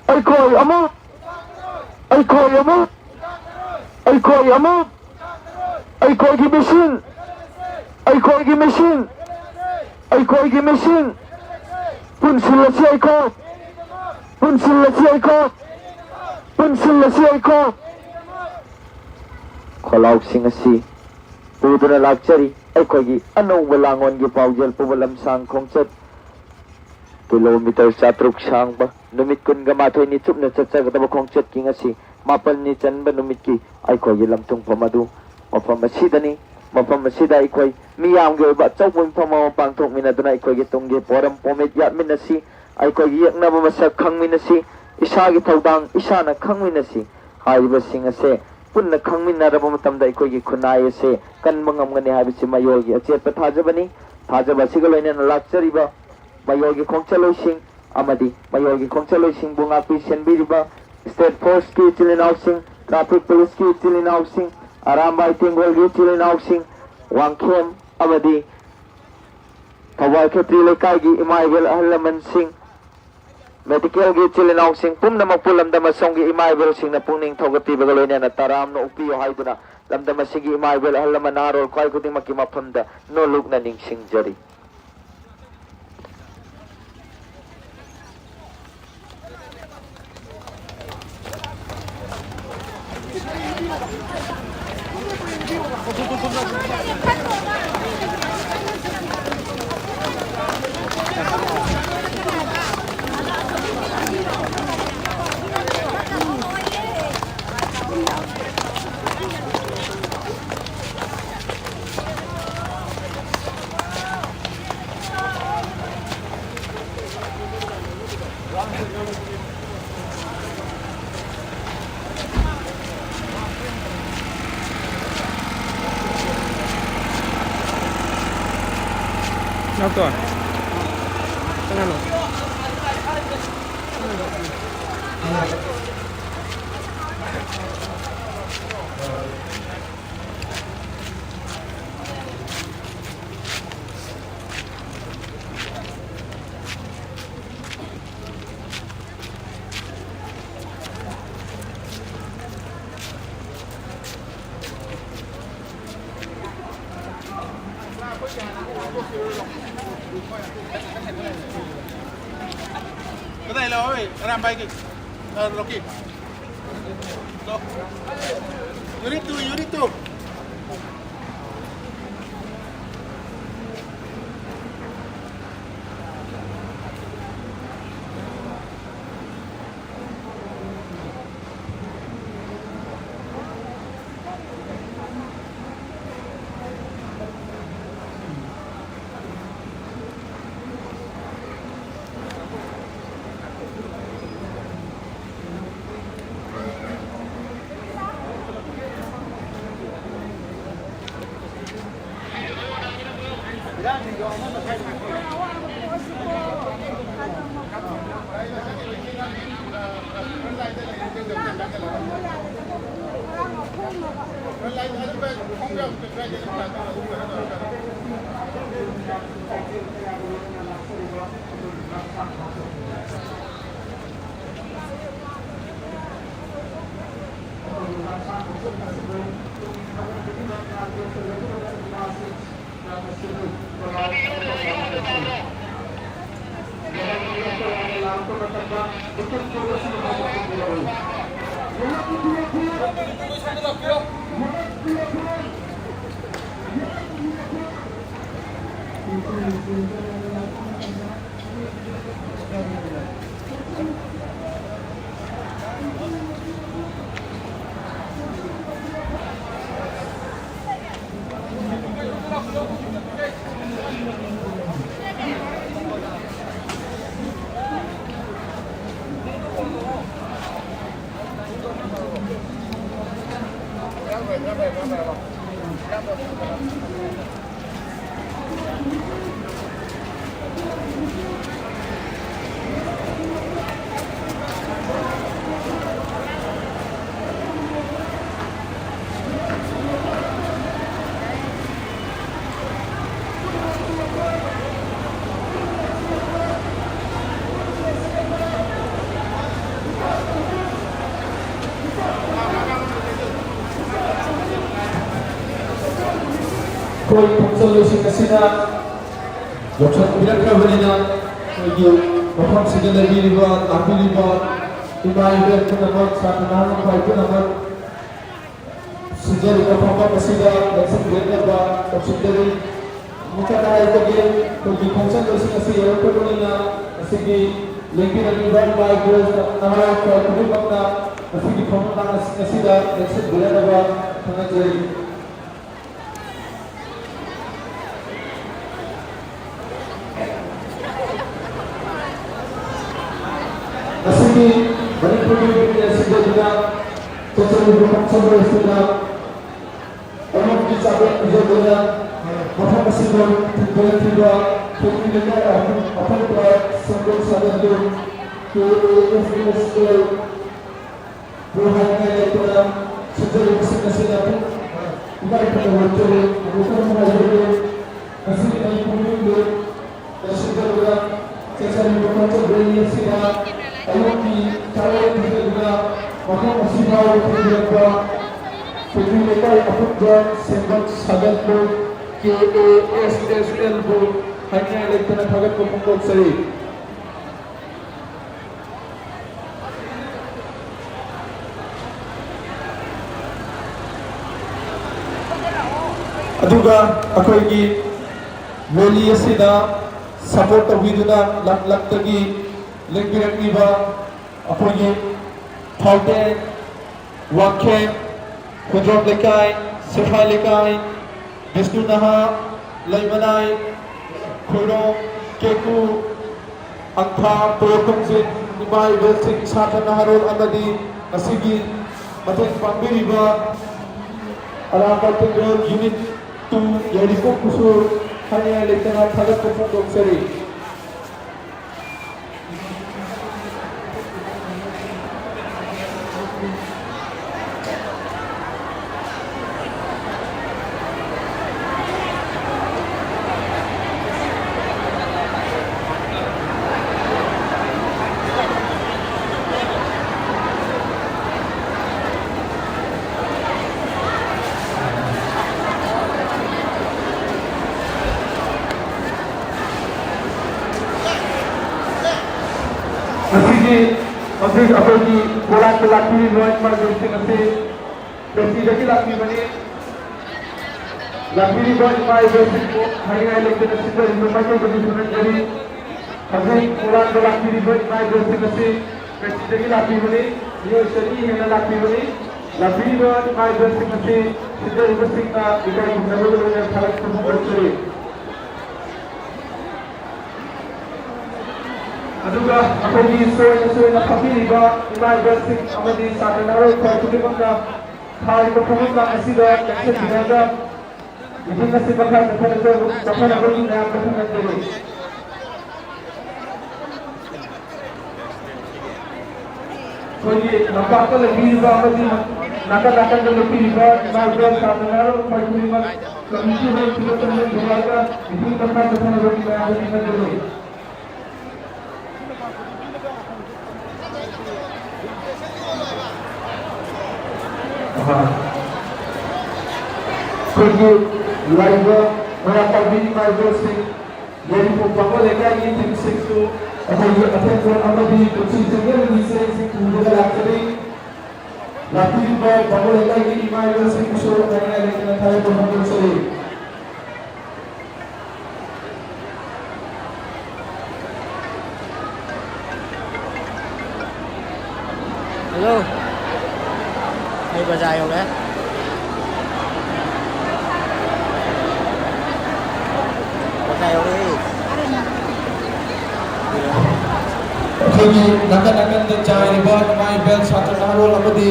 ꯑꯩꯈꯣꯏ ꯑꯃꯨꯛ! ꯑꯩꯈꯣꯏ ꯑꯃꯨꯛ! ꯑꯩꯈꯣꯏ ꯑꯃꯨꯛ! ꯑꯩꯈꯣꯏꯒꯤ ꯃꯤꯁꯤꯡ! ꯑꯩꯈꯣꯏꯒꯤ ꯃꯤꯁꯤꯡ! ꯑꯩꯈꯣꯏꯒꯤ ꯃꯤꯁꯤꯡ! ꯄꯨꯟꯁꯤꯜꯂꯁꯤ ꯑꯩꯈꯣꯏ, ꯄꯨꯟꯁꯤꯜꯂꯁꯤ ꯑꯩꯈꯣꯏ, ꯄꯨꯟꯁꯤꯜꯂꯁꯤ ꯑꯩꯈꯣꯏ꯫ ꯈꯣꯜꯂꯥꯎꯁꯤꯡ ꯑꯁꯤ ꯄꯨꯗꯨꯅ ꯂꯥꯛꯆꯔꯤ꯫ ꯑꯩꯈꯣꯏꯒꯤ ꯑꯅꯧꯕ ꯂꯥꯡꯑꯣꯟꯒꯤ ꯄꯥꯎꯖꯦꯜ ꯄꯨꯕ ꯂꯝꯁꯥꯡ ꯈꯣꯡꯆꯠ ꯀꯤꯂꯣꯃꯤꯇꯔ ꯆꯥꯇ꯭ꯔꯨꯛ ꯁꯥꯡꯕ, ꯅꯨꯃꯤꯠ ꯀꯨꯟꯒ ꯃꯥꯊꯣꯏꯅꯤ ꯆꯨꯞꯅ ꯆꯠꯆꯒꯗꯕ ꯈꯣꯡꯆꯠꯀꯤ ꯉꯁꯤ ꯃꯥꯄꯜꯅꯤ ꯆꯟꯕ ꯅꯨꯃꯤꯠꯀꯤ ꯑꯩꯈꯣꯏꯒꯤ ꯂꯝꯊꯨꯡꯐꯝ ꯑꯗꯨ ꯃꯐꯝ ꯑꯁꯤꯗꯅꯤ꯫ ꯃꯐꯝ ꯑꯁꯤꯗ ꯑꯩꯈꯣꯏ ꯃꯤꯌꯥꯝꯒꯤ ꯑꯣꯏꯕ ꯑꯆꯧꯕ ꯃꯤꯐꯝ ꯑꯃ ꯄꯥꯡꯊꯣꯛꯃꯤꯟꯅꯗꯨꯅ ꯑꯩꯈꯣꯏꯒꯤ ꯇꯨꯡꯒꯤ ꯄꯣꯔꯝ ꯄꯣꯃꯤꯠ ꯌꯥꯠꯃꯤꯟꯅꯁꯤ꯫ ꯑꯩꯈꯣꯏꯒꯤ ꯌꯦꯛꯅꯕ ꯃꯁꯛ ꯈꯪꯃꯤꯟꯅꯁꯤ꯫ ꯏꯁꯥꯒꯤ ꯊꯧꯗꯥꯡ ꯏꯁꯥꯅ ꯈꯪꯃꯤꯟꯅꯁꯤ꯫ ꯍꯥꯏꯔꯤꯕꯁꯤꯡ ꯑꯁꯦ ꯄꯨꯟꯅ ꯈꯪꯃꯤꯟꯅꯔꯕ ꯃꯇꯝꯗ ꯑꯩꯈꯣꯏꯒꯤ ꯈꯨꯟꯅꯥꯏ ꯑꯁꯦ ꯀꯟꯕ ꯉꯝꯒꯅꯤ ꯍꯥꯏꯕꯁꯤ ꯃꯌꯣꯜꯒꯤ ꯑꯆꯦꯠꯄ ꯊꯥꯖꯕꯅꯤ꯫ ꯊꯥꯖꯕ ꯑꯁꯤꯒ ꯂꯣꯏꯅꯅ ꯂꯥꯛꯆꯔꯤꯕ ꯃꯌꯣꯜꯒꯤ ꯈꯣꯡꯆꯠꯂꯣꯏꯁꯤꯡ ꯑꯃꯗꯤ ꯃꯌꯣꯜꯒꯤ ꯈꯣꯡꯆꯠꯂꯣꯏꯁꯤꯡꯕꯨ ꯉꯥꯛꯄꯤ ꯁꯦꯟꯕꯤꯔꯤꯕ State Forceꯀꯤ ꯏꯆꯤꯜ ꯏꯅꯥꯎꯁꯤꯡ, Traffic Policeꯀꯤ ꯏꯆꯤꯜ ꯏꯅꯥꯎꯁꯤꯡ, ꯑꯔꯥꯝꯕꯥꯏ ꯇꯦꯡꯒꯣꯜꯒꯤ ꯏꯆꯤꯜ ꯏꯅꯥꯎꯁꯤꯡ, ꯋꯥꯡꯈꯦꯝ ꯑꯃꯗꯤ ꯊꯧꯕꯥꯜ ꯈꯦꯇ꯭ꯔꯤ ꯂꯩꯀꯥꯏꯒꯤ ꯏꯃꯥ ꯏꯕꯦꯜ ꯑꯍꯜ ꯂꯃꯟꯁꯤꯡ, Medicalꯒꯤ ꯏꯆꯤꯜ ꯏꯅꯥꯎꯁꯤꯡ ꯄꯨꯝꯅꯃꯛꯄꯨ ꯂꯝꯗꯝ ꯑꯁꯣꯝꯒꯤ ꯏꯃꯥ ꯏꯕꯦꯜꯁꯤꯡꯅ ꯄꯨꯛꯅꯤꯡ ꯊꯧꯒꯠꯄꯤꯕꯒ ꯂꯣꯏꯅꯅ ꯇꯔꯥꯝꯅ ꯑꯣꯛꯄꯤꯌꯨ ꯍꯥꯏꯗꯨꯅ ꯂꯝꯗꯝ ꯑꯁꯤꯒꯤ ꯏꯃꯥ ꯏꯕꯦꯜ ꯑꯍꯜ ꯂꯃꯟ ꯅꯍꯥꯔꯣꯜ ꯈ꯭ꯋꯥꯏ ꯈꯨꯗꯤꯡꯃꯛꯀꯤ ꯃꯐꯝꯗ ꯅꯣꯜꯂꯨꯛꯅ ꯅꯤꯡꯁꯤꯡꯖꯔꯤ꯫ ꯀꯗꯥꯏ ꯂꯥꯛꯑꯣꯏ? ꯑꯔꯥꯝꯕꯥꯏꯒꯤ꯫ ꯑ, ꯂꯣꯀꯤ꯫ ꯂꯣ꯫ Unit two, unit two꯫ ꯑꯩꯈꯣꯏ ꯐꯪꯁꯟ ꯂꯣꯏꯁꯤꯟ ꯑꯁꯤꯅ ꯌꯥꯎꯁꯪ ꯄꯤꯔꯛꯈ꯭ꯔꯕꯅꯤꯅ ꯑꯩꯈꯣꯏꯒꯤ ꯃꯐꯝꯁꯤꯗ ꯂꯩꯕꯤꯔꯤꯕ, ꯂꯥꯛꯄꯤꯔꯤꯕ ꯏꯃꯥ ꯏꯕꯦꯟ ꯄꯨꯝꯅꯃꯛ, ꯁꯥꯇ꯭ꯔ ꯅꯍꯥꯔꯣꯜ ꯄꯥꯏ ꯄꯨꯝꯅꯃꯛ, ꯁꯤꯟꯖꯔꯤꯕ ꯐꯝꯐꯝ ꯑꯁꯤꯗ ꯂꯦꯡꯁꯤꯟꯕꯤꯔꯛꯅꯕ ꯇꯧꯁꯤꯟꯖꯔꯤ꯫ ꯃꯈꯥ ꯇꯥꯔꯛꯄꯒꯤ ꯑꯩꯈꯣꯏꯒꯤ ꯈꯣꯡꯆꯠ ꯑꯁꯤ ꯉꯁꯤ ꯌꯧꯔꯛꯄ ꯂꯣꯏꯅꯅ ꯉꯁꯤꯒꯤ ꯂꯦꯡꯕꯤꯔꯛꯂꯤꯕ ꯏꯃꯥ ꯏꯕꯦꯟ ꯅꯍꯥꯔꯣꯜ ꯈꯨꯗꯤꯡꯃꯛꯅ ꯉꯁꯤꯒꯤ ꯐꯝꯕꯥꯛ ꯑꯁꯤꯗ ꯂꯦꯡꯁꯤꯟꯕꯤꯔꯛꯅꯕ ꯈꯪꯍꯟꯖꯔꯤ꯫ ꯉꯁꯤꯒꯤ ꯃꯅꯤꯄꯨꯔꯒꯤ ꯕꯤꯜ ꯑꯁꯤꯗ ꯆꯠꯆꯔꯤꯕ ꯈꯣꯡꯆꯠ ꯑꯁꯤꯗ ꯑꯌꯨꯛꯀꯤ ꯆꯥꯛꯂꯦꯟ ꯄꯤꯖꯗꯨꯅ ꯃꯐꯝ ꯑꯁꯤꯗ ꯊꯤꯟꯊꯣꯛꯈꯤꯕ ꯈꯦꯇ꯭ꯔꯤ ꯂꯩꯀꯥꯏ ꯑꯍꯨꯝ ꯑꯐꯨꯠꯄ ꯁꯦꯝꯒꯠ ꯁꯥꯒꯠꯄ K A S S L ꯕꯨ ꯍꯥꯏꯅꯤꯡꯉꯥꯏ ꯂꯩꯇꯅ ꯁꯤꯟꯖꯔꯤꯕꯁꯤꯡ ꯑꯁꯤꯗ ꯏꯀꯥꯏ ꯈꯨꯝꯅꯕ ꯎꯠꯆꯔꯤ꯫ ꯑꯃꯨꯛꯇꯪ ꯍꯥꯏꯖꯒꯦ, ꯉꯁꯤꯒꯤ ꯃꯅꯤꯄꯨꯔꯒꯤ ꯂꯣꯟ ꯂꯩꯁꯤꯟꯖꯕꯗ ꯆꯠꯆꯔꯤꯕ ꯈꯣꯡꯆꯠ ꯔꯦꯂꯤ ꯑꯁꯤꯗ ꯑꯌꯨꯛꯀꯤ ꯆꯥꯛꯂꯦꯟ ꯄꯤꯖꯗꯨꯅ ꯃꯐꯝ ꯑꯁꯤꯐꯥꯎ ꯊꯤꯟꯕꯤꯔꯛꯄ ꯈꯦꯇ꯭ꯔꯤ ꯂꯩꯀꯥꯏ ꯑꯄꯨꯟꯕ ꯁꯦꯝꯒꯠ ꯁꯥꯒꯠꯄ ꯀꯦ ꯑꯦ ꯑꯦꯁ ꯑꯦꯁ ꯑꯦꯜꯕꯨ ꯍꯥꯏꯅꯤꯡꯉꯥꯏ ꯂꯩꯇꯅ ꯊꯥꯒꯠꯄ ꯐꯣꯡꯗꯣꯛꯆꯔꯤ꯫ ꯑꯗꯨꯒ ꯑꯩꯈꯣꯏꯒꯤ ꯔꯦꯂꯤ ꯑꯁꯤꯗ ꯁꯄꯣꯔꯠ ꯇꯧꯕꯤꯗꯨꯅ ꯂꯝ ꯂꯝꯗꯒꯤ ꯂꯦꯡꯕꯤꯔꯛꯂꯤꯕ ꯑꯩꯈꯣꯏꯒꯤ ꯐꯥꯎꯇꯦꯟ, ꯋꯥꯡꯈꯦꯝ, ꯈꯣꯡꯖꯣꯝ ꯂꯩꯀꯥꯏ, ꯁꯤꯐꯥꯏ ꯂꯩꯀꯥꯏ, ꯕꯤꯁꯅꯨ ꯅꯍꯥ, ꯂꯩꯃꯅꯥꯏ, ꯈꯣꯏꯔꯣꯡ, ꯀꯦꯀꯨ, ꯑꯪꯊꯥ, ꯄꯣꯔꯣꯝꯊꯣꯡ, ꯏꯃꯥ ꯏꯕꯦꯜꯁꯤꯡ, ꯁꯥꯇ꯭ꯔ ꯅꯍꯥꯔꯣꯜ ꯑꯃꯗꯤ ꯉꯁꯤꯒꯤ ꯃꯇꯦꯡ ꯄꯥꯡꯕꯤꯔꯤꯕ ꯑꯔꯥꯝꯕꯥꯏ ꯇꯦꯡꯒꯣꯜ ꯌꯨꯅꯤꯠ ꯇꯨ ꯌꯥꯏꯔꯤꯄꯣꯛꯄꯨꯁꯨ ꯍꯥꯏꯅꯤꯡꯉꯥꯏ ꯂꯩꯇꯅ ꯊꯥꯒꯠꯄ ꯐꯣꯡꯗꯣꯛꯆꯔꯤ꯫ ꯑꯩꯈꯣꯏꯒꯤ ꯄꯣꯂꯥꯠꯇ ꯂꯥꯛꯄꯤꯔꯤꯕ ꯏꯃꯥ ꯏꯕꯦꯜꯁꯤꯡ ꯑꯁꯤ ꯀꯦꯁꯤꯗꯒꯤ ꯂꯥꯛꯄꯤꯕꯅꯤ꯫ ꯂꯥꯛꯄꯤꯔꯤꯕ ꯏꯃꯥ ꯏꯕꯦꯜꯁꯤꯡꯕꯨ ꯍꯥꯏꯅꯤꯡꯉꯥꯏ ꯂꯩꯇꯅ ꯁꯤꯟꯖꯔꯤꯕ ꯃꯥꯏꯀꯩꯗꯒꯤ ꯈꯪꯍꯟꯖꯔꯤ꯫ ꯍꯧꯖꯤꯛ ꯄꯣꯂꯥꯠꯇ ꯂꯥꯛꯄꯤꯔꯤꯕ ꯏꯃꯥ ꯏꯕꯦꯜꯁꯤꯡ ꯑꯁꯤ ꯀꯦꯁꯤꯗꯒꯤ ꯂꯥꯛꯄꯤꯕꯅꯤ꯫ ꯃꯤꯑꯣꯏ ꯆꯅꯤ ꯍꯦꯟꯅ ꯂꯥꯛꯄꯤꯕꯅꯤ꯫ ꯂꯥꯛꯄꯤꯔꯤꯕ ꯏꯃꯥ ꯏꯕꯦꯜꯁꯤꯡ ꯑꯁꯤ ꯁꯤꯟꯖꯔꯤꯕꯁꯤꯡꯅ ꯏꯀꯥꯏ ꯈꯨꯝꯅꯕꯒ ꯂꯣꯏꯅꯅ ꯊꯥꯒꯠꯄ ꯐꯣꯡꯗꯣꯛꯆꯔꯤ꯫ ꯑꯗꯨꯒ ꯑꯩꯈꯣꯏꯒꯤ ꯁꯣꯏꯅ ꯁꯣꯏꯅ ꯐꯝꯕꯤꯔꯤꯕ ꯏꯃꯥ ꯏꯕꯦꯜꯁꯤꯡ ꯑꯃꯗꯤ ꯁꯥꯇ꯭ꯔ ꯅꯍꯥꯔꯣꯜ ꯈ꯭ꯋꯥꯏ ꯈꯨꯗꯤꯡꯃꯛꯅ ꯊꯥꯔꯤꯕ ꯈꯣꯡꯎꯞ ꯂꯥꯡ ꯑꯁꯤꯗ ꯆꯪꯁꯤꯟꯕꯤꯔꯒ ꯃꯤꯇꯤꯡ ꯑꯁꯤ ꯃꯈꯥ ꯆꯠꯊꯅꯕ ꯆꯠꯊꯅꯕꯒꯤ ꯃꯌꯥꯝꯗ ꯈꯪꯍꯟꯖꯔꯤ꯫ ꯑꯩꯈꯣꯏꯒꯤ ꯂꯝꯄꯥꯛꯇ ꯂꯩꯕꯤꯔꯤꯕ ꯑꯃꯗꯤ ꯅꯥꯀꯟ ꯅꯥꯀꯟꯗ ꯂꯦꯞꯄꯤꯔꯤꯕ ꯏꯃꯥ ꯏꯕꯦꯜ ꯁꯥꯇ꯭ꯔ ꯅꯍꯥꯔꯣꯜ ꯈ꯭ꯋꯥꯏ ꯈꯨꯗꯤꯡꯃꯛ ꯀꯝꯃ꯭ꯌꯨꯅꯤꯇꯤ ꯍꯣꯜ ꯊꯤꯒꯠꯇꯅ ꯌꯧꯔꯛꯑꯒ ꯃꯤꯇꯤꯡ ꯃꯈꯥ ꯆꯠꯊꯅꯕꯒꯤ ꯃꯌꯥꯝꯗ ꯈꯪꯍꯟꯖꯔꯤ꯫ ꯑꯩꯈꯣꯏꯒꯤ ꯂꯥꯛꯏꯕ ꯃꯩꯔꯥ ꯄꯥꯏꯕꯤ ꯏꯃꯥ ꯏꯕꯦꯜꯁꯤꯡ, ꯌꯥꯏꯔꯤꯄꯣꯛ ꯕꯥꯃꯣꯟ ꯂꯩꯀꯥꯏꯒꯤ ꯇꯤꯝꯁꯤꯡꯁꯨ ꯑꯩꯈꯣꯏꯒꯤ ꯑꯊꯦꯟꯄꯣꯠ ꯑꯃꯗꯤ ꯄꯨꯟꯁꯤ ꯆꯦꯟꯖꯕꯒꯤ ꯆꯦꯡꯁꯤꯡ ꯄꯨꯔꯒ ꯂꯥꯛꯆꯔꯤ꯫ ꯂꯥꯛꯄꯤꯔꯤꯕ ꯕꯥꯃꯣꯟ ꯂꯩꯀꯥꯏꯒꯤ ꯏꯃꯥ ꯏꯕꯦꯜꯁꯤꯡꯕꯨꯁꯨ ꯍꯥꯏꯅꯤꯡꯉꯥꯏ ꯂꯩꯇꯅ ꯊꯥꯒꯠꯄ ꯐꯣꯡꯗꯣꯛꯆꯔꯤ꯫ ꯍꯜꯂꯣ꯫ ꯑꯩ ꯕꯖꯥꯔ ꯌꯧꯔꯦ꯫ ꯕꯖꯥꯔ ꯌꯧꯔꯦ꯫ ꯑꯩꯈꯣꯏꯒꯤ ꯅꯥꯀꯟ ꯅꯥꯀꯟꯗ ꯆꯥꯏꯔꯤꯕ ꯏꯃꯥ ꯏꯕꯦꯜ ꯁꯥꯇ꯭ꯔ ꯅꯍꯥꯔꯣꯜ ꯑꯃꯗꯤ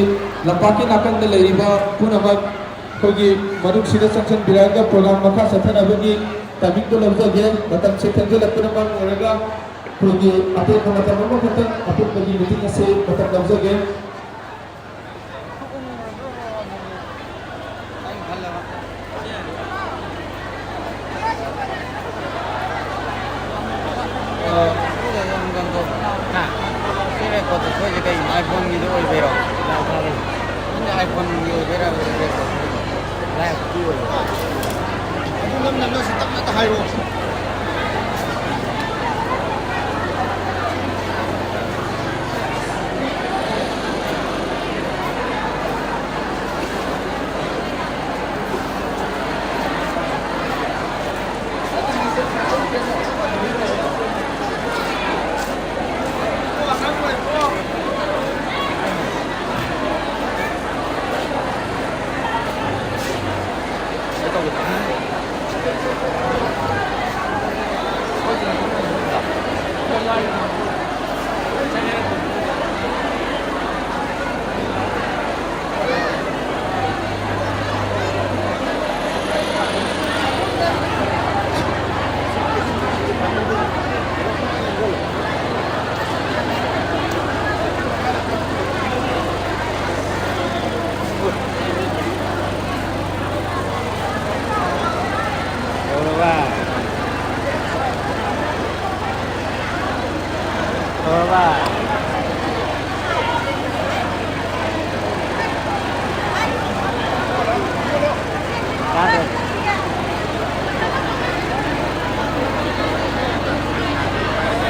ꯂꯝꯄꯥꯛꯀꯤ ꯅꯥꯀꯟꯗ ꯂꯩꯔꯤꯕ ꯄꯨꯝꯅꯃꯛ ꯑꯩꯈꯣꯏꯒꯤ ꯃꯅꯨꯡꯁꯤꯗ ꯆꯪꯁꯤꯟꯕꯤꯔꯛꯑꯒ ꯄ꯭ꯔꯣꯒ꯭ꯔꯥꯝ ꯃꯈꯥ ꯆꯠꯊꯅꯕꯒꯤ ꯇꯥꯏꯃꯤꯡꯗꯣ ꯂꯧꯖꯒꯦ꯫ ꯃꯇꯝꯁꯦ ꯊꯦꯡꯖꯤꯜꯂꯛꯄꯅ ꯃꯔꯝ ꯑꯣꯏꯔꯒ ꯑꯩꯈꯣꯏꯒꯤ ꯑꯇꯦꯟꯕ ꯃꯇꯝ ꯑꯃꯈꯛꯇꯪ ꯑꯄꯨꯟꯕꯒꯤ ꯃꯤꯇꯤꯡ ꯑꯁꯤ ꯃꯇꯝ ꯂꯧꯖꯒꯦ꯫ ꯑ, ꯁꯤ ꯔꯦꯀꯣꯔꯗꯇ ꯁꯣꯏꯁꯦ ꯀꯩꯅꯣ? iPhone-ꯒꯤꯗꯣ ꯑꯣꯏꯕꯩꯔꯣ? ꯅꯪꯒꯤ iPhone-ꯒꯤ ꯑꯣꯏꯕꯩꯔꯥ? Live-ꯀꯤ ꯑꯣꯏꯕ꯫ ꯑꯗꯨ ꯅꯪ ꯅꯪꯅ ꯁꯤ ꯇꯞꯅ ꯍꯥꯏꯔꯛꯑꯣ꯫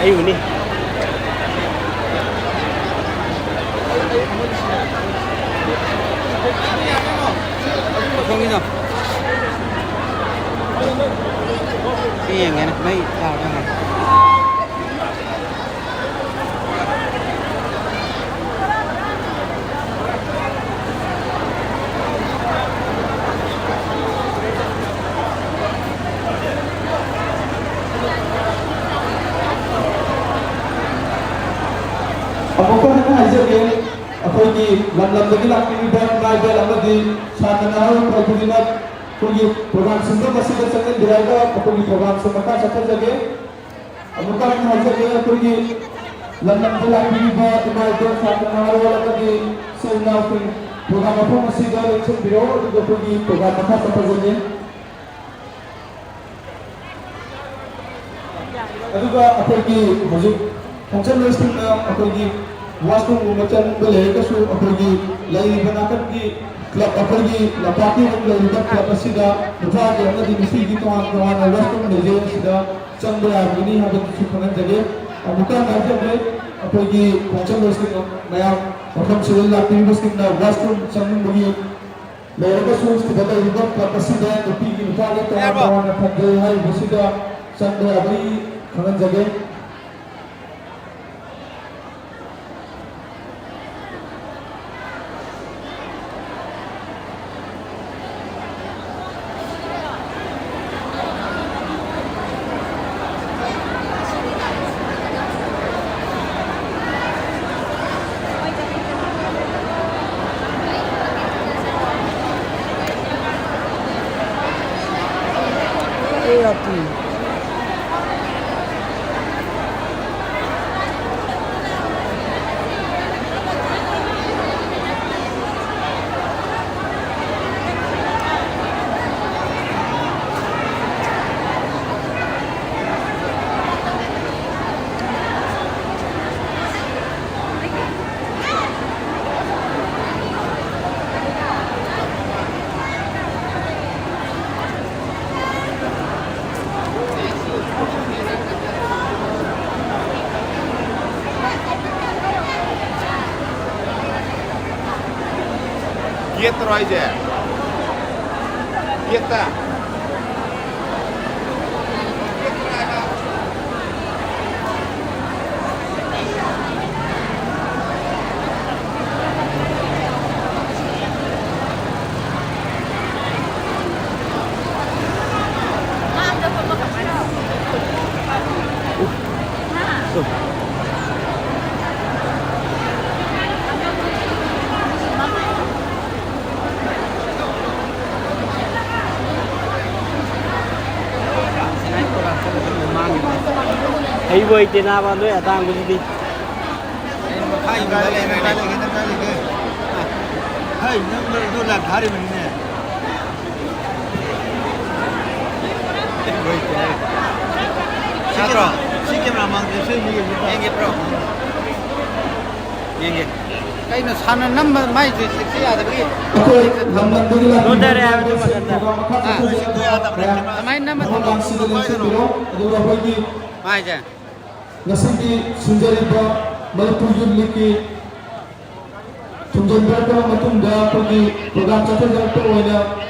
ꯌꯦꯡꯉꯤꯅꯤ꯫ ꯁꯣꯝꯒꯤꯗꯣ꯫ ꯁꯤ ꯌꯦꯡꯒꯦꯅꯦ꯫ ꯃꯩ ꯆꯥꯕ꯭ꯔꯥ ꯌꯦꯡꯒꯦ꯫ ꯑꯃꯨꯛꯀ ꯍꯟꯅ ꯍꯥꯏꯖꯒꯦ, ꯑꯩꯈꯣꯏꯒꯤ ꯂꯝ ꯂꯝꯗꯒꯤ ꯂꯥꯛꯄꯤꯔꯤꯕ ꯏꯃꯥ ꯏꯕꯦꯜ ꯑꯃꯗꯤ ꯁꯥꯇ꯭ꯔ ꯅꯍꯥꯔꯣꯜ ꯈꯨꯗꯤꯡꯃꯛ ꯑꯩꯈꯣꯏꯒꯤ program ꯁꯤꯟꯐꯝ ꯑꯁꯤꯗ ꯆꯪꯁꯤꯟꯕꯤꯔꯛꯑꯒ ꯑꯩꯈꯣꯏꯒꯤ program ꯁꯦ ꯃꯈꯥ ꯆꯠꯊꯖꯒꯦ꯫ ꯑꯃꯨꯛꯀ ꯍꯟꯅ ꯍꯥꯏꯖꯒꯦ, ꯑꯩꯈꯣꯏꯒꯤ ꯂꯝ ꯂꯝꯗ ꯂꯥꯛꯄꯤꯔꯤꯕ ꯏꯃꯥ ꯏꯕꯦꯜ ꯁꯥꯇ꯭ꯔ ꯅꯍꯥꯔꯣꯜ ꯑꯃꯗꯤ ꯏꯆꯤꯜ ꯏꯅꯥꯎꯁꯤꯡ, program ꯃꯐꯝ ꯑꯁꯤꯗ ꯂꯦꯡꯁꯤꯟꯕꯤꯔꯛꯑꯣ, ꯑꯗꯨꯒ ꯑꯩꯈꯣꯏꯒꯤ program ꯃꯈꯥ ꯆꯠꯊꯖꯒꯦ꯫ ꯑꯗꯨꯒ ꯑꯩꯈꯣꯏꯒꯤ ꯍꯧꯖꯤꯛ ꯈꯣꯡꯆꯠ ꯂꯣꯏꯁꯤꯟꯅ ꯑꯩꯈꯣꯏꯒꯤ washroom ꯒꯨꯝꯕ ꯆꯪꯅꯤꯡꯕ ꯂꯩꯔꯒꯁꯨ ꯑꯩꯈꯣꯏꯒꯤ ꯂꯩꯔꯤꯕ ꯅꯥꯀꯟꯒꯤ club, ꯑꯩꯈꯣꯏꯒꯤ ꯂꯝꯄꯥꯛꯀꯤ ꯑꯗꯨꯝ ꯂꯩꯔꯤꯕ club ꯑꯁꯤꯗ ꯅꯨꯄꯥꯒꯤ ꯑꯃꯗꯤ ꯅꯨꯄꯤꯒꯤ ꯇꯣꯉꯥꯟ ꯇꯣꯉꯥꯟꯅ washroom ꯂꯩꯖꯩ꯫ ꯑꯁꯤꯗ ꯆꯪꯕ ꯌꯥꯒꯅꯤ ꯍꯥꯏꯕꯗꯨꯁꯨ ꯈꯪꯍꯟꯖꯒꯦ꯫ ꯑꯃꯨꯛꯀ ꯍꯟꯅ ꯍꯥꯏꯖꯒꯦ, ꯑꯩꯈꯣꯏꯒꯤ ꯈꯣꯡꯆꯠ ꯂꯣꯏꯁꯤꯟꯅ ꯃꯌꯥꯝ ꯃꯐꯝꯁꯤꯗ ꯂꯥꯛꯄꯤꯔꯤꯕꯁꯤꯡꯅ washroom ꯆꯪꯅꯤꯡꯕꯒꯤ ꯂꯩꯔꯒꯁꯨ ꯁꯤꯗ ꯂꯩꯔꯤꯕ club ꯑꯁꯤꯗ ꯅꯨꯄꯤꯒꯤ ꯅꯨꯄꯥꯒꯤ ꯇꯣꯉꯥꯟ ꯌꯥꯔꯕꯣ? ꯇꯣꯉꯥꯟꯅ ꯊꯝꯖꯩ ꯍꯥꯏꯔꯤꯕꯁꯤꯗ ꯆꯪꯕ ꯌꯥꯕꯒꯤ ꯈꯪꯍꯟꯖꯒꯦ꯫ ꯍꯥꯏꯁꯦ? ꯒꯦꯠꯇ꯫ ꯍꯩꯕ ꯍꯩꯇꯦ ꯅꯥꯕ, ꯅꯣꯏ ꯑꯇꯥꯡꯕꯁꯤꯗꯤ꯫ ꯍꯩ, ꯅꯪ ꯑꯗꯨ ꯂꯥꯟ ꯊꯥꯔꯤꯕꯅꯤꯅꯦ꯫ ꯁꯤ ꯀꯦꯃꯦꯔꯥ, ꯁꯤ ꯀꯦꯃꯦꯔꯥ ꯃꯥꯡꯗꯦ, ꯁꯤ ꯃꯤ ꯌꯦꯡꯒꯦ꯫ ꯌꯦꯡꯒꯦ, ꯕ꯭ꯔꯣ꯫ ꯌꯦꯡꯒꯦ꯫ ꯀꯩꯅꯣ ꯁꯥꯟꯅ ꯅꯝꯕ ꯃꯥꯏ ꯖꯣꯏꯁꯇꯤꯛꯁꯦ ꯌꯥꯗꯕꯒꯤ? ꯑꯩꯈꯣꯏ ꯂꯝꯗꯝꯗꯒꯤ ꯂꯥꯛꯄꯤꯕ ꯂꯣꯟꯗꯔꯦ ꯍꯥꯏꯕꯗꯨ ꯃꯊꯟꯇ꯫ ꯖꯣꯏꯁꯇꯤꯛ ꯄ꯭ꯔꯣꯒ꯭ꯔꯥꯝ ꯃꯈꯥ ꯆꯠꯊꯖꯔꯛꯀꯅꯤ꯫ ꯀꯃꯥꯏꯅ ꯅꯝꯃ ꯃꯊꯧ ꯊꯝꯃꯤꯅꯣ? ꯂꯥꯡꯁꯤꯗ ꯂꯦꯡꯁꯤꯟꯕꯤꯔꯣ꯫ ꯑꯗꯨꯒ ꯑꯩꯈꯣꯏꯒꯤ ꯃꯥꯏꯁꯦ꯫ ꯉꯁꯤꯒꯤ ꯁꯤꯟꯖꯔꯤꯕ ꯃꯅꯤꯄꯨꯔ ꯌꯨꯠ ꯂꯤꯛꯀꯤ ꯊꯨꯝꯖꯤꯟꯕꯤꯔꯛꯄ ꯃꯇꯨꯡꯗ ꯑꯩꯈꯣꯏꯒꯤ ꯄ꯭ꯔꯣꯒ꯭ꯔꯥꯝ ꯆꯠꯊꯖꯔꯛꯄ ꯑꯣꯏꯅ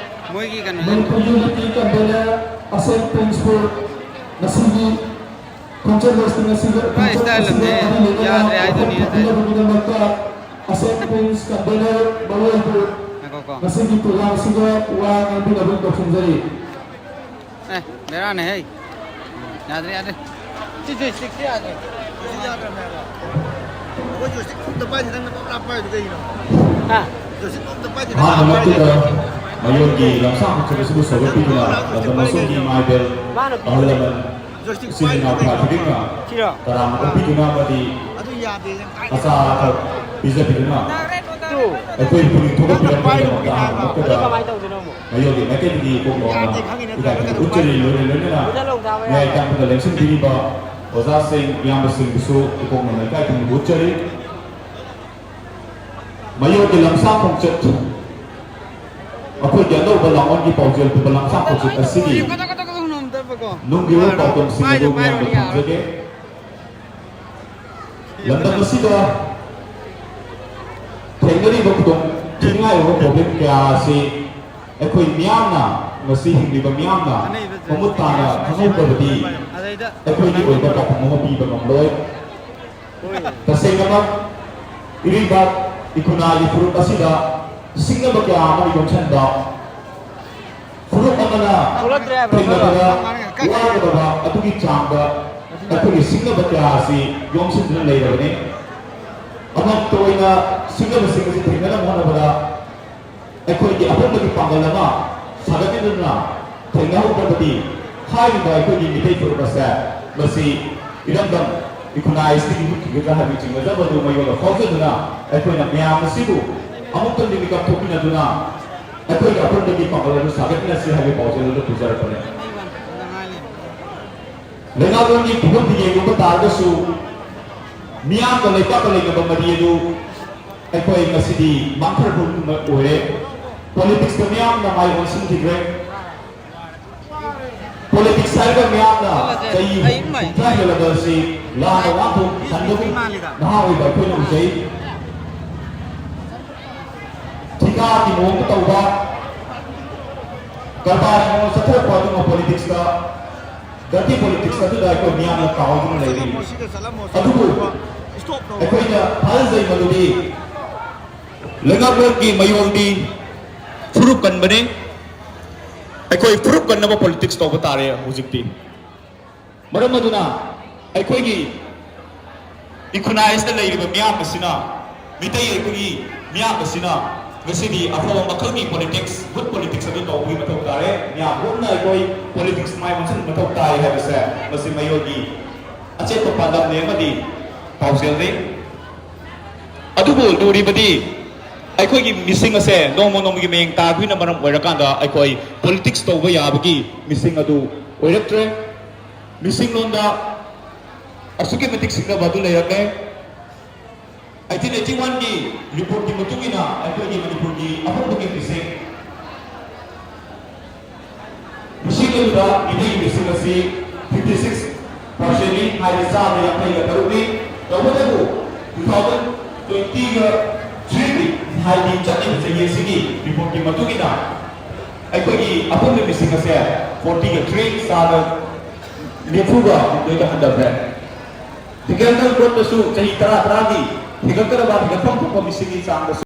ꯃꯣꯏꯒꯤ ꯀꯩꯅꯣꯁꯦ ꯃꯅꯤꯄꯨꯔ ꯌꯨꯠ ꯂꯤꯛꯀꯤ ꯀꯟꯚꯦꯅꯔ ꯑꯁꯦꯝ ꯄ꯭ꯔꯤꯟꯁꯄꯨ ꯉꯁꯤꯒꯤ ꯈꯣꯡꯆꯠ ꯂꯣꯏꯁꯤꯟ ꯑꯁꯤꯗ ꯄꯨꯔꯥ ꯈꯣꯡꯆꯠ style ꯑꯁꯤꯗ ꯑꯃꯅꯦ꯫ ꯃꯔꯤ ꯂꯩꯅꯅ ꯌꯥꯗ꯭ꯔꯦ ꯋꯥꯐꯝ ꯍꯥꯏꯗꯨꯅꯤ ꯉꯁꯥꯏ꯫ ꯊꯝꯕꯤꯅꯕꯒꯤꯗꯃꯛꯇ ꯑꯁꯦꯝ ꯄ꯭ꯔꯤꯟꯁ ꯀꯟꯚꯦꯅꯔ ꯃꯔꯨꯑꯣꯏꯕꯨ ꯉꯥꯏꯈꯣꯀꯣ꯫ ꯉꯁꯤꯒꯤ ꯄ꯭ꯔꯣꯒ꯭ꯔꯥꯝꯁꯤꯗ ꯋꯥ ꯉꯥꯡꯕꯤꯅꯕ ꯀꯧꯁꯤꯟꯖꯔꯤ꯫ ꯑꯦ, ꯕꯦꯔꯥꯅꯦ ꯍꯦ꯫ ꯌꯥꯗ꯭ꯔꯦ, ꯌꯥꯗ꯭ꯔꯦ꯫ ꯁꯤ ꯖꯣꯏꯁꯇꯤꯛꯁꯦ ꯌꯥꯗ꯭ꯔꯦ꯫ ꯑꯩꯈꯣꯏ ꯖꯣꯏꯁꯇꯤꯛ ꯑꯝꯇ ꯄꯥꯏꯗꯦ, ꯅꯪꯅ ꯄꯪꯄꯥꯏ ꯄꯥꯏꯔꯤꯗꯣ ꯀꯩꯒꯤꯅꯣ? ꯍꯥ? ꯖꯣꯏꯁꯇꯤꯛ ꯑꯝꯇ ꯄꯥꯏꯗꯦ, ꯅꯪꯅ ꯑꯍꯥꯟꯕ ꯄꯪꯄꯥꯏ ꯃꯛꯇꯗ ꯄꯥꯏꯔꯤꯗꯣ꯫ ꯃꯌꯣꯜꯒꯤ ꯂꯝꯁꯥꯡ ꯈꯣꯡꯆꯠ ꯑꯁꯤꯕꯨ ꯁꯧꯒꯠꯄꯤꯗꯨꯅ ꯂꯝꯗꯝ ꯑꯁꯣꯝꯒꯤ ꯃꯥꯏꯕꯦꯜ ꯃꯥꯅ ꯑꯍꯜ ꯂꯃꯟ, ꯖꯣꯏꯁꯇꯤꯛ ꯏꯆꯤꯜ ꯏꯅꯥꯎ ꯄꯥꯏꯗꯦ ꯀꯌꯥ ꯈꯨꯗꯤꯡꯃꯛ ꯁꯤꯔꯣ? ꯇꯔꯥꯝꯅ ꯑꯣꯛꯄꯤꯗꯨꯅ ꯑꯃꯗꯤ ꯑꯗꯨ ꯌꯥꯗꯦ, ꯅꯪ ꯀꯥꯏꯗ ꯑꯆꯥ ꯑꯊꯛ ꯄꯤꯖꯕꯤꯗꯨꯅ ꯇꯨ꯫ ꯑꯩꯈꯣꯏ ꯄꯨꯛꯅꯤꯡ ꯊꯧꯒꯠꯄꯤꯔꯛꯄꯒꯤꯗꯃꯛꯇ ꯑꯍꯥꯟꯕ ꯃꯛꯇꯗ ꯑꯗꯨ ꯀꯃꯥꯏꯅ ꯇꯧꯗꯣꯏꯅꯣ ꯑꯃꯨꯛ? ꯃꯌꯣꯝꯒꯤ ꯃꯥꯏꯀꯩꯗꯒꯤ ꯏꯀꯣꯛ ꯂꯥꯎꯅ ꯌꯥꯗꯦ, ꯈꯪꯉꯤ ꯅꯠꯇ꯭ꯔꯣ? ꯏꯀꯥꯏ ꯈꯨꯝꯅꯕ ꯎꯠꯆꯔꯤ꯫ ꯂꯣꯏꯅ ꯂꯣꯏꯅꯅ ꯃꯨꯊꯠꯍꯧꯗꯕ ꯃꯌꯥꯏ ꯌꯥꯔꯣꯏ꯫ ꯇꯥꯡꯕꯗ ꯂꯦꯡꯁꯤꯟꯕꯤꯔꯤꯕ ꯑꯣꯖꯥꯁꯤꯡ, ꯏꯌꯥꯝꯕꯁꯤꯡꯕꯨꯁꯨ ꯏꯀꯣꯛ ꯂꯥꯎꯅ ꯏꯀꯥꯏ ꯈꯨꯝꯅꯕ ꯎꯠꯆꯔꯤ꯫ ꯃꯌꯣꯝꯒꯤ ꯂꯝꯁꯥꯡ ꯈꯣꯡꯆꯠ, ꯑꯩꯈꯣꯏꯒꯤ ꯑꯅꯧꯕ ꯂꯥꯡꯑꯣꯟꯒꯤ ꯄꯥꯎꯖꯦꯜ ꯄꯨꯕ ꯂꯝꯁꯥꯡ ꯈꯣꯡꯆꯠ ꯑꯁꯤꯒꯤ ꯅꯨꯡꯒꯤ ꯑꯣꯏꯕ ꯄꯥꯎꯗꯝꯁꯤꯡ ꯑꯗꯨ ꯃꯌꯥꯝꯗ ꯊꯝꯖꯒꯦ꯫ ꯂꯝꯗꯝ ꯑꯁꯤꯗ ꯊꯦꯡꯅꯔꯤꯕ ꯈꯨꯗꯣꯡ ꯊꯤꯅ ꯍꯥꯏꯔꯤꯕ ꯄ꯭ꯔꯣꯕ꯭ꯂꯦꯝ ꯀꯌꯥ ꯑꯁꯤ ꯑꯩꯈꯣꯏ ꯃꯤꯌꯥꯝꯅ, ꯉꯁꯤ ꯍꯤꯡꯂꯤꯕ ꯃꯤꯌꯥꯝꯅ ꯃꯃꯨꯠ ꯇꯥꯅ ꯈꯪꯍꯧꯗ꯭ꯔꯕꯗꯤ ꯑꯩꯈꯣꯏꯒꯤ ꯑꯣꯏꯕ ꯄꯥꯎꯈꯨꯝ ꯑꯃ ꯄꯤꯕ ꯉꯝꯂꯣꯏ꯫ ꯇꯁꯦꯡꯅꯃꯛ ꯏꯔꯩꯕꯥꯛ ꯏꯈꯨꯟꯅꯥꯏꯒꯤ ꯐꯨꯔꯨꯞ ꯑꯁꯤꯗ ꯁꯤꯡꯅꯕ ꯀꯌꯥ ꯑꯃ ꯌꯣꯝꯁꯤꯟꯕ, ꯐꯨꯔꯨꯞ ꯑꯃꯅ ꯊꯦꯡꯅꯕꯗ ꯋꯥꯒꯗꯕ ꯑꯗꯨꯒꯤ ꯆꯥꯡꯗ ꯑꯩꯈꯣꯏꯒꯤ ꯁꯤꯡꯅꯕ ꯀꯌꯥ ꯑꯁꯤ ꯌꯣꯝꯁꯤꯟꯗꯨꯅ ꯂꯩꯔꯕꯅꯤ꯫ ꯑꯃꯃꯝꯇ ꯑꯣꯏꯅ ꯁꯤꯡꯅꯕꯁꯤꯡ ꯑꯁꯤ ꯊꯦꯡꯅꯅꯕ ꯍꯣꯠꯅꯕꯗ ꯑꯩꯈꯣꯏꯒꯤ ꯑꯄꯨꯟꯕꯒꯤ ꯄꯥꯡꯒꯜ ꯑꯃ ꯁꯥꯒꯠꯃꯤꯟꯅꯗꯨꯅ ꯊꯦꯡꯅꯍꯧꯗ꯭ꯔꯕꯗꯤ ꯍꯥꯏꯔꯤꯕ ꯑꯩꯈꯣꯏꯒꯤ ꯃꯤꯇꯩ ꯐꯨꯔꯨꯞ ꯑꯁꯦ ꯃꯁꯤ ꯏꯔꯝꯗꯝ ꯏꯈꯨꯟꯅꯥꯏ ꯑꯁꯤꯒꯤ ꯃꯤꯍꯨꯠ ꯊꯤꯒꯗ꯭ꯔꯥ ꯍꯥꯏꯕꯒꯤ ꯆꯤꯡꯅꯖꯕ ꯑꯗꯨ ꯃꯌꯣꯟꯗ ꯐꯥꯎꯖꯗꯨꯅ ꯑꯩꯈꯣꯏꯅ ꯃꯌꯥꯝ ꯑꯁꯤꯕꯨ ꯑꯃꯨꯛꯇꯪꯗꯤ ꯃꯤꯀꯞ ꯊꯣꯛꯃꯤꯟꯅꯗꯨꯅ ꯑꯩꯈꯣꯏꯒꯤ ꯑꯄꯨꯟꯕꯒꯤ ꯄꯥꯡꯒꯜ ꯑꯗꯨ ꯁꯥꯒꯠꯃꯤꯟꯅꯁꯤ ꯍꯥꯏꯕꯒꯤ ꯄꯥꯎꯖꯦꯜ ꯑꯗꯨ ꯄꯨꯖꯔꯛꯄꯅꯦ꯫ ꯂꯩꯉꯥꯛꯂꯣꯟꯒꯤ ꯐꯤꯕꯝꯗ ꯌꯦꯡꯂꯨꯕ ꯇꯥꯔꯒꯁꯨ ꯃꯤꯌꯥꯝꯒ ꯂꯩꯄꯥꯛꯀ ꯂꯩꯅꯕ ꯃꯔꯤ ꯑꯗꯨ ꯑꯩꯈꯣꯏ ꯉꯁꯤꯗꯤ ꯃꯥꯡꯊꯔꯛꯄ ꯑꯣꯏꯔꯦ꯫ ꯄꯣꯂꯤꯇꯤꯛꯁꯇ ꯃꯤꯌꯥꯝꯅ ꯃꯥꯏ ꯑꯣꯟꯁꯤꯟꯈꯤꯗ꯭ꯔꯦ꯫ ꯄꯣꯂꯤꯇꯤꯛꯁ ꯍꯥꯏꯔꯒ ꯃꯤꯌꯥꯝꯅ ꯆꯍꯤ ꯀꯨꯟꯊ꯭ꯔꯥ ꯍꯦꯜꯂꯕ ꯑꯁꯤ ꯂꯥꯟꯅ ꯋꯥꯐꯝ ꯈꯟꯕꯒꯤ ꯅꯍꯥ ꯑꯣꯏꯕ ꯑꯩꯈꯣꯏꯅ ꯎꯖꯩ꯫ ꯊꯤꯀꯥꯒꯤ ꯃꯑꯣꯡꯗ ꯇꯧꯕ, ꯀꯔꯕꯥꯔꯒꯤ ꯃꯑꯣꯡꯗ ꯆꯠꯊꯔꯛꯄ ꯑꯗꯨꯒꯨꯝꯕ ꯄꯣꯂꯤꯇꯤꯛꯁꯇ, dirty politics ꯑꯗꯨꯗ ꯑꯩꯈꯣꯏ ꯃꯤꯌꯥꯝꯅ ꯇꯥꯎꯗꯨꯅ ꯂꯩꯔꯤ꯫ ꯑꯗꯨꯕꯨ ꯑꯩꯈꯣꯏꯅ ꯊꯥꯖꯖꯩ ꯃꯗꯨꯗꯤ ꯂꯩꯉꯥꯛꯂꯣꯟꯒꯤ ꯃꯌꯣꯜꯗꯤ ꯐꯨꯔꯨꯞ ꯀꯟꯕꯅꯤ꯫ ꯑꯩꯈꯣꯏ ꯐꯨꯔꯨꯞ ꯀꯟꯅꯕ ꯄꯣꯂꯤꯇꯤꯛꯁ ꯇꯧꯕ ꯇꯥꯔꯦ ꯍꯧꯖꯤꯛꯇꯤ꯫ ꯃꯔꯝ ꯑꯗꯨꯅ ꯑꯩꯈꯣꯏꯒꯤ ꯏꯈꯨꯟꯅꯥꯏ ꯑꯁꯤꯗ ꯂꯩꯔꯤꯕ ꯃꯤꯌꯥꯝ ꯑꯁꯤꯅ, ꯃꯤꯇꯩ ꯑꯩꯈꯣꯏꯒꯤ ꯃꯤꯌꯥꯝ ꯑꯁꯤꯅ ꯉꯁꯤꯗꯤ ꯑꯐꯕ ꯃꯈꯜꯒꯤ ꯄꯣꯂꯤꯇꯤꯛꯁ, ꯒꯨꯗ ꯄꯣꯂꯤꯇꯤꯛꯁ ꯑꯗꯨ ꯇꯧꯕꯒꯤ ꯃꯊꯧ ꯇꯥꯔꯦ꯫ ꯃꯤꯌꯥꯝ ꯄꯨꯝꯅ ꯑꯩꯈꯣꯏ ꯄꯣꯂꯤꯇꯤꯛꯁ ꯃꯥꯏ ꯑꯣꯟꯁꯤꯟꯕ ꯃꯊꯧ ꯇꯥꯏ ꯍꯥꯏꯕꯁꯦ ꯃꯁꯤ ꯃꯌꯣꯜꯒꯤ ꯑꯆꯦꯠꯄ ꯄꯥꯟꯗꯝꯅꯤ ꯑꯃꯗꯤ ꯄꯥꯎꯖꯦꯜꯅꯤ꯫ ꯑꯗꯨꯕꯨ ꯂꯨꯔꯤꯕꯗꯤ ꯑꯩꯈꯣꯏꯒꯤ ꯃꯤꯁꯤꯡ ꯑꯁꯦ ꯅꯣꯡꯃ ꯅꯣꯡꯃꯒꯤ ꯃꯌꯦꯡ ꯇꯥꯕꯅ ꯃꯔꯝ ꯑꯣꯏꯔꯀꯥꯟꯗ ꯑꯩꯈꯣꯏ ꯄꯣꯂꯤꯇꯤꯛꯁ ꯇꯧꯕ ꯌꯥꯕꯒꯤ ꯃꯤꯁꯤꯡ ꯑꯗꯨ ꯑꯣꯏꯔꯛꯇ꯭ꯔꯦ꯫ ꯃꯤꯁꯤꯡꯂꯣꯟꯗ ꯑꯁꯨꯛꯀꯤ ꯃꯇꯤꯛ ꯁꯤꯡꯅꯕ ꯑꯗꯨ ꯂꯩꯔꯝꯃꯦ꯫ ꯑꯩꯠꯇꯤꯟ ꯑꯩꯠꯇꯤ ꯋꯥꯟꯒꯤ ꯔꯤꯄꯣꯔꯠꯀꯤ ꯃꯇꯨꯡ ꯏꯟꯅ ꯑꯩꯈꯣꯏꯒꯤ ꯃꯅꯤꯄꯨꯔꯒꯤ ꯑꯄꯨꯟꯕꯒꯤ ꯃꯤꯁꯤꯡ ꯃꯤꯁꯤꯡ ꯑꯗꯨꯗ ꯃꯤꯇꯩ ꯃꯤꯁꯤꯡ ꯑꯁꯤ fifty six percentꯅꯤ, ꯍꯥꯏꯗꯤ ꯆꯥꯝꯃ ꯌꯥꯡꯈꯩꯒ ꯇꯔꯨꯛꯅꯤ꯫ ꯇꯧꯕꯇꯕꯨ two thousand twentyꯒ threeꯒꯤ ꯍꯥꯏꯗꯤ ꯆꯠꯂꯤꯕ ꯆꯍꯤ ꯑꯁꯤꯒꯤ ꯔꯤꯄꯣꯔꯠꯀꯤ ꯃꯇꯨꯡ ꯏꯟꯅ ꯑꯩꯈꯣꯏꯒꯤ ꯑꯄꯨꯟꯕ ꯃꯤꯁꯤꯡ ꯑꯁꯦ ꯐꯣꯔꯇꯤꯒ ꯊ꯭ꯔꯤ, ꯆꯥꯗ ꯅꯤꯐꯨꯒ ꯍꯨꯝꯗꯣꯏꯗ ꯍꯟꯊꯈ꯭ꯔꯦ꯫ ꯍꯤꯒꯦꯜꯇꯟ ꯒ꯭ꯔꯣꯠꯇꯁꯨ ꯆꯍꯤ ꯇꯔꯥ ꯇꯔꯥꯒꯤ ꯍꯤꯒꯠꯀꯗꯕ, ꯍꯤꯒꯠꯐꯝ ꯊꯣꯛꯄ ꯃꯤꯁꯤꯡꯒꯤ ꯆꯥꯡꯗꯁꯨ